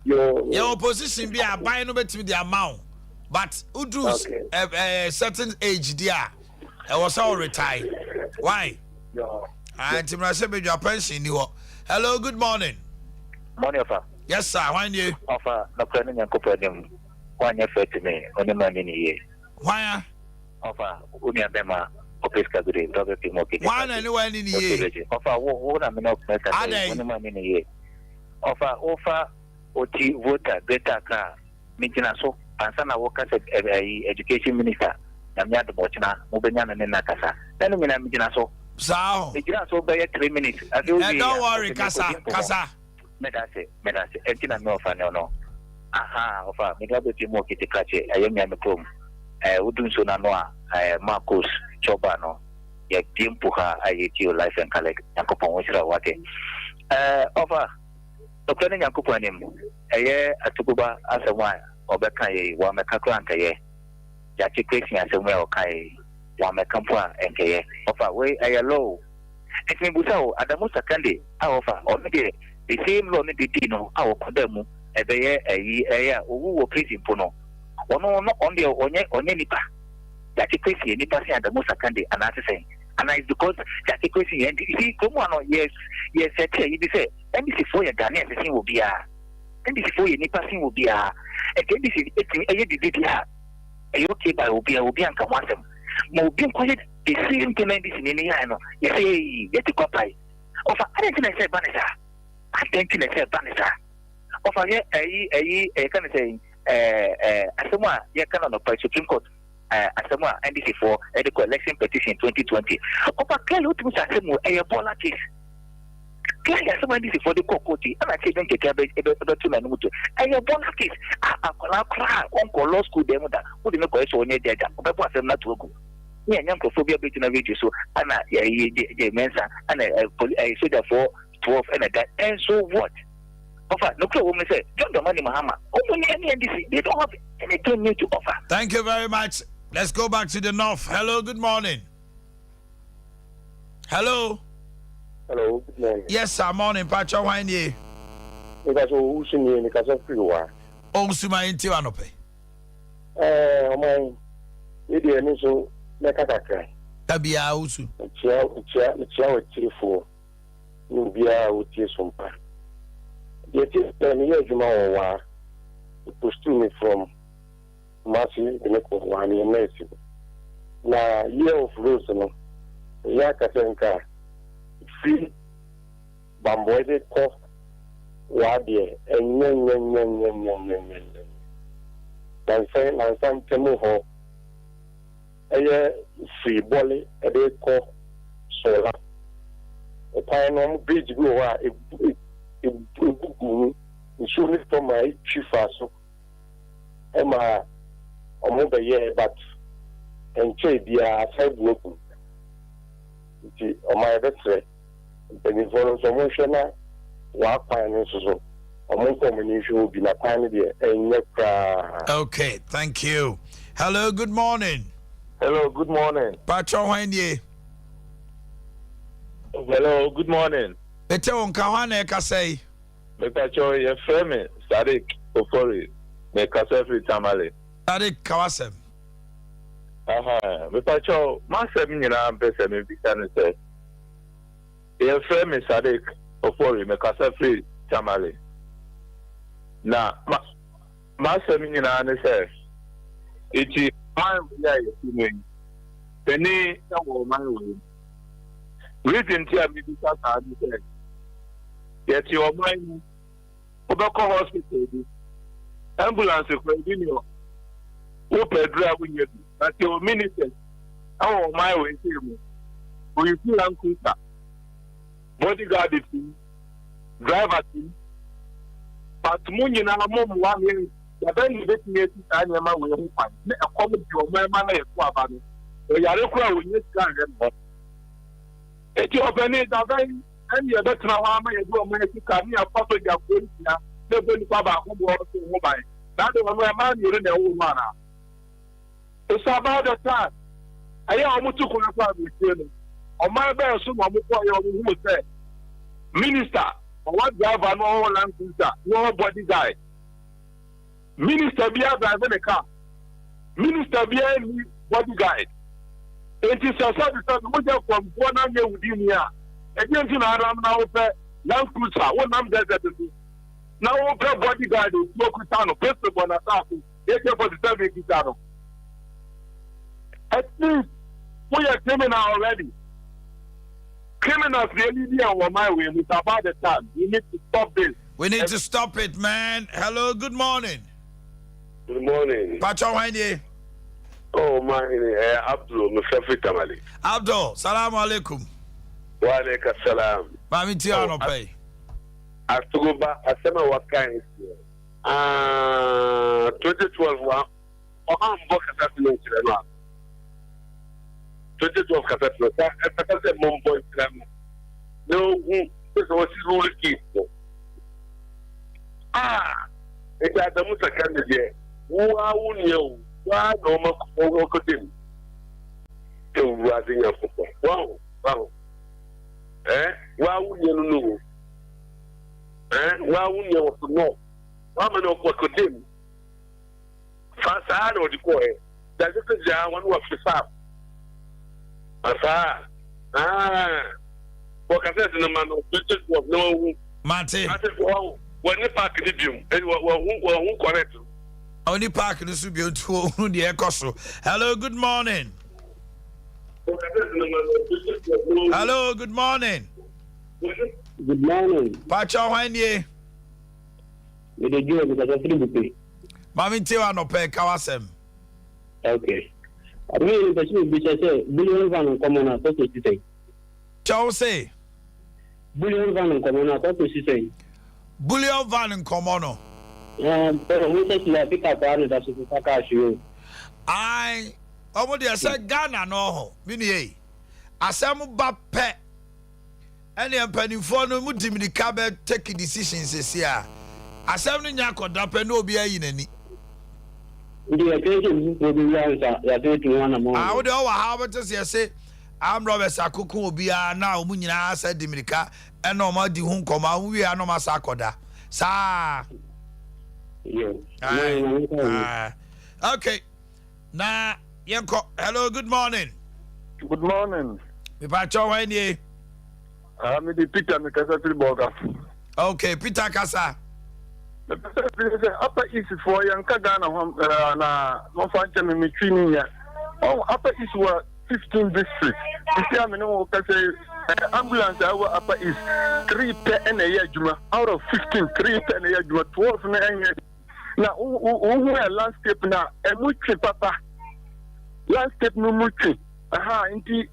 Yɛwɔ position bi a aban no bɛtumi de ama wo but woduru eh, certain age di a ɛwɔ sɛ wo retire. Why? Ah, nti mmarahyɛbadwa pension ni hɔ. Hello, good morning. Morning, Ofa. Yes, sir. Hwan nie? Ofa, nokorɛ ne Nyankopɔn anim, woanyɛ fair to me, wo ne manni no yie. Hwan a? Ofa, wo nua bɛma ɔpɛ sika bi de, dɔ bɛpem wɔ kidney Hwan na ne wanni no yie? Ofa, wo, wo na me ne wo kasa yi, wo ne manni no yie. Ofa, wofa Oti Volta Greater Accra a, Me gyina so ansa na wo ka sɛ ayi education minister Nyame adom ɔkyena mo bɛ nya no ne no akasa na ne nyinaa me gyina so. Saa o. Me gyina so bɛyɛ 3 minutes afei wo Eh, wie don't a worry, ɔsɛ me kasa, kɔdi nkɔmɔ. kasa. Meda ase, meda ase. Ɛnti na me ɔfa ne ɔno. Ahaa ɔfa, me de abɛpie mu wɔ Ketekrakye, ɛyɛ mea me kurom. Eh, wo du nsuo no ano a, eh, Marcos Chɔba no, yɛ bie mpo ha a yɛtie o life and colored. Nyankopɔn wo nhyira wo wate. Eh, ɔfa. Nokorɛ ne Nyankopɔn anim, ɛyɛ atuguba asɛm a ɔbɛka yei, wammɛka koraa ankɛyɛ. Gyakye Quayson asɛm yi a ɔkaeɛ yi, wammɛka mpo a ɛnkɛyɛ. Ɔfa, wei ɛyɛ law o. Nti mebusa wo, Adamu Sakande a ɔfa, ɔno deɛ the same law no bi dii no a ɔkɔdaa mu ɛbɛyɛ ayi ɛyɛ a ɔwu wɔ prison mpo no, ɔno no ɔno deɛ ɔnyɛ ɔnyɛ nipa? Gyakye Quayson yɛ nipa sen Adamu Sakande anaase sɛn? Anaa it's because Gyakye Quayson yɛ NDC? You see, kurom ha no yɛ yɛ sɛte ayi bi sɛ NDC foɔ yɛ Ghanaians sen wɔ biara. NDC foɔ yɛ nipa sen wɔ biara. Nti NDC ɛtumi ɛyɛ biribi biara a ɛyɛ okay by obiara, obiara nka ho asɛm. Ma obi nkɔ yɛ the same thing na NDC ni no yɛaɛ no, yɛ sɛ eii yɛte kwa pae. Ɔfa adɛn nti na ɛsɛ ɛba ne saa? Adɛn nti na ɛsɛ ɛba ne saa? Ɔfa hwɛ ɛyi ɛyi yɛka ne sɛn ɛɛ ɛɛ asɛm a yɛka no anɔpa yi Supreme Court ɛɛ asɛm a NDC foɔ ɛde kɔ election petition 2020. Ɔfa clearly wotumi sɛ asɛm wɔ ɛyɛ bɔɔla case. Clearly asɛm a NDC foɔ de kɔɔ court yi ɛna sɛ ebi nketewa bɛ bɛ bɛto n'anom to. Ɛyɛ bɔɔla case a akwadaa koraa a ɔnkɔ law school dan mu da wode no kɔyɛ sɛ ɔnyɛ judge a ɔbɛbɔ asɛm no ato agu. Ne yɛnyɛ nkurɔfoɔ bi abɛgyina radio so ɛna yɛyi gye gye mɛnsa ɛna ɛ poli ɛyɛ sogyafoɔ 12 ɛna da and so what? Ɔfa nokorɛ wɔ mu ne sɛ John Dramani Mahama ɔmo ne ɛne NDC they don't have anything new to offer. Thank you very much. Let's go back to the north. Hello, good morning. Hello. Hello, good morning. Yes, sir. Morning, Pacho. Why nie? Meka sɛ owusu nie, meka sɛ firi wa. Owusu ma yɛntie wa nɔpɛ. Ɛɛ ɔman, yi deɛ me nso mɛka kakra. Dabia owusu. Mekyia mekyia mekyia w'atiefoɔ ne obiara a wotie so mpa. Deɛ tie sɛ meyɛ adwuma wɔ waa, postuu me from Kumasi de me kɔ waa meyɛ nurse. Na year of rose no, meyɛ aka sɛ nka firi bambɔe de kɔ waa deɛ ɛnyɛ nyɛ nyɛ nyɛ nyɛ nyɛ nyɛ nyɛ. Nansa nansa ntam hɔ ɛyɛ firi bɔle ɛde kɔ sola. Ɛkwan no ɔmo bridge bi wɔ hɔ a ebu ebu ebu gu mu nsuo ne tɔ ma etwi fa so ɛma ɔmo bɛyɛɛ but nkyɛn biara asan bu agu nti ɔmo ayɛ bɛsrɛ mpanyinfoɔ no nso ɔmo nhwɛ na wɔakwan no nso so ɔmo nkɔ ɔmo ani nhwɛ hɔ bi na kwan no deɛ ɛnyɛ koraa. Okay, thank you. Hello, good morning. Hello, good morning. Pacho, why nie? Hello, good morning. Mete wo nka, hwan na ɛkasa yi? Mepakyɛw, yɛfrɛ me Sadiq Ofori, mekasa firi Tamale. Sadiq, ka w'asɛm. Aha, mepakyɛw, m'asɛm nyinaa mpɛ sɛ mebisa ne sɛ, yɛfrɛ me Sadiq Ofori, mekasa firi Tamale. Na ma m'asɛm nyinaa ne sɛ, eti ɔman wei a yɛte mu yi, panin wɔ ɔman wei mu. Reason nti a mebisa saa ne sɛ, yɛte ɔman mu, wobɛkɔ hospital bi, ambulance koraa ebi ni hɔ, wopɛ aduru a wonnya bi, but yɛwɔ ministers ɛwɔ ɔman wei sei mu, oyisi Land Cruiser, bodyguard ti mu, driver ti mu, but mo nyinaa mo mmoa yɛn dabɛn na ebetumi asi saa nneɛma wei ho kwan ne ɛkɔm de ɔman ma na yɛto aba no, ɔyare koraa wɔnyɛ sika nhwɛ ne ho. Enti ɔpanin, da bɛn na yɛbɛtena hɔ ara ma yɛde ɔman sika ne yɛafa sogyafoɔ nsia na ɛbɔ nipa baako boɔ so ho ban? Na ade ɔno ɛmaa mmienu na ɛwoo no anaa? It's about the time. Ɛyɛ a wɔtu kwan kɔ aburokyire no, ɔman bɛn so na wɔkɔeɛ a wɔhuu sɛ minister, ɔwɔ driver na ɔwɔ land cruiser na ɔwɔ bodyguard? Minister biara drive ne car. Minister biara nni body guard. Enti sɛ sɛbi sɛbi woyɛ kɔmfoɔ na nyɛ wo dini a, ɛdeɛ nti na anam na wopɛ Land Cruiser, wonam desert so na wopɛ body guard otuo kuta no, pistol bɔ n'asaase, AK-47 kuta no. At least woyɛ criminal already. Criminals na ɛlidi yɛn wɔ ɔman wei mu. It's about the time. We need to stop this. We need to stop it, man. Hello, good morning. Good morning. Pacho hwan nie? Oh, my, eh, Abdul, Mr. Tamale. Abdul, salam alaikum. Wa alaikum salam. Maame ti oh, anɔpa yi. Atogoba, asɛm a waka yi ah, 2012 wa ɔambɔ kasa tene nkyerɛ no a 2012 kasa tene sa ɛfata sɛ mombɔ nkyerɛ no na ohu sɛ sɛ wɔsi rule case no ah nti Adamu Sakande deɛ wo ara wo nua o wo ara na ɔma ɔkɔda mu Awurade Nyankopɔn wahu wahu eh wo ara wo nua no no o eh wo ara wo nua wɔ so no wama no ɔkɔda mu Fa saa na ɔde kɔɛ. Dade sɛ gyaa wɔn wɔ fefam. Fa saa. Ah. Wɔ kasɛt no ma no 2012 na wahu. Mate. Mate wɔn wɔn ne park no biom. Wɔn wɔn ho correct. Ɔni park no so bio nti wɔhunu deɛ ɛkɔ so. Hello, good morning. Hello, good morning. Good morning. Pacha hwan nie? Mede Joe mekasa firi Bupe. Maame ntie wa anɔpɛ ka w'asɛm. Okay. Ɔmo yɛ nipa sɛ obisa sɛ bullion van nkɔmɔ no akɔ kɔsi sɛn? Kyɛ wo se. Bullion van nkɔmɔ no akɔ kɔsi sɛn? Bullion van nkɔmɔ no. Ɛɛ ɔmo sɛ sila pick up a na da so fefa cash yi o. Ae ɔmo deɛ sɛ Ghana no ɔho me nua yi asɛm ba pɛ. Ɛneɛ mpaninfoɔ no mo di mirika bɛ take decision sɛsi a asɛm no nya kɔda pɛ na obiara ayi n'ani. Nti yɛtwɛn sɛ obi foforɔ bɛwu ansa yɛasan atu ho anamɔn Ah anaa? wo deɛ ɔwɔ ha wobɛte sɛ yɛse armed robbers akoko obiara na wɔn nyinaa asa di mirika ɛna wɔn adi ho nkɔmmɔ a wɔn wie a na wɔn asa akɔda saa. Yo, Aye, na na nka wo. aye. Okay. Na yɛnkɔ. Hello, good morning. Good morning. Mepakyɛ hwan nie? Ah, me de Peter me kasa firi Bɔga. Okay, Peter kasa. Mepɛ sɛ firi sɛ Upper East foɔ yɛnka Ghana ho eh, na momfa nkyɛ me metwi ne nya. Oh, Upper East wɔ 15 district. Sisi a me ne wo kasa yi, eh, ambulance a ɛwɔ Upper East, 3 pɛ na ɛyɛ adwuma. Out of 15, 3 pɛ na ɛyɛ adwuma. 12 no ɛnyɛ na wohu ɛ landscape na ɛmu twe papa landscape no mu twe ɛha nti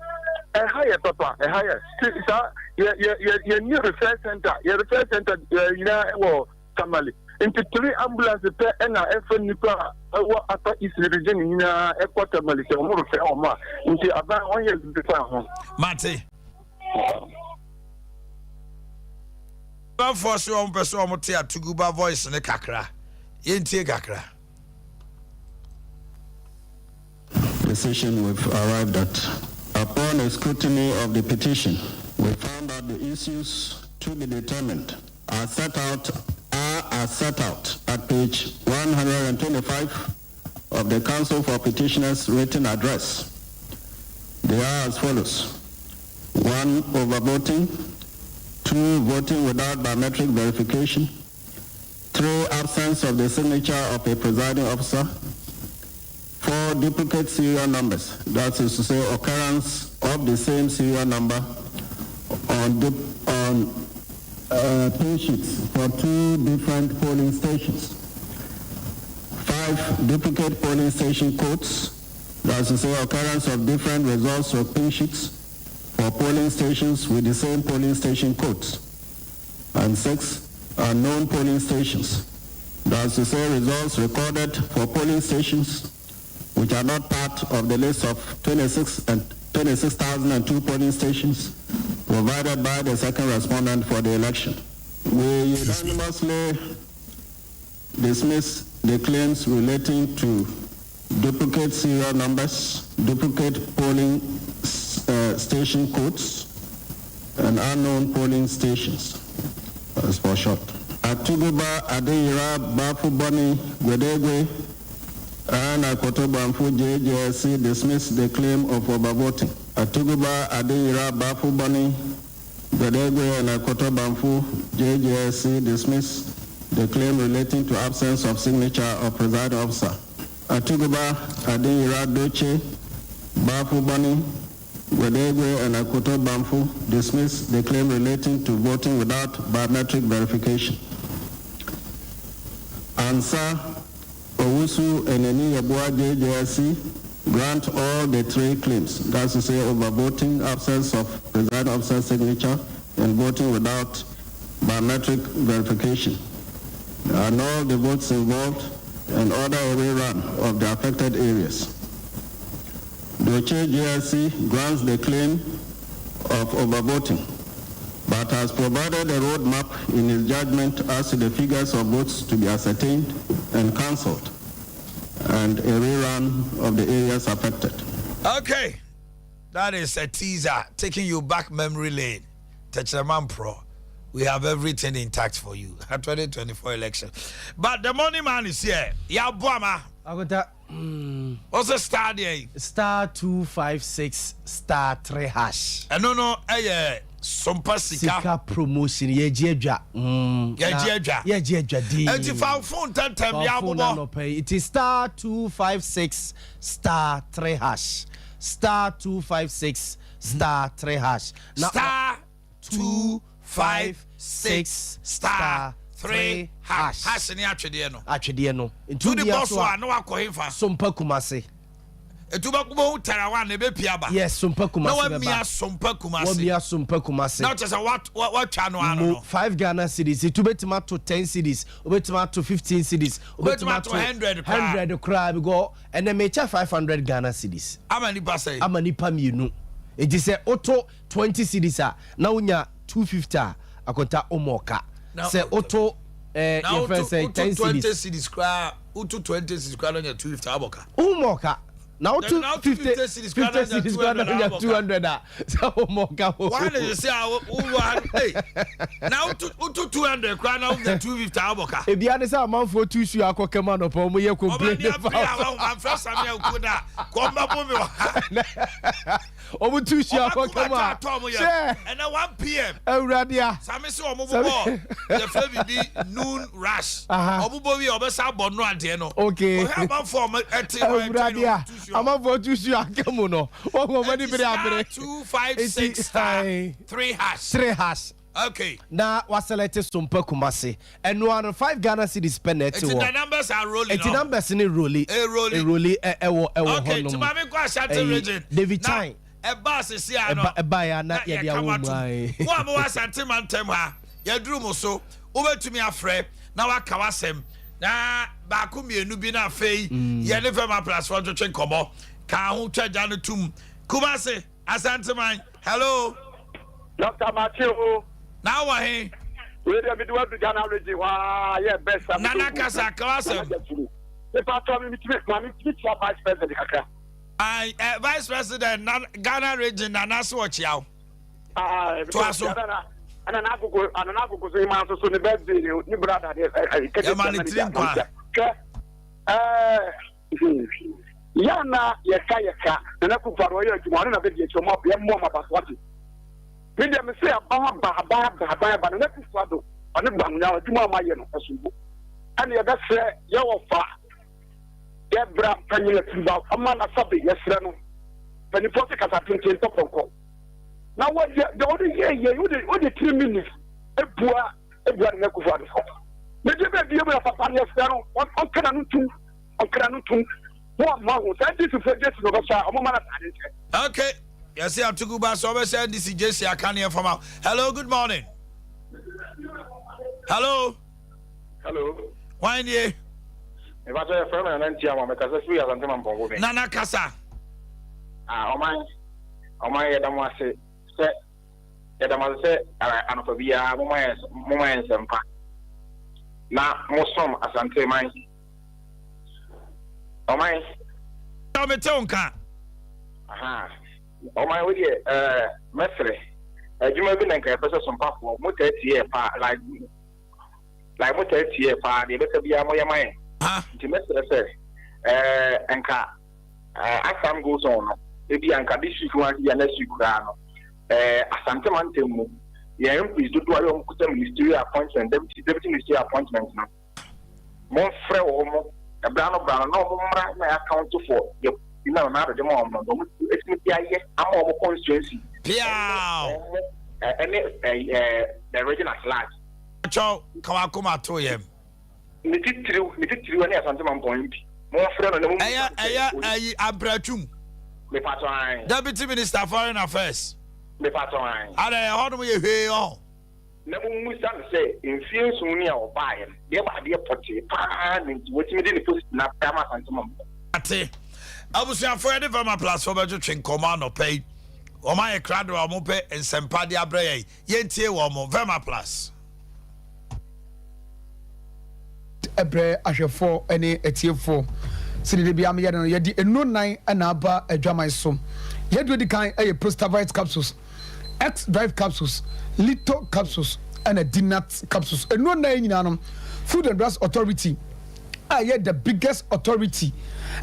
ɛha yɛ papa ɛha yɛ saa yɛ yɛ yɛ yɛ ni refer center yɛ refer center yɛ nyinaa ɛwɔ Tamale nti three ambulance pɛ ɛna ɛfɛ nipa a ɛwɔ Upper East region nyinaa ɛkɔ Tamale sɛ wɔn refɛ wɔn a nti aban wɔn yɛ bibi fa ho. Mate. Amanfoɔ se wɔn pɛ sɛ wɔn te Atuguba voice no kakra. Yɛntie kakra. Decision we've arrived at. Upon a scrutiny of the petition. We found that the issues to be determined are set out are as set out at page 125 of the Council for Petitioners written address. They are as follows. One, overvoting. Two, voting without biometric verification. Three, absence of the signature of a presiding officer. Four, duplicate serial numbers. That is to say, occurrence of the same serial number on, on pay sheets for two different polling stations. Five, duplicate polling station codes. That is to say, occurrence of different results of pay sheets for polling stations with the same polling station codes. And six, unknown polling stations. That is to say, results recorded for polling stations which are not part of the list of 26 and 26,002 polling stations provided by the second respondent for the election. We unanimously dismiss the claims relating to duplicate serial numbers, duplicate polling station codes, and unknown polling stations, as for short. Atuguba Adeyira Bafu Boni Gwedegwe and Akoto Bamfu JJSC dismissed the claim of overvoting. Atuguba Adeyira Bafu Boni Gwedegwe and Akoto Bamfu JJSC dismissed the claim relating to absence of signature of presiding officer. Atuguba Adeyira Doche Bafu Boni Gwedegwe and Akoto Bamfu dismissed the claim relating to voting without biometric verification. Answer Owusu and Eni Yeboah JJSC grant all the three claims, that's to say overvoting, absence of presiding officer signature, and voting without biometric verification. And all the votes involved and order a rerun of the affected areas. Doche JSC grants the claim of overvoting, but has provided a roadmap in his judgment as to the figures of votes to be ascertained and cancelled, and a rerun of the areas affected. Okay, that is a teaser taking you back memory lane. Techiman Pro, we have everything intact for you at 2024 election. But the money man is here. Ya Buama. Akonta. What's the star there? Star 256 star 3 hash. No, Sompa Sika. Sika promotion yɛgye adwa. Yɛgye adwa. Yɛgye adwa di. Enti fa phone tɛntɛm ya abobɔ. It is star 256 star 3 hash. Star 256 star 3 hash. Star 256 star 3 hash. Hash ni atwedeɛ no. Atwedeɛ no. Ntu di bɔ so a na wakɔ hefa. Sompa Kumase. Etu bɛ kubo tarawa na ebe pia ba. Yes, Sompa Kumase. Na wamia Sompa Kumase. Wamia Sompa Kumase. Na kyerɛ sɛ watwa no ano no. 5 Ghana cedis. Etu betuma to 10 cedis. Obetuma to 15 cedis. Obetuma to 100 kra. 100 kra because ɛnɛ mekyɛ 500 Ghana cedis. Ama nipa sɛ. Ama nipa mienu. Enti sɛ oto 20 cedis a na wonya 250 a akonta omoka. Sɛ oto your friend say 10 cedis. 20 cedis kra, utu 20 cedis kra na nya 250 aboka. Omoka. Now to 50 cedis 200 a so omoka. Why did you say hey? Now to 200 kra na wonya 250 aboka. Ebi ade say amanfo tu su akokema no pa omo ye complain. Omo ni afra samia ukuda ko mba me wa. Omo tu su akokema. And at 1 p.m. Awuradia. Sami se omo bobo. The fe bi noon rush. Omo bo wi obesa bo no ade no. Okay. O ha amanfo omo eti Awuradia. Amanfo tu su akemu no. Wo mo ni bere abere. 256 star 3 hash. 3 hash. Okay. Na waselete Sompa Kumase. And 1 5 Ghana cedis penalty. The numbers are rolling. It's numbers in rolling. Rolling. Okay. Timami kwa Ashanti region. David Chine. Eba sisi ano. Eba ya na ya dia wo mu ai. Wo am wa Ashanti mantem ha. Ya duru mo so. Obetumi afre na wa ka wasem. Na ba ko mienu bi na afei. Ye ne fema plus 1 twetwe nkomo. Ka ho twaja no tum. Kumase Ashanti man. Hello. Dr. Matthew. Now what he? We dey be do Ghana region. Wa yeah best. Nana kasa kawasem. Me pa to me me vice president kakra. I vice president Ghana region Nana so chiao. Toa so. Ɛna n'akoko ana n'akoko so ima nso so ne birthday ne ne brother de ɛ kɛse. Yɛma ne tiri nkwa. Hwɛ ɛɛ yɛn na yɛka yɛka Nana Akufo-Addo ɔyɛ adwuma ɔne na bɛdi akyi ɔmo yɛ mmɔ ɔmo aba so ate. Me deɛ me se aban aba aban aba aban aba Nana Akufo-Addo ɔne Bawumia adwuma a ɔmo ayɛ no ɛso bo ɛna yɛbɛsrɛ yɛwɔ fa yɛ bra panyin afiriba ɔma n'asabe yɛsrɛ no mpanimfoɔ se kasa tenten tɔ pɔnkɔ. Na wɔyɛ deɛ wɔde yɛ yɛ wode wode tiri minutes ebua ebua ne n'akufo adofo ne deɛ bɛɛ bie mu na papa ne ɛsrɛ no ɔnka n'ano ntum ɔnka n'ano ntum mo amma ho saa ndc fo gyesi na ɔbɛhyɛ a ɔmo ma no ataade nkyɛ. Okay, yɛse atugu ba sɛ ɔbɛhyɛ ndc gyesi aka ne ɛfam a. Hello, good morning. Hello. Hello. Hwan nie? Mepa kyɛ yɛfrɛ me Nana Ntiama mekasa firi Asante Mampɔnko bɛn. Nana kasa. Ah, ɔman. Ɔman yɛda mo ase sɛ yɛda mo ase sɛ anɔpa biara moma yɛn moma yɛn nsɛmpa na mosom Asante man. Ɔman. Ɔ mete wo nka. Aha. Ɔman wo deɛ ɛɛ mɛsrɛ adwuma bi na nka yɛpɛ sɛ sompafoɔ mo taa tie yɛ paa like like mo taa tie yɛ paa deɛ ɛbɛka biara moyɛ ma yɛn nti mɛsrɛ sɛ ɛɛ nka As time goes on no, ebia anka this week ho ase bia next week koraa no, eh, Asante mantam mu, yɛn MPs dodoɔ a yɛ wɔn kuta ministerial appointment, deputy, deputy ministerial appointment no, momfrɛ wɔn mo, ɛbra no bra no, na wɔn mmra na yɛ account for the na na adede ma wɔn no, na wɔn etumi de ayɛ ama wɔn constituency. Piaw! Ɛne ɛɛ the region at large. Kyɛw, ka wakoma to yɛm. Ne titiriw, ne titiriw ne Asante Mampɔn MP. Momfrɛ no na mommisa Ɛyɛ no sɛ ɛyɛ ɔyi. ɛyi Ampratwum. Mepatɔ ae. Deputy Minister Foreign Affairs. Mepatɔ ae. Adɛ ɛhɔnom yɛ hwee ɔho. Na mommisa no sɛ mfie nson ni a ɔbaeɛ no, deɛ ɛbɔ adeɛ pɔtee paa na nti watumi de ne post no abrɛ ama Asante Mampɔn. Ate. Abusuafoɔ yɛde Vama Plus foɔ bɛtwetwe nkɔmmɔ anɔpa yi. Wɔn ayɛ krado a wɔpɛ nsɛmpa de abrɛ yɛn. Yɛntie wɔn. Vama Plus. brɛ ahwɛfoɔ ne atiefoɔ. Sɛdeɛ da biara meyɛ no no, yɛde nnuro nnan na aba adwaman so. Yɛn aduro di kan yɛ Prostavite capsules, X-Drive capsules, Lito capsules ɛna Dinat capsules. Nnuro nnan yi nyinaa no, Food and Drugs Authority a ɛyɛ the biggest authority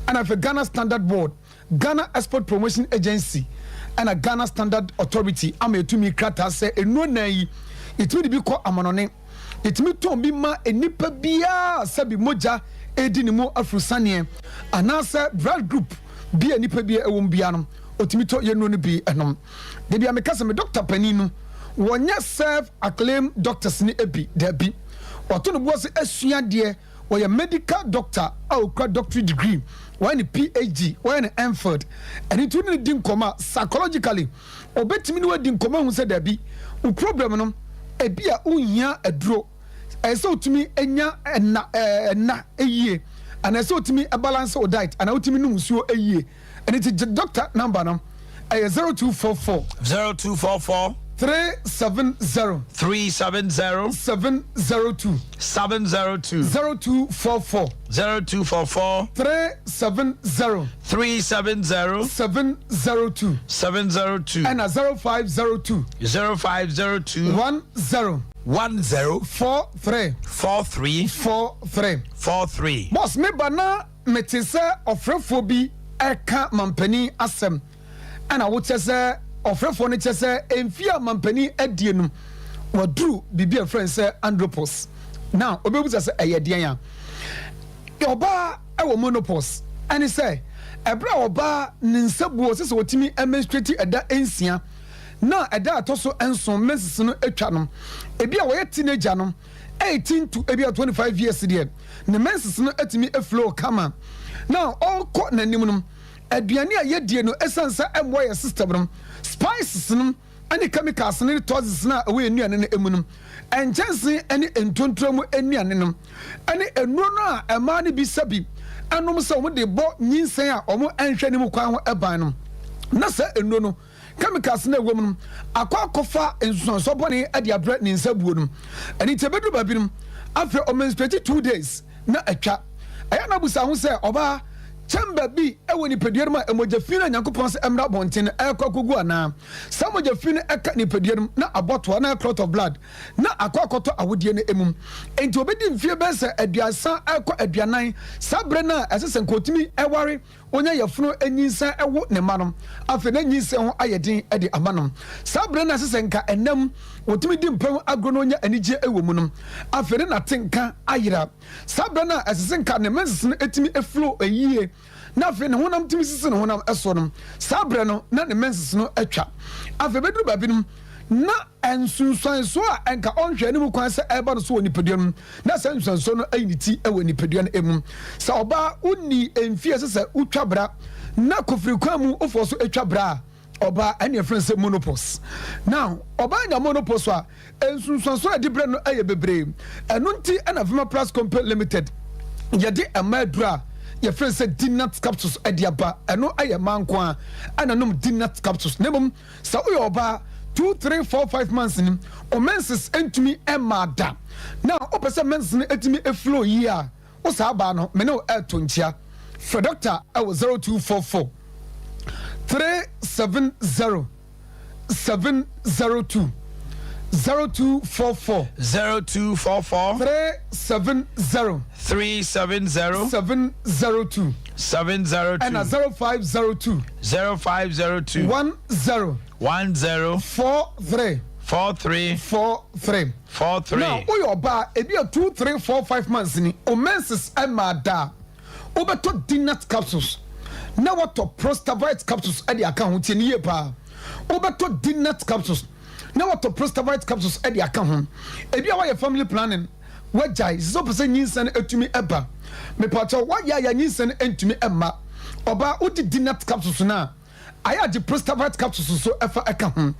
ɛna afei Ghana Standard Board Ghana Export Promotion Agency ɛna Ghana Standard Authority ama yɛtumi krataa sɛ nnuro nan yi yɛtumi de bi kɔ amanɔne, yɛtumi tɔn bi ma nnipa biara sɛbi mogya ɛredi ne mu afurusaneɛ anaasɛ blood group bi a nnipa bi ɛwɔ mu biara no ɔtumi tɔ yɛn nnuro no bi nom. Da bi a meka sɛ me dɔkta panin no wɔnyɛ self acclaimed doctors no bi, daabi, wato ne bo ase asua adeɛ. Ɔyɛ medical doctor a okura doctorate degree, wayɛ ne PhD, wayɛ no MPhil. Ɛno nti wo ne no di nkɔmmɔ a, psychologically, ɔbɛtumi ne wo adi nkɔmmɔ ahu sɛ daabi, wo problem no, ebia wonhia aduro, ɛsɛ sɛ wotumi nya nna, nna yie, anaa ɛsɛ sɛ wotumi balance wo diet, anaa wotumi nom nsuo yie. Ɛno nti gye doctor number no, ɛyɛ 0244. 0244. 370. 370. 702. 702. 0244. 0244. 370. 370. 702. 702. Ɛna 0502. 0502. 10. 10. 43. 43. 43. 43. Boss, me ba na. Mete sɛ ɔfrɛfoɔ bi reka mampanin asɛm, ɛna wokyɛ sɛ ɔfrɛfoɔ no kyɛ sɛ mfie a mampanin adie no, waduru biribi a ɛfrɛ no sɛ andropause. Now, obɛbusa sɛ ɛyɛ deɛn a? Ɔbaa wɔ menopause, ɛne sɛ ɛberɛ a ɔbaa ne nsa buo sɛ sɛ ɔtumi menstruate ɛda nsia na ɛda a ɛtɔ so nson menses no atwa no, ebi a wɔyɛ teenager no, 18 to ebi a 25 years deɛ ne menses no atumi aflow kama na ɔrekɔ n'anim no aduane a yɛdie no ɛsiane sɛ ɛmmoa yɛ system no spices no ne chemicals no ne toxins no a ɛwɔ yɛn nnuane no mu no nkyɛnse ne ntontoro mu nnuane no ne nnuro no a mmaa no bi sɛbi ɛnom sɛ wɔn de bɔ nyinsɛn a wɔn nhwɛ ne mu kwan ho ban no na sɛ nnuro no chemicals no a ɛwɔ mu no akɔ akɔfa nsunsuansoɔ bɔne de abrɛ ne nsa buo no. Ɛno nti ɛbɛduru baabi no, afei ɔmenstruate 2 days na atwa. Ɛyɛ na abusa ho sɛ ɔbaa Chamber bi wɔ nipadua no mu a mogya fi no a Nyankopɔn sɛ ɛmmra abɔnten no ɛrekɔ akɔgu anaa? Saa mogya fi no ɛka nipadua no mu na abɔtoa na clot of blood na akɔ akɔtɔ awodeɛ no mu. Enti ɔbɛdi mfeɛ bɛyɛ sɛ aduasa rekɔ aduanan saa berɛ no a ɛsɛ sɛ nka ɔtumi ware, ɔnya yafunu nyinsɛn wo ne mma no. Afei na nyinsɛn ho ayɛ den de ama no. Saa berɛ no a ɛsɛ sɛ nka ɛnam ɔtumi di mpa mu agorɔ na ɔnya anigyeɛ wɔ mu no, afei na n'atenka ayera. Saa berɛ no a ɛsɛ sɛ nka ne menses no tumi flow yie na afei ne honam tumi sisi ne honam soɔ no, saa berɛ no na ne menses no atwa. Afei bɛduru baabi no, na nsunsuansoɔ a nka ɔnhwɛ anim kwan sɛ ɛreba no so wɔ nipadua no mu, na saa nsunsuansoɔ no ayi ne ti wɔ nipadua no mu. Sɛ ɔbaa wonni mfie a ɛsɛ sɛ wotwa bra na kofiri kwan mu wofoɔ so twa bra a, ɔbaa ɛne ɛfrɛ no sɛ monopause. Now ɔbaa nya monopause a, nsunsuanso a ɛde brɛ no yɛ bebree. Ɛno nti ɛna Vema Plus Company Limited yɛde mmaa aduro a yɛfrɛ no sɛ Dinat capsules ɛde aba. Ɛno ɛyɛ mmaa nko a ɛna nom Dinat capsules. Na mmom sɛ woyɛ ɔbaa 2, 3, 4, 5 months ni o menses ntumi mmaa da. Now wopɛ sɛ menses no ɛtumi flow yie a, Wo saa baa no me ne wo ɛɛto nkyea. Frɛ dɔkta ɛwɔ 0244 370 702 0244 0244 370 370 702 702 ɛna 0502 0502 10 10 43 43 43 43. Now woyɛ ɔbaa ebi a 2 3 4 5 months ni o menses ɛmaa da a wobɛtɔ Dinat capsules na watɔ Prostavite capsules ɛde aka ho. Tie ne yie paa, wobɛtɔ Dinat capsules na watɔ Prostavite capsules ɛde aka ho. Ebi a wayɛ family planning wagyae sɛ wopɛ sɛ nyinsɛn atumi ɛba, mepakyɛw wayɛ a yɛ nyinsɛn ntumi ɛmma. Ɔbaa wodi Dinat capsules no a ayɛ agye Prostavite capsules nso ɛfa ɛka ho.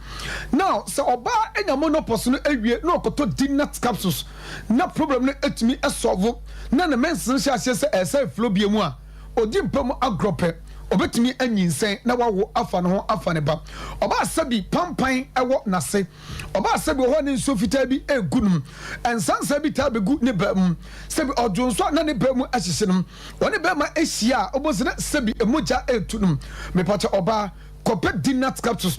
Now sɛ ɔbaa anya monopause no awie na ɔkɔtɔ Dinat capsules na problem no atumi ɛsɔvo na ne menses no hyɛ aseɛ sɛ ɛsɛ flow bie mu a, ɔdi mpa mu agorɔ pɛ ɔbɛtumi anyinsɛn na wawo afa ne ho afa ne ba. Ɔbaa sɛbi pampan ɛwɔ n'ase, ɔbaa sɛbi wɔ hɔ ne nsuo fitaa bi ɛgu no, nsansa bi taa bɛgu ne ba mu, sɛbi ɔdwo nso a na ne ba mu ahyehye no. Wɔne bɛrima ahyia a, wobɛhu sɛ na sɛbi mogya retu no. Mepakyɛ ɔbaa, kɔpɛ Dinat capsules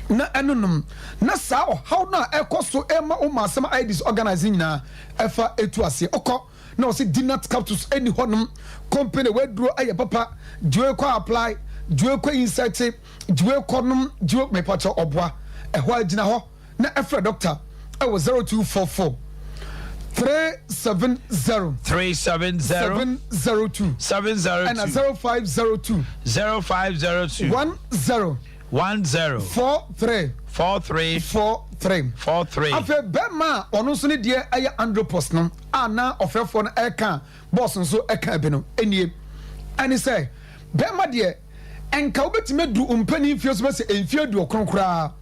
na ɛnonom, na saa ɔhaw no a ɛkɔ so ɛma wo ma asɛm ayɛ disorganized no nyinaa ɛfa ɛtu aseɛ. Wokɔ na wɔse Dinat capsules ɛni hɔnom, company waduro ɛyɛ papa, gyewe kɔ apply, gyewe kɔ insert, gyewe kɔ nom, gyewe, mepakyɛ ɔboa, ɛhɔ a gyina hɔ. na ɛfrɛ dɔkta ɛwɔ 0244 370 370 702 702 ɛna 0502 0502 10 10 43 43 43 43. Afei bɛrima a ɔno nso ne deɛ ɛyɛ andropos no a na ɔfrɛfoɔ no ɛka bɔs nso ɛka bi no nie, ɛne sɛ bɛrima deɛ Nka wobɛtumi aduru wo mpanin mfeɛ so bɛsɛ mfeɛ aduokron koraa.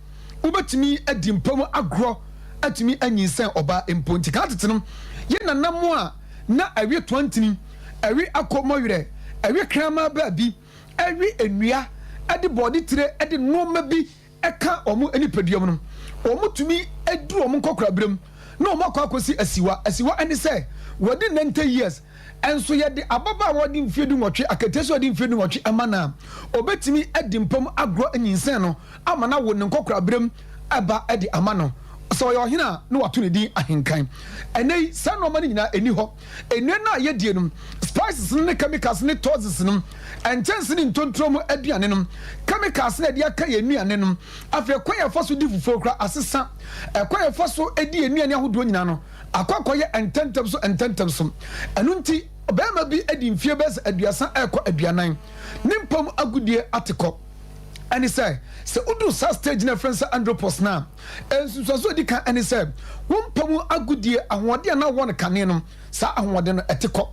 Wobɛtumi adi mpa mu agorɔ atumi anyinsɛn ɔbaa mpo. Nti kan tete no, yɛn nana mo a na ɛwe toantini, ɛwe akɔmmɔwerɛ, ɛwe kraman baabi, ɛwe nnua, ɛde bɔɔde tire, ɛde nnoɔma bi ka wɔn nipadua mu no, wɔtumi duru wɔn nkɔkoraberɛ mu na wɔn akɔ akɔsi asiwa. Asiwa ne sɛ wɔadi 90 years, nso yɛde ababaawa a ɔde mfeɛ dunwɔtwe, akataasia a ɔde mfeɛ dunwɔtwe ma no a, ɔbɛtumi adi mpa mu agorɔ anyinsɛn no ama no awo ne nkɔkoraberɛ mu ba de ama no. Sɛ ɔyɛ ɔhene a, na wato ne din ahenkan. Ɛnnɛ yi, saa nnoɔma no nyinaa ɛnni hɔ. Nnuane no a yɛdie no, spices no ne chemicals ne toxins no, nkyɛnse ne ntontrom mu aduane no, chemicals no a yɛde aka yɛn nnuane no, afei kwan a yɛfa so di fufuo koraa asesa. Ɛkwan a yɛfa so di yɛn nnuane ahodoɔ nyinaa no, akɔ akɔyɛ ntɛmntɛm so ntɛmntɛm so. Ɛno nti, ɔbarima bi adi mfeɛ bɛyɛ sɛ 30 rekɔ 40, ne mpa mu agodie ate kɔ. Ɛne sɛ, sɛ woduru saa stage no a yɛfrɛ no sɛ andropause no a, Nsunsuanso a edi kan ne sɛ, wo mpa mu agodie, ahoɔden a na wowɔ no kane no, saa ahoɔden no, ɛte kɔ.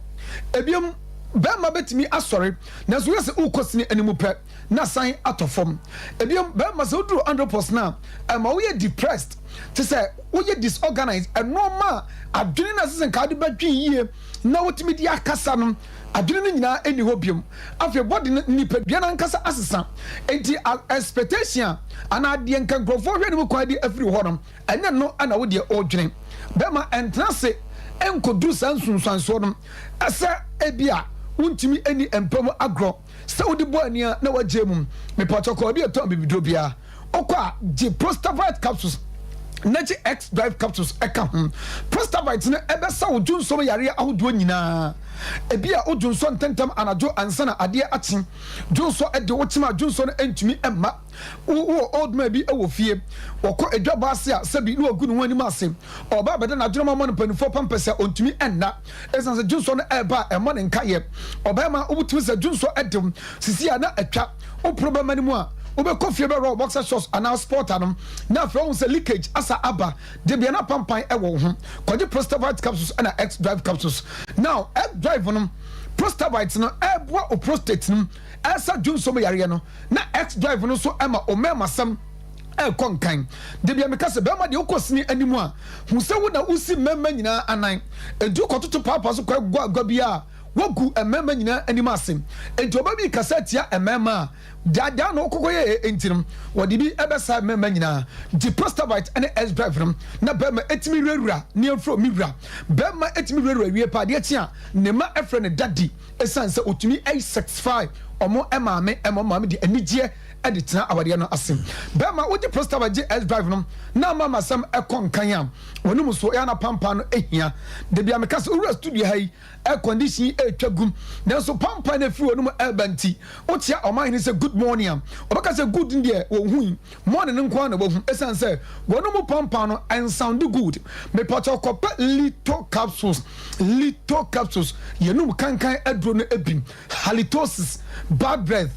Ebiem, barima betumi asɔre, nanso woyɛ sɛ worekɔ sini anim pɛ, na asan atɔ fam. Ebiem, barima, sɛ woduru andropause no a, ɛma woyɛ depressed, te sɛ woyɛ disorganized, nneɛma a adwene no a ɛsɛ sɛ nka wode bɛdwen yie na wotumi de akasa no, adwene no nyinaa nni hɔ biom. Afei body no, nipadua no ankasa asesa. Enti expectation a anaa deɛ nka nkurɔfoɔ hwɛ no mu kwan de afiri hɔ no, ɛnyɛ no na wo deɛ wodwene. Bɛma ɛntena ase nkɔduru saa nsunsuansoɔ no sɛ ebia. Wontumi nni mpa mu agorɔ sɛ wode bɔ ani a na woagyae mu. Mepakyɛw kɔ baabi a yɛtɔn abibiduro biara. Wokɔ a, gye Prostavite capsules na gye X-Drive capsules ka ho. Prostavite no bɛsa wo dwonsɔ mu yareɛ ahodoɔ nyinaa. Ebia wo dwonsɔ ntɛmntɛm anadwo ansa na adeɛ akye. Dwonsɔ de wo kyem a dwonsɔ no ntumi mma. Wo wowɔ old man bi wɔ fie, wɔkɔ adwabɔ ase a sɛbi na wagu ne ho anim ase. Ɔba abɛda n'adwenem ama no mpanimfoɔ pampɛs a ɔntumi nna. Ɛsiane sɛ dwonsɔ no ɛreba a ɛmmɔ ne nkayɛ. Ɔbarima wobɛtumi sɛ dwonsɔ de wo sisi a na atwa. Woporo bɛma no mu a, wobɛkɔ fie bɛworɔ wo boxer shorts anaa sporter no na afei woahu sɛ leakage asa aba. Debea no apampan wɔ wo ho. Kɔgye Prostavite capsules ɛna X-Drive capsules. Now X-Drive no, Prostavite no ɛreboa wo prostate no ɛresa dwonsɔ mu yareɛ no na X-Drive no nso ɛma wo mmɛɛmasɛm ɛrekɔ nkan. Debea meka sɛ bɛɛma deɛ wokɔ sini anim a, hu sɛ wo na wosi mmɛɛma nyinaa anan. Enti wokɔtoto paapaa so kɔ gua gua biara a, Woagu mmarima nyinaa anim ase. Enti ɔba bi rekasa atia mmarima a, daadaa na ɔkɔkɔyɛeɛ enti no, wɔde bi bɛsae mmarima nyinaa. Nti Prostavite ne S-Drive no, na barima tumi wurawura ne afuro me wura. Barima tumi wurawura wie paa, adeɛ kye a, ne mma frɛ no daddy ɛsiane sɛ ɔtumi satisfy wɔn maame ma wɔn maame de anigyeɛ de tena awadeɛ no ase. Barima wogye Prostavite gye S-Drive no na ama masɛm kɔ nkan a, wɔnom so ɛyɛ a na pampan no hia. Da biara meka sɛ wowura studio ha yi, Air condition yi retwa gu, nanso pampan na efiri wɔn mu reba nti, wokyea ɔmanhene sɛ good morning a, ɔbɛka sɛ good no deɛ wɔnhui, morning no nko ara na wahu, esiane sɛ wɔn mu pampan no ɛnsoundi good. Mepakyɛw kɔpɛ Lito capsules, Lito capsules, yɛnum kankan aduro no bi, halitosis, bad breath.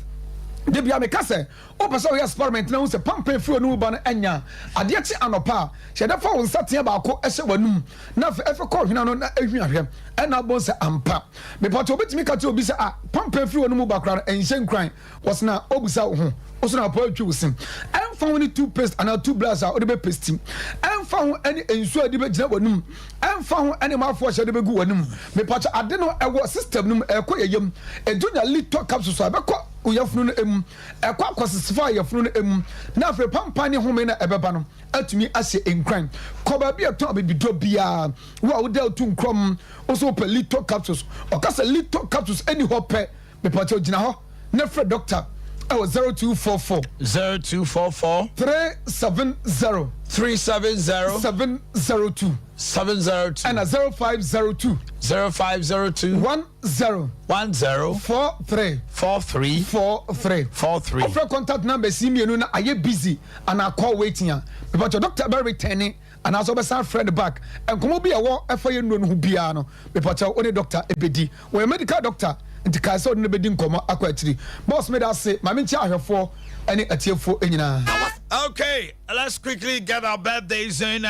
Da biara meka sɛ, wopɛ sɛ woyɛ experiment na hu sɛ pampan efiri wɔn mu ba no anya a, adeɛ kye anɔpa a, hyɛ da fa wo nsateaa baako hyɛ w'anum na afei ɛfɛ kɔ hwene ano na ehwia hwɛ ɛna abɔ sɛ ampa. Mepatɔ obetumi ka kyerɛ obi sɛ ah pampa firi wɔn mu ba koraa no ɛnhyɛ nkuran wɔsena obusa wo ho woso na apɔ atwi wo se. Ɛmfa ho ne toothpaste anaa toothbrush a wode bɛ paste, ɛmfa ho ɛne nsuo a yɛde bɛgyina w'anum, ɛmfa ho ɛne mouthwash a yɛde bɛgu w'anum. Mepatɔ ade no ɛwɔ system no mu ɛkɔ yɛ yam. Edu nya litɔ capsules a ɛbɛkɔ wo yafunu no mu, ɛkɔ akɔsesefa yafunu no mu na afei pampa ne home na ɛbɛba no. atumi ahyɛ nkuran. Kɔ baabi a ɛtɔn abibiduro biara. Wo a woda otu nkorɔm, wo nso wopɛ Lito capsules. Ɔka sɛ Lito capsules ɛni hɔ pɛ, mepakyɛw gyina hɔ na frɛ dɔkta ɛwɔ 0244. 0244. 370. 370. 702. 702. Ɛna 0502. 0502. 1. 0. 10. 4 3. 4 3. 4 3. 4 3. Wofrɛ contact numbers yi mmienu na ayɛ busy anaa call waiting a, mepakyɛw doctor bɛ return anaasɛ ɔbɛsan afrɛ no back. Nkɔmmɔ bi a ɛwɔ ɛfa yɛn nnuro no ho biara no, mepakyɛw wo ne doctor bɛdi. Wɔyɛ medical doctor nti kae sɛ wode no bɛdi nkɔmmɔ akɔ akyiri. Boss meda ase, ma menkyia ahwɛfoɔ ne atiefoɔ nyinaa. Okay, let's quickly get our birthdays in.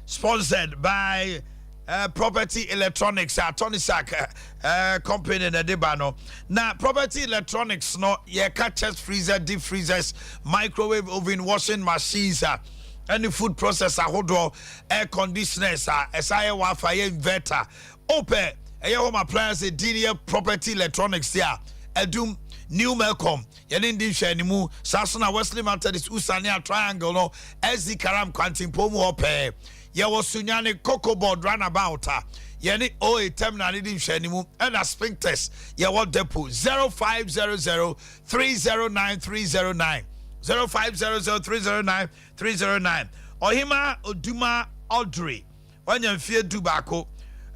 Sponsored by uh, Property Electronics, uh, Tony Sack uh, uh, company na de ba no. Na Property Electronics no, yɛka chest freezer, deep freezers, microwave oven, washing machines, uh, any food processor ahodoɔ, air conditioners, uh, ɛsa yɛ wafa, yɛ inverter. Opɛ, ɛyɛ home appliance, din yɛ Property Electronics a, ɛdum New Melcom, yɛne ndi nhwɛanimu, saa so na Wesley Methodist Usane a Triangle no, SZ Karam Kwantimpɔ mu hɔ pɛɛ. Yɛwɔ Sunyani Cocoa Board Runabout a yɛne OA Terminal no di nhwɛanimu ɛna Sphincters yɛwɔ Depot 0500 309 309 0500 309 309 Ɔhemaa Oduma Audrey wanya mfeɛ du baako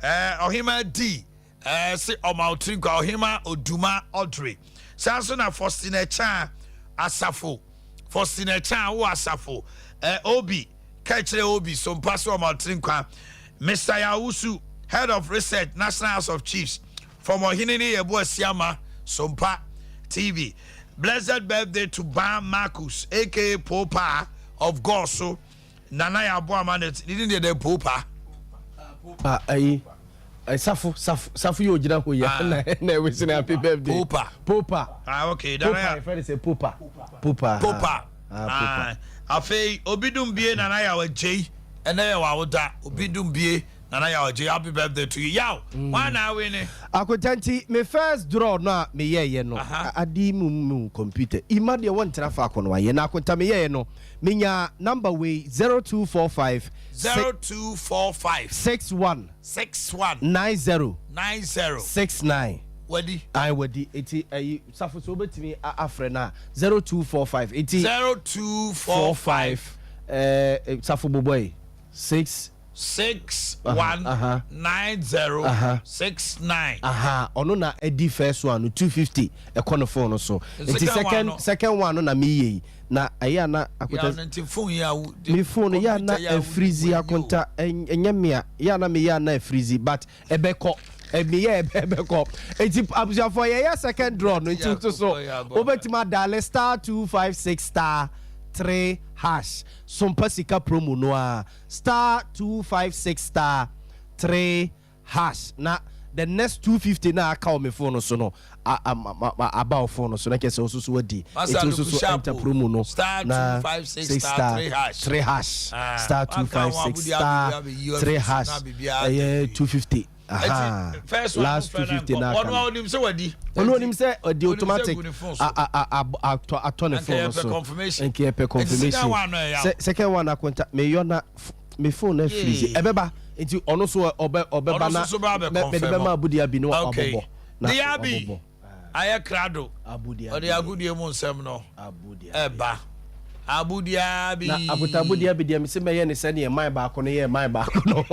ɛɛ Ɔhemaa D Ɛɛ se ɔma wo tiri nkwa Ɔhema Oduma Audrey. Saa nso na Faustina Ɛkyaa Asafo Faustina Ɛkyaa wo Asafo ɛɛ Obi ka kyerɛ Obi Sompa se ɔma wo tiri nkwa. Mister Yawusu Head of Research National House of Chiefs from Ɔhene ne Yɛbo Asiama Sompa TV. Blessed birthday to Baa Marcus aka Poopaa of Goso. Nana yɛ aboa ama ne ne din deɛ dɛ Poopaa. Poopaa ayi. Safo safo safo yɛ ogyina hɔ yi ah. na na ɛwɔ si na happy birthday. Popa. Popa. Ah okay. Dana ya. Popa yɛfrɛ no sɛ popa. Popa. Popa. Ah popa. Ah, afei obi dum bie nana yaw agyei ɛnɛ yɛ wawoda obi dum bie nana yaw agyei happy birthday to you yaw. Mm. Wɔn na awe ne. Akonta nti me first draw no a meyɛɛyɛ no ade mu mu computer ima deɛ wɔntena faako no ayɛ na akonta meyɛɛyɛ no menya number wei 0245 0245 61 61 90 90 69. Wadi. Ae wadi eti ɛyi safo sɛ wobɛtumi afrɛ no a 0245 eti. 0245. Ɛɛ safo bobɔ yi 6. 6 1 9 0 6 9. Aha ɔno na adi first one no 250 ɛkɔ ne phone no so nti second second one no na meyɛ yi na ɛyɛ ana akota. Nti phone yi a wo. Me phone yɛ ana ɛfirizi akonta ɛnyɛ mea yɛ ana meyɛ ana ɛfirizi but ɛbɛkɔ meyɛ ɛbɛkɔ nti abusuafoɔ yɛyɛ second draw no nti nso so wobɛtumi adial *256*3# Sompa sika promo no a *256*3# na the next 250 na aka wɔ me phone no so no aba wo phone no so na kyerɛ sɛ wo so so wadi nti wo so so enter promo no na 6*3# *256*3# ɛyɛ 250. Aha last 250 na aka no ɔno onim sɛ ɔdi automatic atɔ atɔ ne phone no so nka yɛpɛ confirmation. Second one akonta meyɔ na me phone na freeze ɛbɛba nti ɔno so ɔbɛ ɔbɛba na mɛde bɛma abudi abi no ɔbɔbɔ na ɔbɔbɔ ayɛ krado ɔde agodie mu nsɛm no ɛba abudi abi na abuta abudi abi deɛ mesi mɛyɛ ne sɛdeɛ man baako no yɛ man baako no.